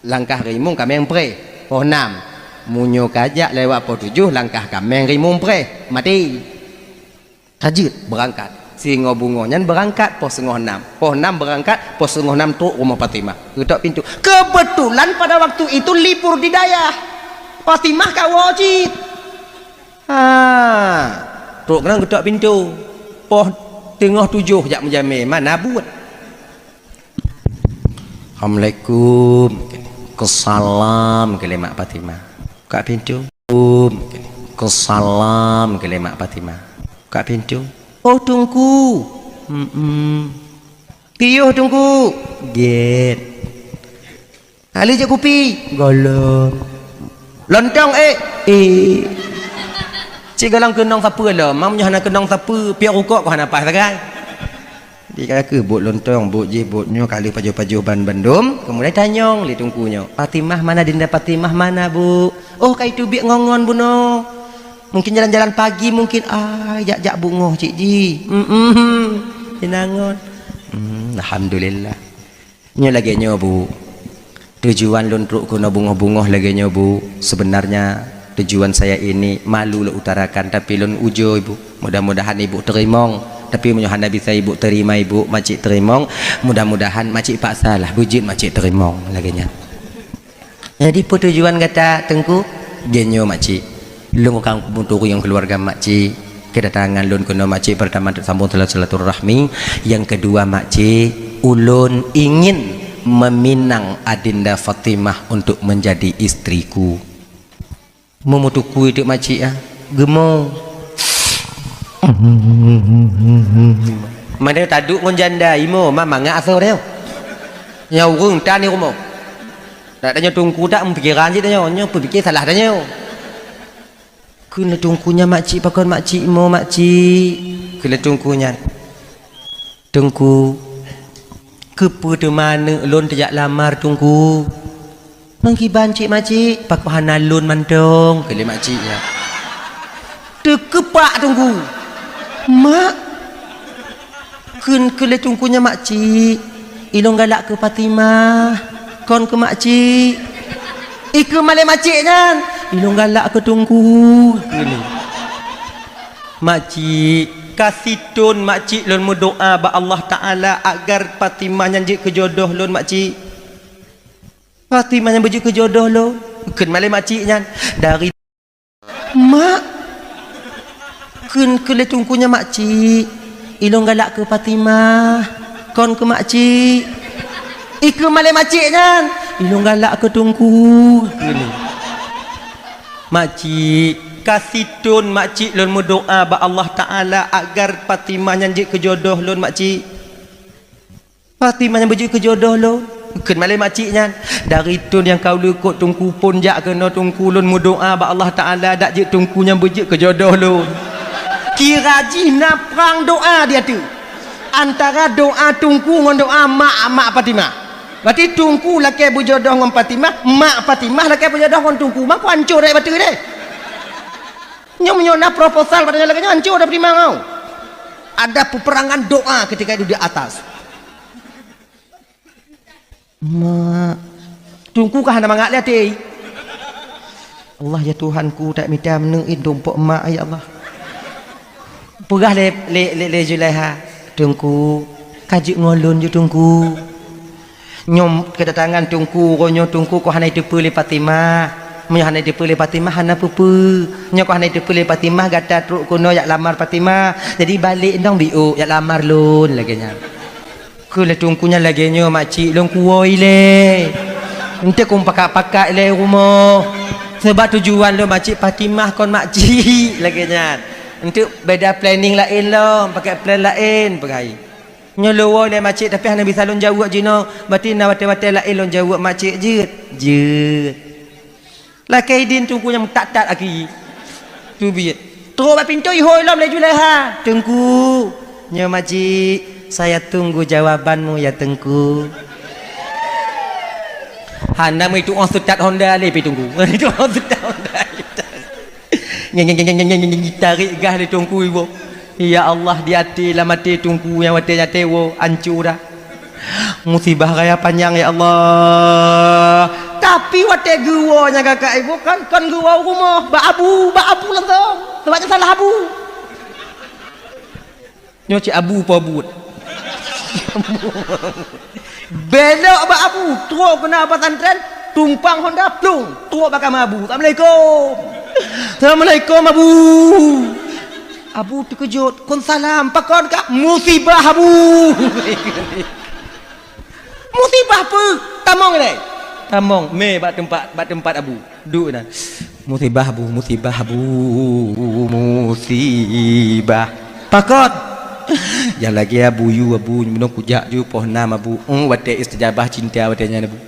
Langkah rimueng kaméng preh, poh nam. Meunyoe ka jak lewat poh tujoh, langkah kaméng rimueng preh, maté. Ka jeuet beurangkat. Singoh beungoh nyan beurangkat poh singoh nam. Poh nam beurangkat, poh singoh nam trok rumoh Fatimah. Geutok pintoe. Keubeutulan pada waktu itu libur di dayah. Fatimah ka woe cit. Ha. Trok keunan geutok pintoe. Poh teungoh tujoh jak meujamé, mana buet. "Assalamualaikum." "Waalaikumsalam," kheun lé mak Fatimah. Buka pintoe. "Waalaikumsalam," kheun lé mak Fatimah. Buka pintoe. "Oh, Teungku." "Mm-mm." "Piôh, Teungku." "Gét." "Ka lheueh jép kupi?" "Gohlom." "Lontong, ék?" "Ék." "Cit gohlom keunong sapeue lom, meunyoe hana keunong sapeue, piôh rukok kok hana paih sagai." Di ka keuh buet lontong, buet jih, buet nyoe, ka lheueh pajoh-pajoh ban bandum, keumudian tanyong lé Teungku nyoe, "Fatimah mana, Dinda Fatimah mana, Bu?" "Oh, ka iteubiet ngon-ngon bunoe. Mungkin jalan-jalan pagi mungkin." "Ah, jak-jak beungoh cit jih." "Mm-mm, inangon." "Hmm, alhamdulillah." Nyoe lagée nyoe, Bu. Tujuan lôn trok keunoe beungoh-beungoh lagée nyoe, Bu. Sebenarnya tujuan saya ini malu lôn utarakan, tapi lôn ujoe, Bu. Mudah-mudahan Ibu teurimong. Tapi meunyoe hana bisa Ibu terima, Ibu, makcik teurimong, mudah-mudahan makcik paksalah beujeuet makcik teurimong lagée nyan. Jadi, peue tujuan gata, Teungku? Lagée nyoe, makcik. Lôn ka meuturi ngon keuluwarga makcik. Kedatangan lôn keunoe makcik, pertama untuk sambung silaturahmi, yang kedua makcik, ulôn ingin meminang Adinda Fatimah untuk menjadi istriku. Meumutukui teuk makcik ah, geumo. Mana taduek ngon janda imo, ma mangat asoe nyoe. Nyoe ureueng tan di rumoh. Tak tanyoe Teungku tak meupikiran cit tanyoe, nyoe peupike salah tanyoe. Kheun lé Teungku nyan, "Makcik, pakon makcik mo, makcik?" Kheun lé Teungku nyan, "Teungku, keupeue teuma aneuk lôn teujak lamar, Teungku?" "Ngon kiban cit, makcik?" "Pakon hana lôn mantong?" kheun lé makcik nyan. Teukeupak Teungku. "Mak," kheun keu lé Teungku nyan, "Makcik, ilôn galak keu Fatimah, kon keu makcik." Ikheun malée makcik nyan, "Ilôn galak keu Teungku," kheun lé. "Makcik, ka sithon makcik lôn meudoá bak Allah Taala agar Fatimah nyan jeuet keu jodoh lôn, makcik. Fatimah nyan beujeuet keu jodoh lôn," kheun malée makcik nyan. Dari "Mak," kheun keu lé Teungku nyan, "Makcik, ilôn galak keu Fatimah, kon keu makcik." Ikheun malée makcik nyan, "Ilôn galak keu Teungku," kheun lé. "Makcik, ka sithon makcik lôn meudoá bak Allah Taala agar Fatimah nyan jeuet keu jodoh lôn, makcik. Fatimah nyan beujeuet keu jodoh lôn." Kheun malée makcik nyan, "Dari thon nyang ka ulôn likot Teungku phon jak keunoe Teungku, lôn meudoá bak Allah Taala dak jeuet Teungku nyan beujeuet keu jodoh lôn." Kira jih na prang doá di ateueh. Antara doá Teungku ngon doá mak, mak Fatimah. Berarti Teungku lakée beujodoh ngon Fatimah, mak Fatimah lakée beujodoh ngon Teungku. Mangko hancô rot bateue deh. Nyoe meunyoe na proposal pada lagée nyoe, hancô dah Fatimah ngau. Ada peperangan doa ketika itu di atas. Mak, Teungku ka hana mangat lé até. Allah, ya Tuhanku, tak mita meuneuk in tumpok mak, ya Allah. Peugah lé, lé, lé, lé Zulaiha, "Teungku, ka jeuet ngon lôn ju Teungku." Nyoe kedatangan Teungku, uroe nyoe Teungku kok hana jiteupeue lé Fatimah. Meunyoe hana jiteupeue lé Fatimah, hana peue-peue. Nyoe kok hana jiteupeue lé Fatimah, gata trok keunoe jak lamar Fatimah. Jadi balek dong biôk jak lamar lôn lagée nyan. Kheun lé Teungku nyan lagée nyoe, "Makcik, lôn kuwoe ilée. Eunteuk kong pakat-pakat ilée rumoh. Sabab tujuan lôn makcik Fatimah kon makcik," lagée nyan. "Eunteuk beda planning laén lom, pakai plan laén," peugah. "Nyoe lôn woe ilée makcik, tapi hana bisa lôn jaweueb jinoe. Berarti na watée-watée laén lôn jaweueb makcik jeuet." Jeuet. Lakée idin Teungku nyang meutat-tat aki. Teubiet. Trok bak pintoe ihôi lom lé Zulaiha. "Teungku, nyoe makcik, saya tunggu jawabanmu ya Teungku." Hana meutuoh seutat honda lé pi Teungku. Meutuoh seutat honda. Nyeng, nyeng, nyeng, nyeng, nyeng, nyeng, tarék gah lé Teungku iboh. Ya Allah, di até, lam até Teungku nyang watée nyan teuwoe, ancô dah. Musibah raya panyang, ya Allah. Tapi watée geuwoe nyang kakak ibu kan, kon geuwoe u rumoh, bak abu, bak abu langsong. Sebab nyan salah abu. Nyoe cit abu po buet. Belok bak abu, trok keunan pesantren, tumpang honda, plung, trok bak kama abu. "Assalamualaikum." "Assalamualaikum, Abu." Abu teukeujot, "Kon salam, pakon kah?" "Musibah, Abu." "Musibah peue?" "Tamong ilée." Tamong, mé bak teumpat, bak teumpat Abu. Duek na. "Musibah, Abu, musibah, Abu, musibah." "Pakon?" "Nyang lagée Abu yue, Abu, meunyoe kujak ju poh nam, Abu. Eung, watée istijabah cinta watée nyan, Abu."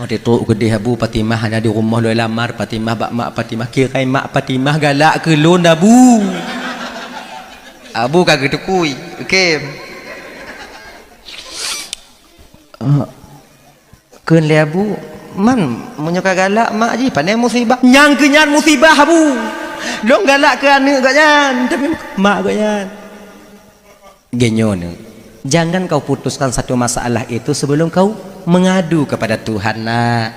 Watée trok keudeh Abu, Fatimah hana di rumoh lôn lamar, Fatimah bak mak Fatimah, "Kirai mak Fatimah galak keu lôn, Abu." Abu ka geuteupui, oke. Kheun lé Abu, "Man, meunyoe ka galak mak jih, pane musibah?" "Nyang keu nyan musibah, Abu. Lôn galak keu aneuëk gobnyan, tapi mak gobnyan." Geunyoe, jangan kau putuskan satu masalah itu sebelum kau mengadu kepada Tuhan, nak.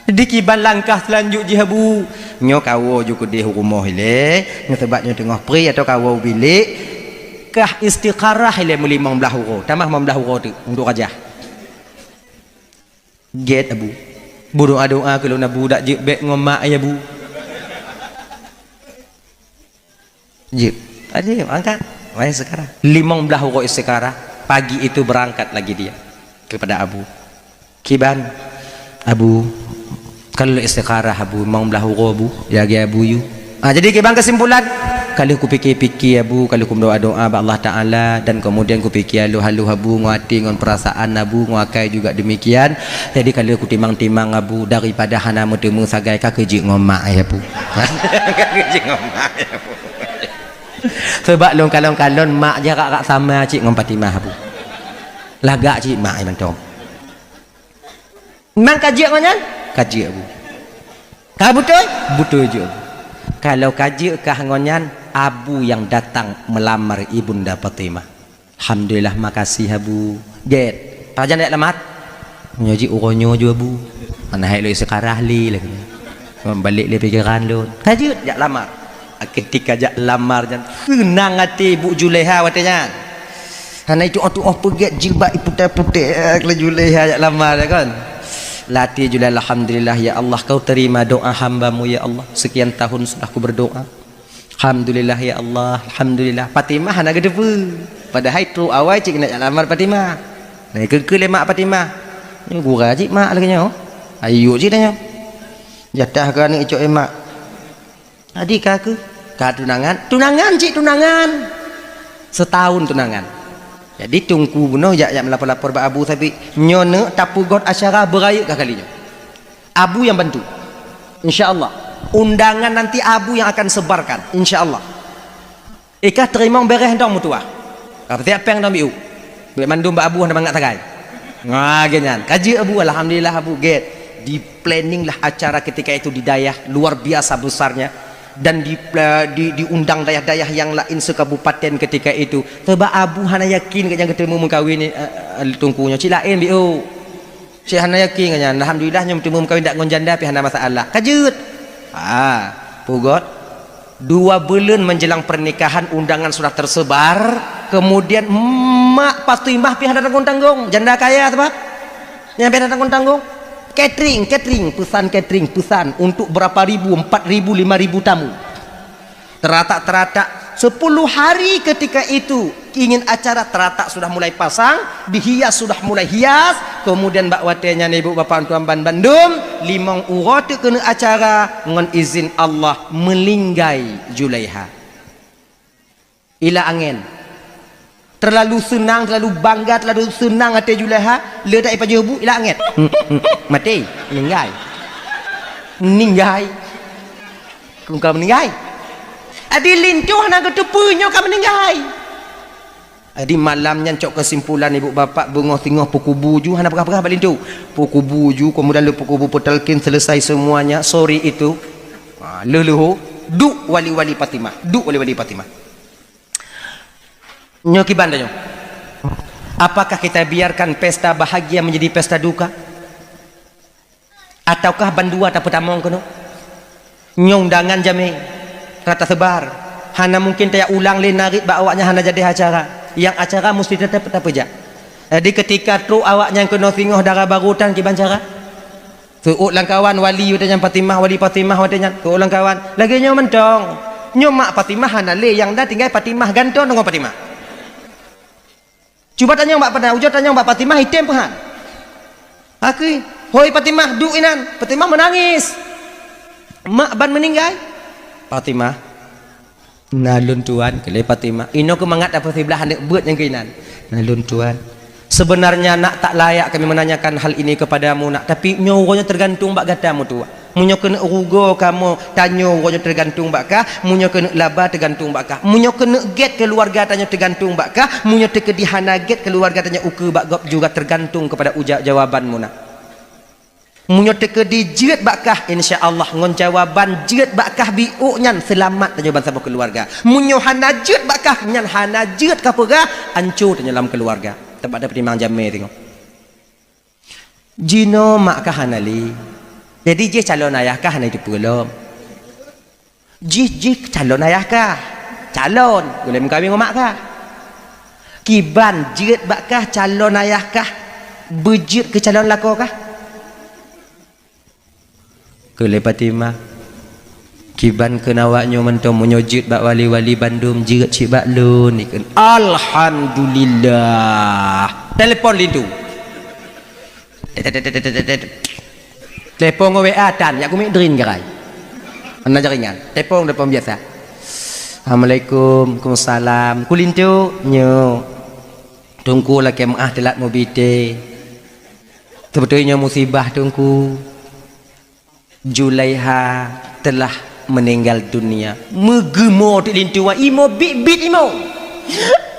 Dikiban langkah seulanjut jih, Abu. Nyoe kawoe ju keudeh u rumoh ilée, nyoe sabab nyoe teungoh pri atau kawoe u bilék, kah istikharah ilée meulimong blaih uroe, tamah limong blaih uroe teuk untuk rajah. Gét, Abu. Beudoá-doá keu lôn, Abu, dak jeuet bék ngon mak, ya, Bu. Jeuet. Tadi angkat. Wahai sekarang. Limong blaih uroe istikharah, pagi itu berangkat lagi dia kepada Abu. Kiban, Abu, ka lheueh istikharah, Abu, limong blaih uroe, Bu, ya, ya, Abu, yu. Ah, jadi kiban kesimpulan, ka lheueh kupike-pike, Abu, ka lheueh kudoa-doa bak Allah Taala, dan kemudian kupike halôh-halôh, Abu, ngon até, ngon perasaan, Abu, ngon akai juga demikian. Jadi ka lheueh kutimang-timang, Abu, daripada hana meuteumé sagai, ka keujeuet ngon mak, ya, Bu. Ka keujeuet ngon mak, ya, Bu. Sebab lôn kalon-kalon mak jarak rak sama cit ngon Fatimah, Abu. Lagak cit mak, ya, mantong. Memang ka jeuet ngon nyan? Ka jeuet, Abu. Ka beutôi? Beutôi jeuet, Abu. Kalau ka jeuet kah ngon nyan, Abu nyang datang meulamar Ibunda Fatimah. Alhamdulillah, makasih, Abu. Gét. Pajan jak lamar? Nyoe jih uroe nyoe ju, Abu. Hana hai lôn istikharah lé lagée nyan. Balek lé pikeran lôn. Ka jeuet jak lamar. Ketika jak lamar nyan, seunang até Bu Julaiha watée nyan. Hana itu'oh-tu'oh peugét jilbab iputéh-putéh laju lé jak lamar, ya kan? Lam até Julaiha, "Alhamdulillah, ya Allah, Kau terima doa hamba-Mu, ya Allah. Sekian tahun sudah ku berdoa. Alhamdulillah, ya Allah, alhamdulillah." Fatimah hana geuteupeue. Padahai trok awai cit keuneuk jak lamar Fatimah. Nah, keu-keu lé mak Fatimah. Nyoe gura cit mak lagée nyoe. Ayok cit nyoe. Jatah keu aneuëk icok lé mak. Jadi ka keuh, ka tunangan, tunangan cit tunangan. Setahun tunangan. Jadi teungku bunoe jak, jak melapor-lapor bak abu, tapi nyoe neuk tapeugot acara beurayeuk ka kali nyoe. Abu yang bantu. Insya Allah. Undangan nanti abu yang akan sebarkan. Insya Allah. Ikah teurimong beureh dong meutuah. Ka peusiap péng dong biu. Bèk mandum bak abu hana mangat sagai. Nga geuh nyan. Ka jeuet abu, alhamdulillah abu, gèt. Di-planning lah acara ketika itu di dayah, luar biasa besarnya. Dan di, di, diundang dayah-dayah yang lain sekabupaten ketika itu. Sebab abu hana yakin geuh nyang geuteumu meukawen, eh, eh, teungku nyoe. Cit laén biu. Cit hana yakin geuh nyan. Alhamdulillah nyoe meuteumé meukawen dak ngon janda pih hana masalah. Ka jeuet. Ha, peugot. Dua buleuen menjelang pernikahan, undangan sudah tersebar. Kemudian mak Fatimah pih hana tanggung-tanggung. Janda kaya sebab. Nyang pih hana tanggung-tanggung. Catering, catering, pesan catering, pesan untuk berapa ribu, empat ribu, lima ribu tamu. Teratak-teratak, sepuluh hari ketika itu ingin acara, teratak sudah mulai pasang, dihias sudah mulai hias, kemudian bak watèe nyan ibu bapa tuan ban bandum, limong uroe teuk keuneuk acara, ngon izin Allah meuninggai Julaiha. Ila angén. Terlalu seunang, terlalu bangga, terlalu seunang até Julaiha, le dak ipajoh bu, ila angén. Maté, meuninggai. Meuninggai. Kong ka meuninggai. Adi linto hana geuteupeue nyoe ka meuninggai. Adi malam nyan cok kesimpulan ibu bapak beungoh singoh peukubu ju hana peugah-peugah bak linto. Peukubu ju, kemudian le peukubu peutalkin selesai semuanya. Sore itu, ha, leuh leuho, duek wali-wali Fatimah. Duek wali-wali Fatimah. Nyoe kiban tanyoe. Apakah kita biarkan pesta bahagia menjadi pesta duka? Ataukah bandua tapeutamong keunoe? Nyoe undangan jamé ka tasebar. Hana mungkin tajak ulang lé narit bak awaknyan hana jadi acara. Nyang acara musti teutap tapeujak. Jadi ketika trok awaknyan keunoe singoh dara barô tan kiban cara? Seuôt lam kawan wali watèe nyan Fatimah, wali Fatimah watèe nyan. Seuôt lam kawan. Lagèe nyoe mantong. Nyoe mak Fatimah hana lé, nyang na tinggai Fatimah, gantoe ngon Fatimah. Cuba tanyong bak Fatimah, ujoe tanyong bak Fatimah, item peuhan. Akui, "Hoi Fatimah, duek inan." Fatimah meunangis. "Mak ban meuninggai?" Fatimah, "Na lôn tuan," keu lé Fatimah. Inoe keumangat dapur siblah aneuk beuet nyang keuinan. "Na lôn tuan. Sebenarnya nak tak layak kami menanyakan hal ini kepadamu nak, tapi nyoe uroe nyoe tergantung bak gata meutuah. Meunyoe keuneuk rugoe kamoe tanyoe uroe nyoe tergantung bak kah, meunyoe keuneuk laba tergantung bak kah. Meunyoe keuneuk gèt keuluwarga tanyoe tergantung bak kah, meunyoe teukeudi hana gèt keuluwarga tanyoe ukeue bak gob juga tergantung kepada uja-, jawaban mu nak." Meunyoe teukeudi jeuet bak kah, insya Allah ngon jawaban jeuet bak kah biôk nyan seulamat tanyoe bansaboh keuluwarga. Meunyoe hana jeuet bak kah, nyan hana jeuet kapeugah, anco tanyoe lam keuluwarga. Teumpat tapeutimang jamé teungoh. Jinoe mak kah hana lé. Jadi jih calon ayah kah hana jiteupeue lom. Jih, jih calon ayah kah? Calon, gulèe meukawen ngon mak kah? Kiban jeuet bak kah calon ayah kah? Beujeuet keu calon lakoe kah? Keu lé Fatimah, kiban kheun awak nyoe mantong, meunyoe jeuet bak wali-wali bandum, jeuet cit bak lôn, ikheun. Alhamdulillah. Telepon linto. Tet, tet, tet, tet, tet, tet. Telepon ngon W A tan, jak kumiet drin garai. Hana jaringan. Telepon, telepon biasa. "Assalamualaikum." "Waalaikumsalam." "Keu linto?" "Nyoe. Teungku lakèe meu'ah teulat mubi teh. Seubeutôi nyoe musibah, Teungku. Julaiha telah meninggal dunia." Meugeumo teuk linto, imo biet-biet imo.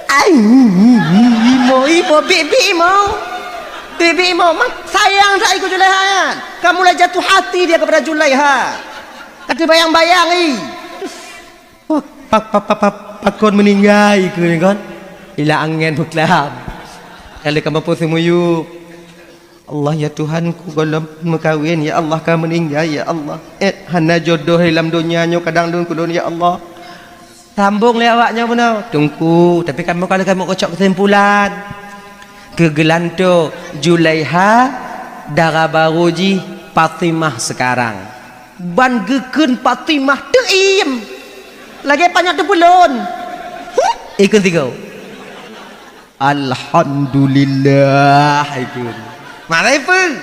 Ai, imo, imo biet-biet imo. Biet-biet imo, mak sayang that keu Julaiha nyan. Ka mulai jatuh hati dia kepada Julaiha. Ka teubayang-bayang i. Pa, pa, pa, pa, pakon meuninggai keu nyan kon? Ila angén beuklam. Ka lheueh ka mampu seumuyueb. Allah, ya Tuhanku, gohlom meukawen, ya Allah, ka meuninggai, ya Allah. Eh, hana jodoh lam donya nyoe kadang lôn keu lôn, ya Allah. Sambong lé awak nyoe bunoe, Teungku, tapi kamoe ka lheueh kamoe keucok keusimpulan. Keu geulantoe Julaiha, dara barô jih Fatimah sekarang. Ban geukheun Fatimah teuiem. Lagèe panyöt teupeulon. Ikheun sigoe. Alhamdulillah, ikheun. Marai peue?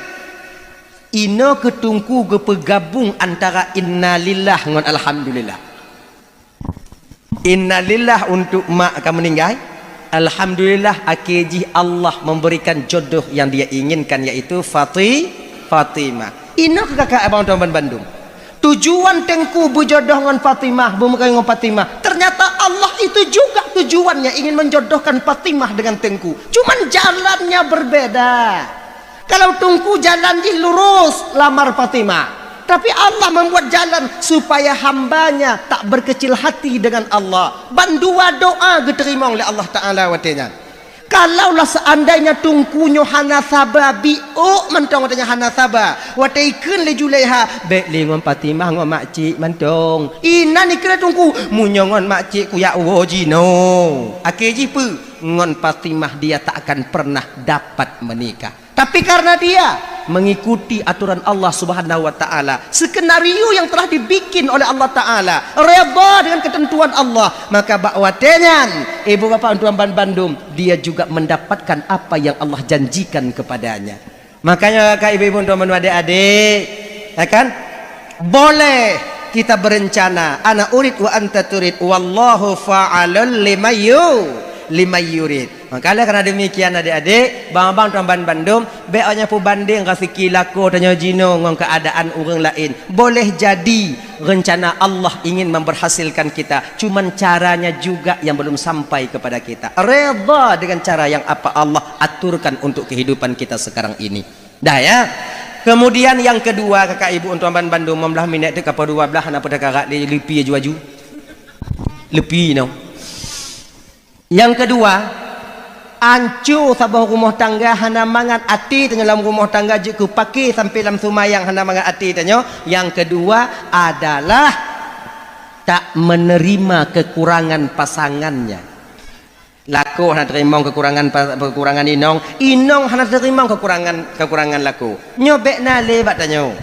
Inoe keu Teungku geupeugabong antara innalillah ngon alhamdulillah. Innalillah untuk mak ka meuninggai. Alhamdulillah, akhé jih Allah memberikan jodoh yang dia inginkan, yaitu Fati-, Fatimah. Inoe keu kakak abang tuan ban bandum. Tujuan Teungku beujodoh ngon Fatimah, beumeukawen ngon Fatimah. Ternyata Allah itu juga tujuannya ingin menjodohkan Fatimah dengan Teungku. Cuman jalannya berbeda. Kalau Teungku jalan jih lurus lamar Fatimah, tapi Allah membuat jalan supaya hambanya tak berkecil hati dengan Allah. Ban dua doa geuteurimong lé Allah Taala watée nyan. Kalaulah seandainya Teungku nyoe hana saba, biôk mantong watée nyan hana saba, watée ikheun lé Julaiha, "Bék lé ngon Fatimah ngon makcik mantong." Inan ikheun lé Teungku, "Meunyoe ngon makcik kuyak woe jinoe." Akhé jih peue? Ngon Fatimah dia tak akan pernah dapat menikah. Tapi karena dia mengikuti aturan Allah Subhanahu wa Ta'ala, skenario yang telah dibikin oleh Allah Ta'ala, redha dengan ketentuan Allah, maka bak watée nyan, ibu bapak tuan ban bandum, dia juga mendapatkan apa yang Allah janjikan kepadanya. Makanya, kak ibu-ibu tuan ban adik-adik, ya kan? Boleh kita berencana, ana urid wa anta turid, wallahu fa'alul limayyu-, limayyurid. Maka oleh karena demikian adik-adik, bang-bang tuan ban bandum, bék awak nyan peubandeng raseuki lakoe tanyoe jinoe ngon keuadaan ureuëng laén. Boleh jadi rencana Allah ingin memberhasilkan kita, cuman caranya juga yang belum sampai kepada kita. Redha dengan cara yang apa Allah aturkan untuk kehidupan kita sekarang ini. Dah ya. Kemudian yang kedua, kakak ibu tuan ban bandum, lima belas minit tu kapal dua belas, hana peutakarak lé, leupie aju-aju. Leupie no. Yang kedua, anco saboh rumoh tangga hana mangat até tanyoe lam rumoh tangga jeuet keu paké sampai lam seumayang hana mangat até tanyoe. Yang kedua adalah tak menerima kekurangan pasangannya. Lakoe hana teurimong kekurangan pa-, kekurangan inong, inong hana teurimong kekurangan, kekurangan lakoe. Nyoe bék na lé bak tanyoe.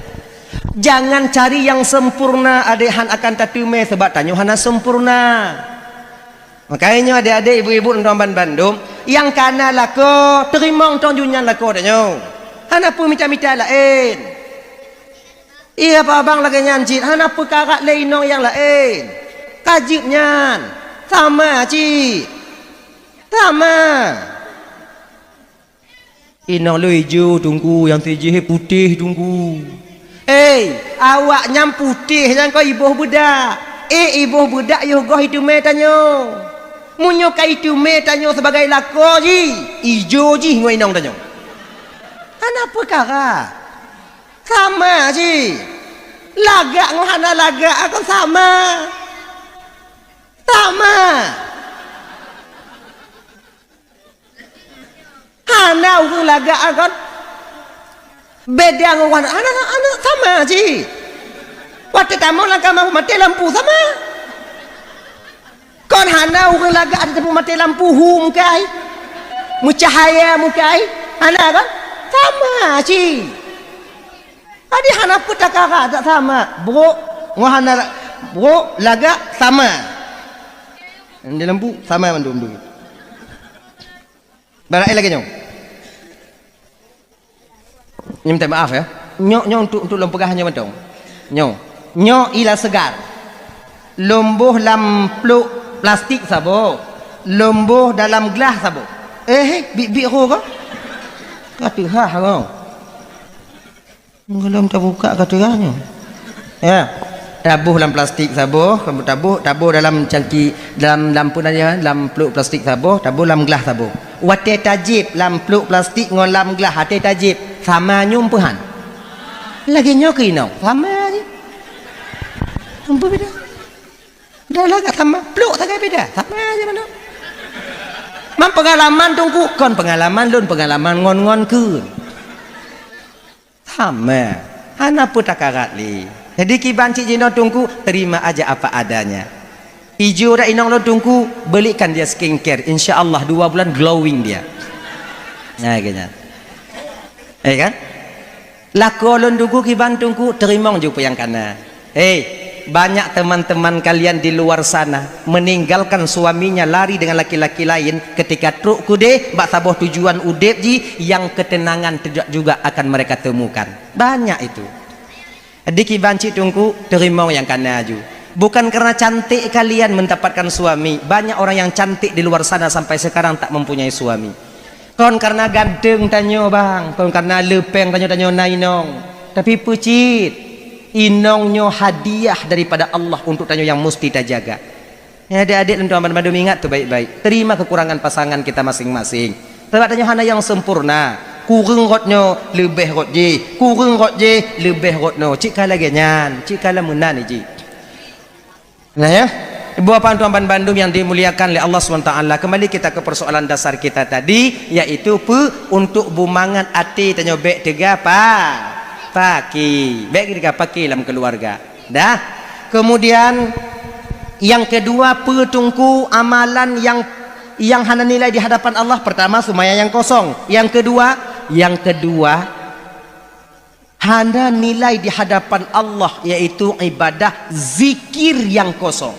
Jangan cari yang sempurna, adék han akan tateumé, sabab tanyoe hana sempurna. Makajih nyoe adék-adék, ibu-ibu, tuan ban bandum, nyang kana lakoe, teurimong tong junyan lakoe tanyoe. Hana peue mita-mita laén. Iya, abang lagée nyan cit, hana peukara lé inong nyang laén. Ka jeuet nyan, sama cit. Sama. Inong lôn ijo Teungku, nyang sijih putéh Teungku. Hei, awak nyan putéh nyan kon iboh beudak. Eh, iboh beudak yoh goh iteumé tanyoe. Meunyoe ka iteumé tanyoe sibagai lakoe jih, ijo jih ngon inong tanyoe. Hana peukara. Sama jih. Lagak ngon hana lagak kon sama. Sama. Hana ureuëng lagak kon beda ngon hana, hana, hana sama jih. Watée tamong lam kama maté lampu sama. Kon hana ureuëng lagak ata teupeu maté lampu hu mukai. Meucahaya mukai. Hana kan? Sama cit. Jadi hana peutakara tak sama. Brok ngon hana brok lagak sama. Di lampu sama mandum tu. Barang lagée nyoe. Nyoe minta maaf ya. Nyoe, nyoe untuk, untuk lôn peugah nyoe mantong. Nyoe. Nyoe ila segar. Lôn boh lam plôk plastik saboh. Lôn boh dalam glah saboh. Eh, bit-bit ho ko? Ka teuhah ko. Gohlom tabuka ka teuhah nyoe. Ya. Taboh lam plastik saboh, taboh, taboh dalam cangki, dalam, lam pun aja, lam plôk plastik saboh, taboh lam glah saboh. Watée tajieb lam plôk plastik ngon lam glah, watée tajieb, sama nyoe peuhan. Lagée nyoe keu inong, sama je. Ampun beda. Dah lagak sama, plôk sagai beda, sama je mana. Mam pengalaman Teungku, kon pengalaman lôn, pengalaman ngon-ngon keu. Sama. Hana peutakarat lé. Jadi kiban cit jinoe Teungku, terima aja apa adanya. Ijo dak inong lôn Teungku, belikan dia skincare. Insya Allah dua bulan glowing dia. Nah, kayaknya. Eh kan? Lakoe lôn Teungku kiban Teungku, teurimong ju peue nyang kana. Hei, banyak teman-teman kalian di luar sana meninggalkan suaminya lari dengan laki-laki lain ketika trok keudeh bak saboh tujuan udeb jih yang ketenangan tidak juga akan mereka temukan. Banyak itu. Di kiban cit Teungku, teurimong nyang kana ju. Bukan karena cantik kalian mendapatkan suami. Banyak orang yang cantik di luar sana sampai sekarang tak mempunyai suami. Kon karena ganteng tanyoe bang, kon karena leupeng tanyoe, tanyoe na inong. Tapi peucit, inong nyoe hadiah daripada Allah untuk tanyoe yang mesti tajaga. Ya, adik-adik dan tuan-tuan bandum, ingat tu baik-baik. Terima kekurangan pasangan kita masing-masing. Sebab tanyoe hana nyang sempurna. Kureueng rot nyoe, leubeh rot jih. Kureueng rot jih, leubeh rot nyoe. Cit ka lagée nyan, cit ka lam meunan jih. Nah ya, ibu bapak tuan-tuan bandum yang dimuliakan oleh Allah subhanahu wa taala, kembali kita ke persoalan dasar kita tadi, yaitu pe untuk bumangat até tanyoe bék teuga pa, paki, bék teuga paki lam keluarga. Dah. Kemudian yang kedua, pe tungku amalan yang, yang hana nilai di hadapan Allah? Pertama, sumaya yang kosong. Yang kedua, yang kedua, hana nilai di hadapan Allah, yaitu ibadah zikir yang kosong.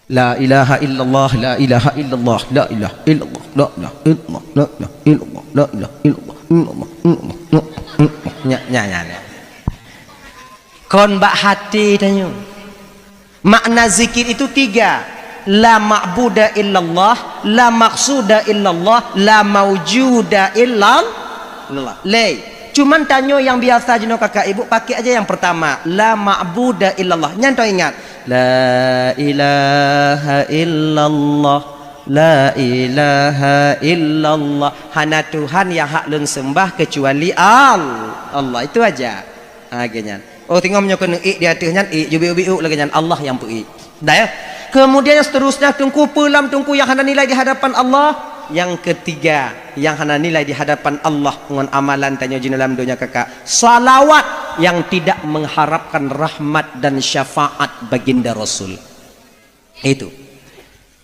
La ilaha illallah, la ilaha illallah, la ilaha illallah, la ilaha illallah, la ilaha illallah, la ilaha illallah, illallah, illallah, illallah. Nya, nya, nya, nya. Kon bak hati tanyoe. Makna zikir itu tiga. La ma'buda illallah, la maqsuda illallah, la maujuda illallah. Lé. Cuman tanyoe nyang biasa jinoe kakak ibu pakai aja yang pertama, la ma'buda illallah. Nyan tau ingat. La ilaha illallah, la ilaha illallah. Hana Tuhan yang hak lôn sembah kecuali Al-, Allah. Itu aja. Ha, lagée nyan. Oh, teungoh meunyoe keuneuk ék di ateueh nyan, ék, jeubiuk-biuk lagée nyan, Allah nyang peu-ék. Dah ya. Kemudian yang seterusnya, tungku pe lam tungku yang hana nilai di hadapan Allah. Yang ketiga, yang hana nilai di hadapan Allah ngon amalan tanyoe jinoe lam donya kakak, salawat yang tidak mengharapkan rahmat dan syafaat baginda Rasul. Itu.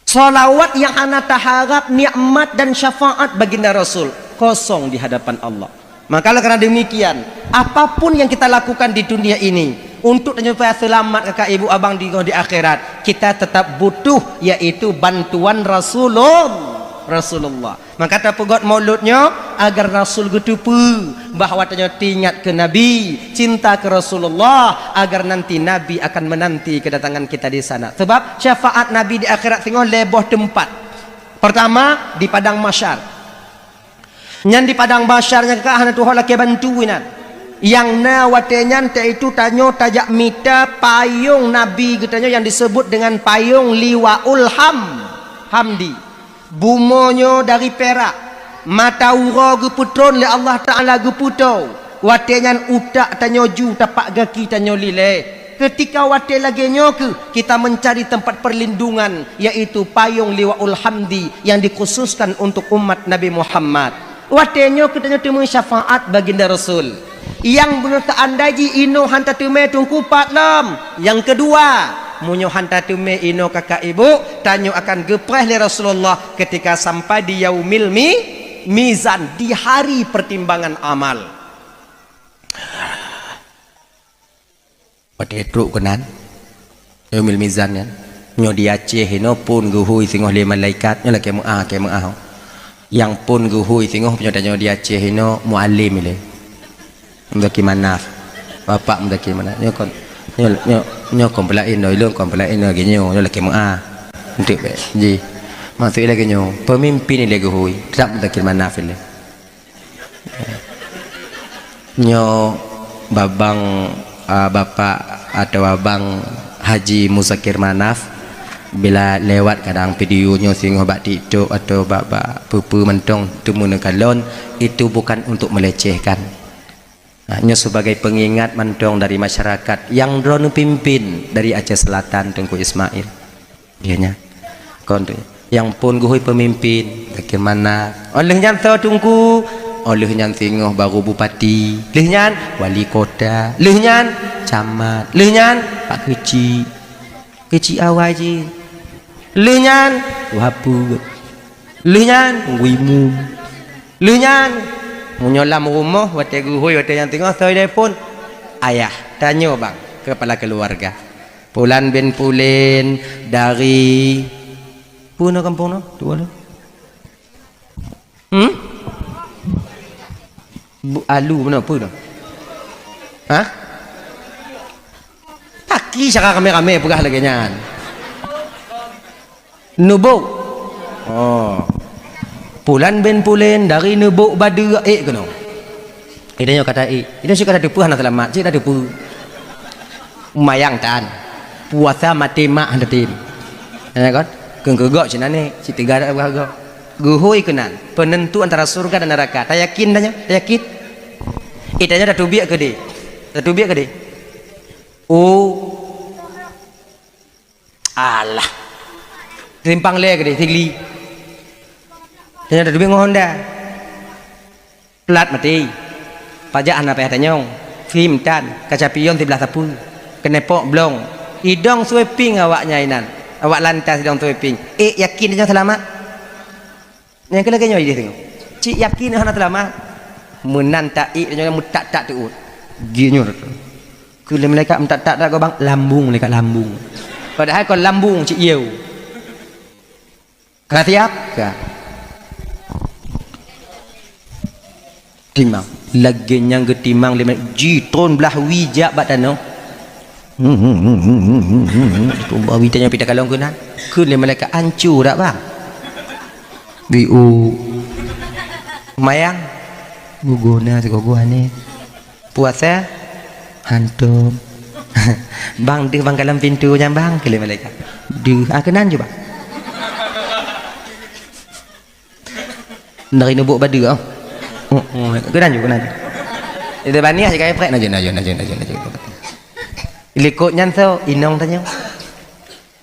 Salawat yang hana taharap nikmat dan syafaat baginda Rasul, kosong di hadapan Allah. Maka oleh karena demikian, apapun yang kita lakukan di dunia ini, untuk supaya selamat kakak ibu abang di, di akhirat, kita tetap butuh, yaitu bantuan Rasulullah. Rasulullah. Maka tapeugot maulud nyoe agar Rasul geuteupeue bahwa tanyoe teuingat keu Nabi, cinta keu Rasulullah, agar nanti Nabi akan menanti kedatangan kita di sana. Sebab syafaat Nabi di akhirat singoh lhée boh teumpat. Pertama, di padang mahsyar. Nyan di padang mahsyar nyan ka hana tuho lakée bantu inan. Nyang na watée nyan, yaitu tanyoe tajak mita payong Nabi geutanyoe nyang disebut dengan payong Liwaul Ham-, Hamdi. Bumoe nyoe dari pirak, mata uroe geupeutron lé Allah Taala geupeutoe. Watée nyan utak tanyoe ju tapak gaki tanyoe lilée. Keutika watée lagée nyoe kheueh kita mencari tempat perlindungan, yaitu payong Liwaul Hamdi yang dikhususkan untuk umat Nabi Muhammad. Watée nyoe kheueh tanyoe teumé syafaat baginda Rasul. Nyang beuneuh teuandai jih inoe hán tateumé tungku pat lom. Nyang keudua, meunyoe hán tateumé inoe kakak ibu, tanyoe akan geupreh lé Rasulullah keutika sampai di yaumil mi-, mizan, di hari pertimbangan amal. Watée trok keunan, yaumil mizan nyan, nyoe di Aceh inoe phon geuhôi singoh lé malaikat, nyoe lakée meu'ah, lakée meu'ah. Nyang phon geuhôi singoh nyoe tanyoe di Aceh inoe mualim ilée. Muzakir Manaf. Bapak Muzakir Manaf. Nyoe kon, nyoe, nyoe, nyoe kon peulaén nyoe, ilôn kon peulaén nyoe lagée nyoe, nyoe lakée meu'ah. Enteuk bék. Ji. Maksud lagée nyoe, peumimpin ilée geuhôi, teutap Muzakir Manaf ilée. Nyoe babang, ah, bapak atawa abang Haji Muzakir Manaf, bila lewat kadang video nyoe singoh bak TikTok atau bak, bak peue-peue mantong teumeuneuk kalon, itu bukan untuk melecehkan. Nah, nyoe sebagai pengingat mantong dari masyarakat nyang droeneuh pimpin dari Aceh Selatan, Teungku Ismail. Iya nya. Kon tu. Nyang phon geuhôi peumimpin, bagaimana? Oh lheueh nyan soe teungku? Oh lheueh nyan singoh baru bupati. Lheueh nyan wali kota. Lheueh nyan camat. Lheueh nyan pak keuchik. Keuchik awai jih. Lheueh nyan wapeu. Lheueh nyan wimu. Lheueh nyan meunyoe lam rumoh watée geuhôi watée nyan singoh soe telepon? Ayah, tanyoe bang, kepala keluarga. Pulan bin Pulen dari, peue na kampung na? Dua lah. Hmm? Bu, alu mana apa tu? Ha? Paki. Ki cara ramé-ramé peugah lagée nyan. Nubôk. Oh. Pulan bin Pulen dari Nubôk Badeue ék keunoe. Ida nyoe kata ék. Ida nyoe kata teupeue hana seulamat, cit na teupeue. Mayang tan. Puasa maté mak hana tem. Ya kan? Keu keugok cit nane, cit teuga dak gok. Geuhôi keunan, peunentu antara syurga dan neraka. Tayakin dah nyoe? Tayakin? Ida nyoe tateubiet keudeh. Tateubiet keudeh. Oh. Alah. Simpang lé keudeh, Sigli. Tanyoe tateubiet ngon Honda. Plat maté. Pajak hana payah tanyong. Sim tan, kaca pion siblah sapeue. Keunepok blong. Idong sweeping awak nyan inan. Awak lantas idong sweeping. Ék yakin tanyoe seulamat? Nyang keu lagée nyoe jih teungoh. Cit yakin hana seulamat. Meunan taék tanyoe meutak-tak teuôt. Jih nyoe. Keu lé malaikat meutak-tak dak gobang, lambung malaikat lambung. Padahai kon lambung cit yeu. Ka siap? Ka. Timang. Lagée nyang geutimang lé malaikat, jitron blah wie jak bak tanoh. Tron blah wie tanyoe pih takalon keunan. Kheun lé malaikat, "Ancu dak, Bang?" Biu. Mayang. Guguna sigoe aneh. Puasa? Hantom. Bang, deuh bang kalon pintoe nyan, Bang, kheun lé malaikat. Deuh, ah, keunan ju, Bang. Dari Nubôk Badeue, oh. Oh, oh, keunan ju, keunan ju. Itu baniah je kai prek, naju, naju, naju, naju, naju. Likot nyan soe, inong tanyoe.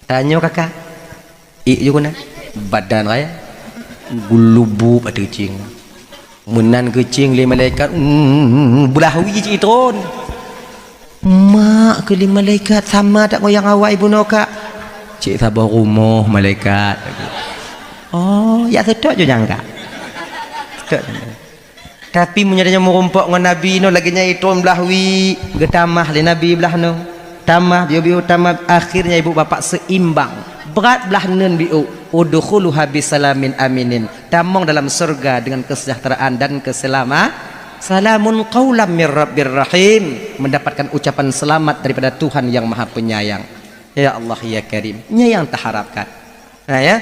Tanyoe kaka. Ék ju keunan. Badan raya. Geulubu bak teucieng. Meunan keucieng lé malaikat, mm, blah wie cit itron. Mak keu lé malaikat sama that ngon nyang awai bunoe kak. Cit saboh rumoh malaikat. Oh, yak seutôt ju nyang kak. Seutôt. Tapi meunyoe tanyoe meurumpok ngon Nabi nyoe lagée nyan itron blah wie, geutamah lé Nabi blah nyoe. Tamah, biôh-biôh tamah, akhirnya ibu bapak seimbang. Brat blah neun biôh, udkhuluha bisalamin aminin. Tamong dalam surga dengan kesejahteraan dan keselama-, salamun qaulam mir rabbir rahim. Mendapatkan ucapan selamat daripada Tuhan yang Maha Penyayang. Ya Allah, ya Karim. Nyan nyang taharapkan. Ha, ya?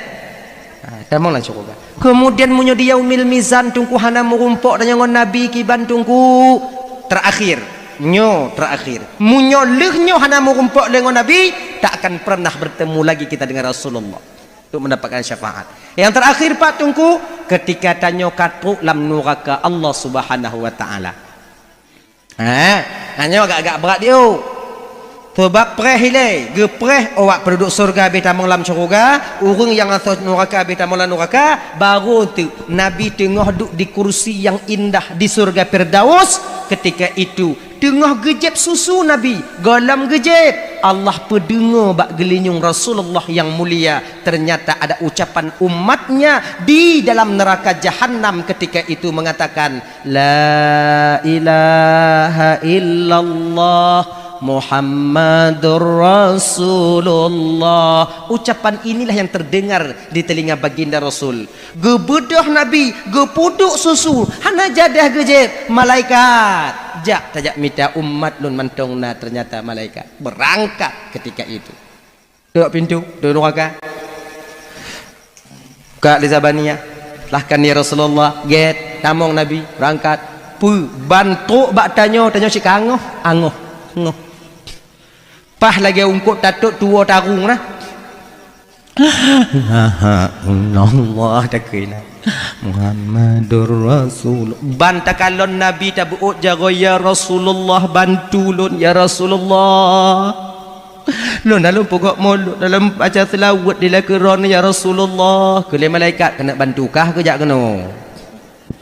Ha, tamong lam syeuruga. Kemudian meunyoe di yaumil mizan Teungku hana meurumpok tanyoe ngon Nabi kiban Teungku, terakhir. Nyoe terakhir. Meunyoe lheueh nyoe hana meurumpok lé ngon Nabi, tak akan pernah bertemu lagi kita dengan Rasulullah untuk mendapatkan syafaat. Yang terakhir, Pak Teungku, ketika tanyoe ka trok lam nuraka Allah Subhanahu wa Taala. Ha, nyoe agak-agak brat diu. Sebab preh ilée, geupreh awak penduduk syeuruga habéh tamong lam syeuruga, ureuëng nyang asoe nuraka habéh tamong lam nuraka, barô teuk Nabi teungoh duek di kursi nyang indah di syeuruga Firdaus. Ketika itu, teungoh geujép susu Nabi, gohlom geujép, Allah peudeungoe bak geulinyueng Rasulullah nyang mulia, ternyata ada ucapan umatnya di dalam neraka Jahannam ketika itu mengatakan, "La ilaha illallah Muhammadur Rasulullah." Ucapan inilah yang terdengar di telinga baginda Rasul. Geubeudôh Nabi, geupeuduek susu, hana jadeh geujép, malaikat, "Jak, tajak mita umat lôn mantong na." Ternyata malaikat berangkat ketika itu. Tok pintu, tok nuraka. Ka lé Zabaniyah. Lahkan, "Ya Rasulullah, gét, tamong Nabi, berangkat." Peue, ban trok bak tanyoe, tanyoe cit ka angoh, angoh, angoh. Paih lagée ungkot tatot tuwoe tarung na. Ha, ha, Allah takheun na. Muhammadur Rasul. Ban takalon Nabi tabeuôt jaroe, "Ya Rasulullah, bantu lôn, ya Rasulullah." Lôn dalam pugok mulod, dalam baca seulaweuet di lakoe droeneuh, "Ya Rasulullah," keu lé malaikat, "Keuneuk bantu kah keu jak keunoe?"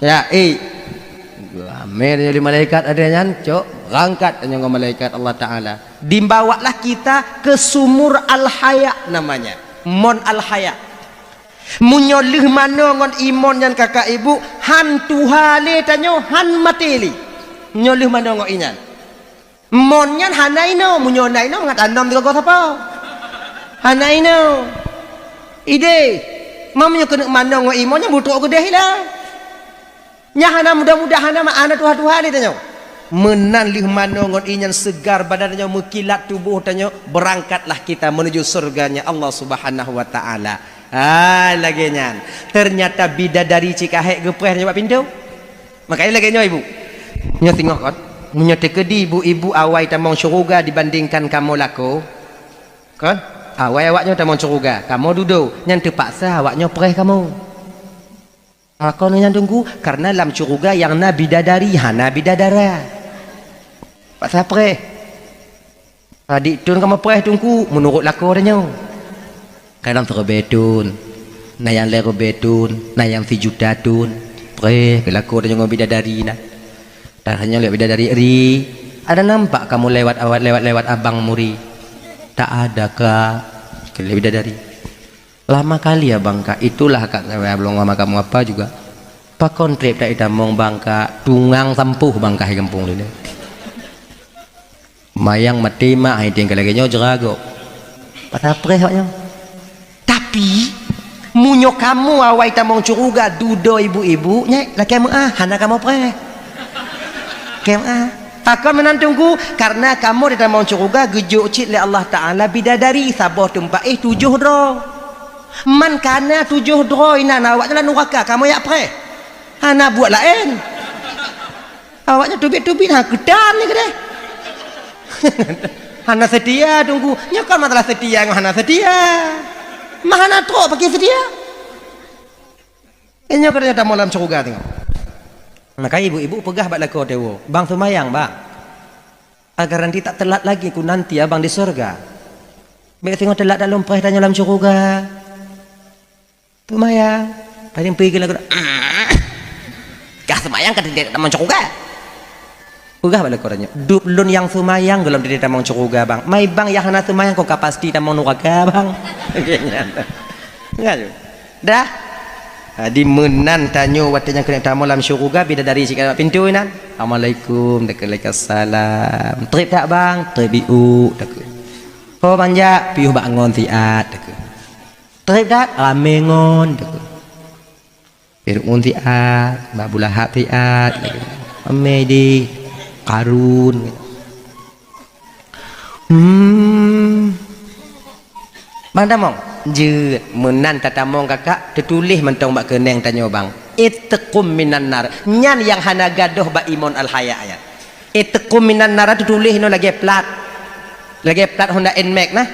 Ya, eh. Ramé tanyoe di malaikat ada nyan, cok, berangkat tanyoe ngon malaikat Allah Taala. Dibawalah kita ke sumur Al-Haya namanya. Mon Al-Haya. Meunyoe lheueh manoe ngon imon nyan kakak ibu, han tuha lé tanyoe, han maté lé. Meunyoe lheueh manoe ngon inyan. Mon nyan hana inoe, meunyoe na inoe mangat anom teugogoh sapo. Hana inoe. Ideh, ma meunyoe keuneuk manoe ngon imon nyan butrok keudeh ilang. Nyan hana mudah-mudahan hana ma-, hana tuha-tuha lé tanyoe. Meunan lheueh manoe ngon ié nyan seugar badan tanyoe, meukilat tuboh tanyoe, beurangkatlah kita menuju syurganya Allah Subhanahu wa Ta'ala. Ha, lagée nyan. Teunyata bidadari cit ka hék geupreh tanyoe bak pintoe. Makanya lagée nyoe, Ibu. Nyoe singoh kon. Meunyoe teukeudi ibu-ibu awai tamong syeuruga dibandingkan kamoe lakoe, kon? Awai awaknyoe tamong syeuruga, kamoe dudoe, nyan teupaksa awaknyoe preh kamoe. Pakon nyan Teungku? Karena lam syeuruga nyang na bidadari, hana bidadara. Paksa preh. Adik thon kamoe preh Teungku, meunurot lakoe tanyoe. Kadang siribée thon, na nyang lhée ribée thon, na nyang sijuta thon. Preh keu lakoe tanyoe ngon bidadari na. Tanyoe lé bidadari ri, ada nampak kamoe lewat awat, lewat-lewat abang muri? Tak ada, Kak, kheun lé bidadari. Lama kali abang, Kak. Itulah, Kak, saya belum sama kamu apa juga. Pakon treb that itamong bang, Kak, tungang sampôh bang, Kak, di gampông lé. Mayang maté mak, hai tinggal lagée nyoe jerago. Pasal preh awaknyoe. Tapi, meunyoe kamoe awai tamong syeuruga dudoe ibu-ibu, nyan lakée meu'ah, hana kamoe preh. Lakée meu'ah. Pakon meunan Teungku? Karena kamoe di tamong syeuruga geujok cit lé Allah Ta'ala bidadari saboh teumpat éh tujoh droe. Man kana tujoh droe inan awaknyan lam nuraka, kamoe jak preh. Hana buet laén. Awaknyan teubiet-teubiet, ha, keutan ni keudeh. Hana seutia Teungku. Nyoe kon masalah seutia ngon hana seutia. Mah hana trok pakri seutia. Eh, nyoe keudeh tamong lam syeuruga teuh. Maka ibu-ibu peugah bak lakoe teuh, "Bang seumayang, Bang. Agar nanti tak telat lagi ku nanti abang di syeuruga. Bék singoh telat dak lôn preh tanyoe lam syeuruga." Seumayang. Paling pergi lagu, "Kah seumayang ka teuntèe tamong syeuruga?" Peugah bak lakoe tanyoe, "Dub lôn nyang seumayang gohlom teuntèe tamong syeuruga, Bang. Mai Bang nyang hana seumayang kon ka pasti tamong nuraka, Bang." Nyan. Nyan. Dah. Jadi meunan tanyoe watèe nyang keuneuk tamong lam syeuruga, bidadari cit ka bak pintoe nan. "Assalamualaikum." Takheun, "Waalaikumsalam." "Trép that, Bang?" "Trép biuk," takheun. "Ho ban jak?" "Piôh bak ngon siat," takheun. "Trép that?" "Ramé ngon," takheun. Fir'aun siat, Abu Lahab siat, ramé di Qarun. Hmm. Bang tamong, jeuet meunan tatamong kakak, teutuléh mantong bak keuneng tanyoe bang. Itqum minan nar. Nyan nyang hana gadôh bak Imon Al-Haya nyan. Itqum minan nar teutuléh nyoe lagèe plat. Lagèe plat Honda Nmax nah.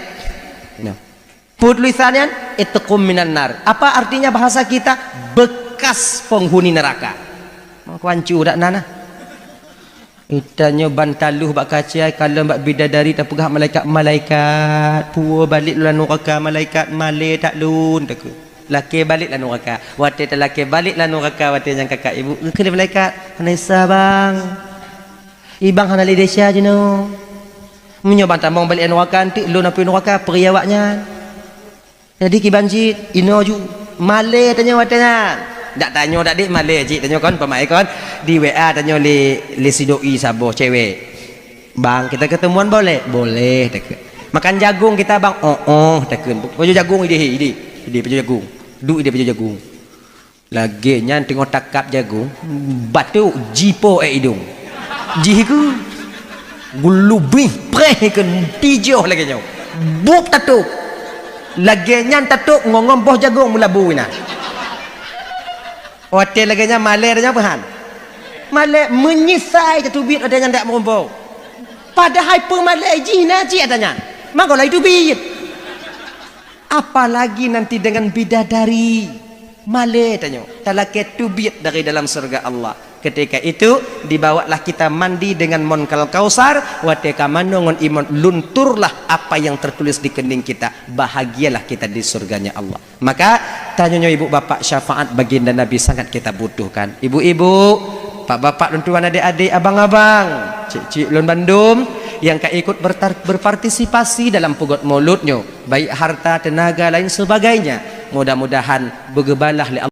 Nyoe. Peue tulisan nyan? Itqum minan nar. Apa artinya bahasa kita? Bekas penghuni neraka. Meukuancu dak na nah. Geutanyoe ban taloh bak kaca, kalon bak bidadari tapeugah malaikat, "Malaikat, puwoe balek lôn lam nuraka, malaikat, malèe that lôn," takheun. Lakèe balek lam nuraka. Watèe talakèe balek lam nuraka, watèe nyan kakak ibu, geukheun lé malaikat, "Hana desya, Bang. Ibang hana lé desya jinoe. Meunyoe ban tamong balek lam nuraka, eunteuk lôn apui nuraka, peue awaknyan." Jadi kiban cit, inoe ju, malèe tanyoe watèe nyan. Jak tanyoe dak dek malèe cit tanyoe kon, peumaé kon. Di W A tanyoe lé, lé si doi saboh cewek. "Bang, kita ketemuan boleh?" "Boleh," takheun. "Makan jagung kita, Bang?" "Oh, oh," takheun. Pajoh jagung idéh, idéh. Idéh pajoh jagung. Duek idéh pajoh jagung. Lagèe nyan teungoh takab jagung, batuk jipo ék idong. Jih keu geulubih preh keu tijoh lagèe nyoe. Bup tatôp. Lagèe nyan tatôp ngon-ngon boh jagung meulabu inan. Watèe lagèe nyan malèe tanyoe peuhan. Malèe meunyeusai tateubiet watèe nyan dak meurumpok. Padahai peumalèe jih na cit ata nyan. Mangko laju teubiet. Apalagi nanti dengan bidadari. Malèe tanyoe, talakèe teubiet dari dalam syeuruga Allah. Ketika itu, dibawalah kita mandi dengan Mon Kal Kausar, watèe ka manoe ngon imon, lunturlah apa yang tertulis di kening kita. Bahagialah kita di syurganya Allah. Maka, tanyoe nyoe ibu bapak syafaat baginda Nabi sangat kita butuhkan. Ibu-ibu, bapak-bapak, lôn tuan, adik-adik, abang-abang, cik-cik lôn bandum, nyang ka ikut bertar-, berpartisipasi dalam peugot maulud nyoe. Baik harta, tenaga, lain sebagainya. Mudah-mudahan beugeubalah lé Allah.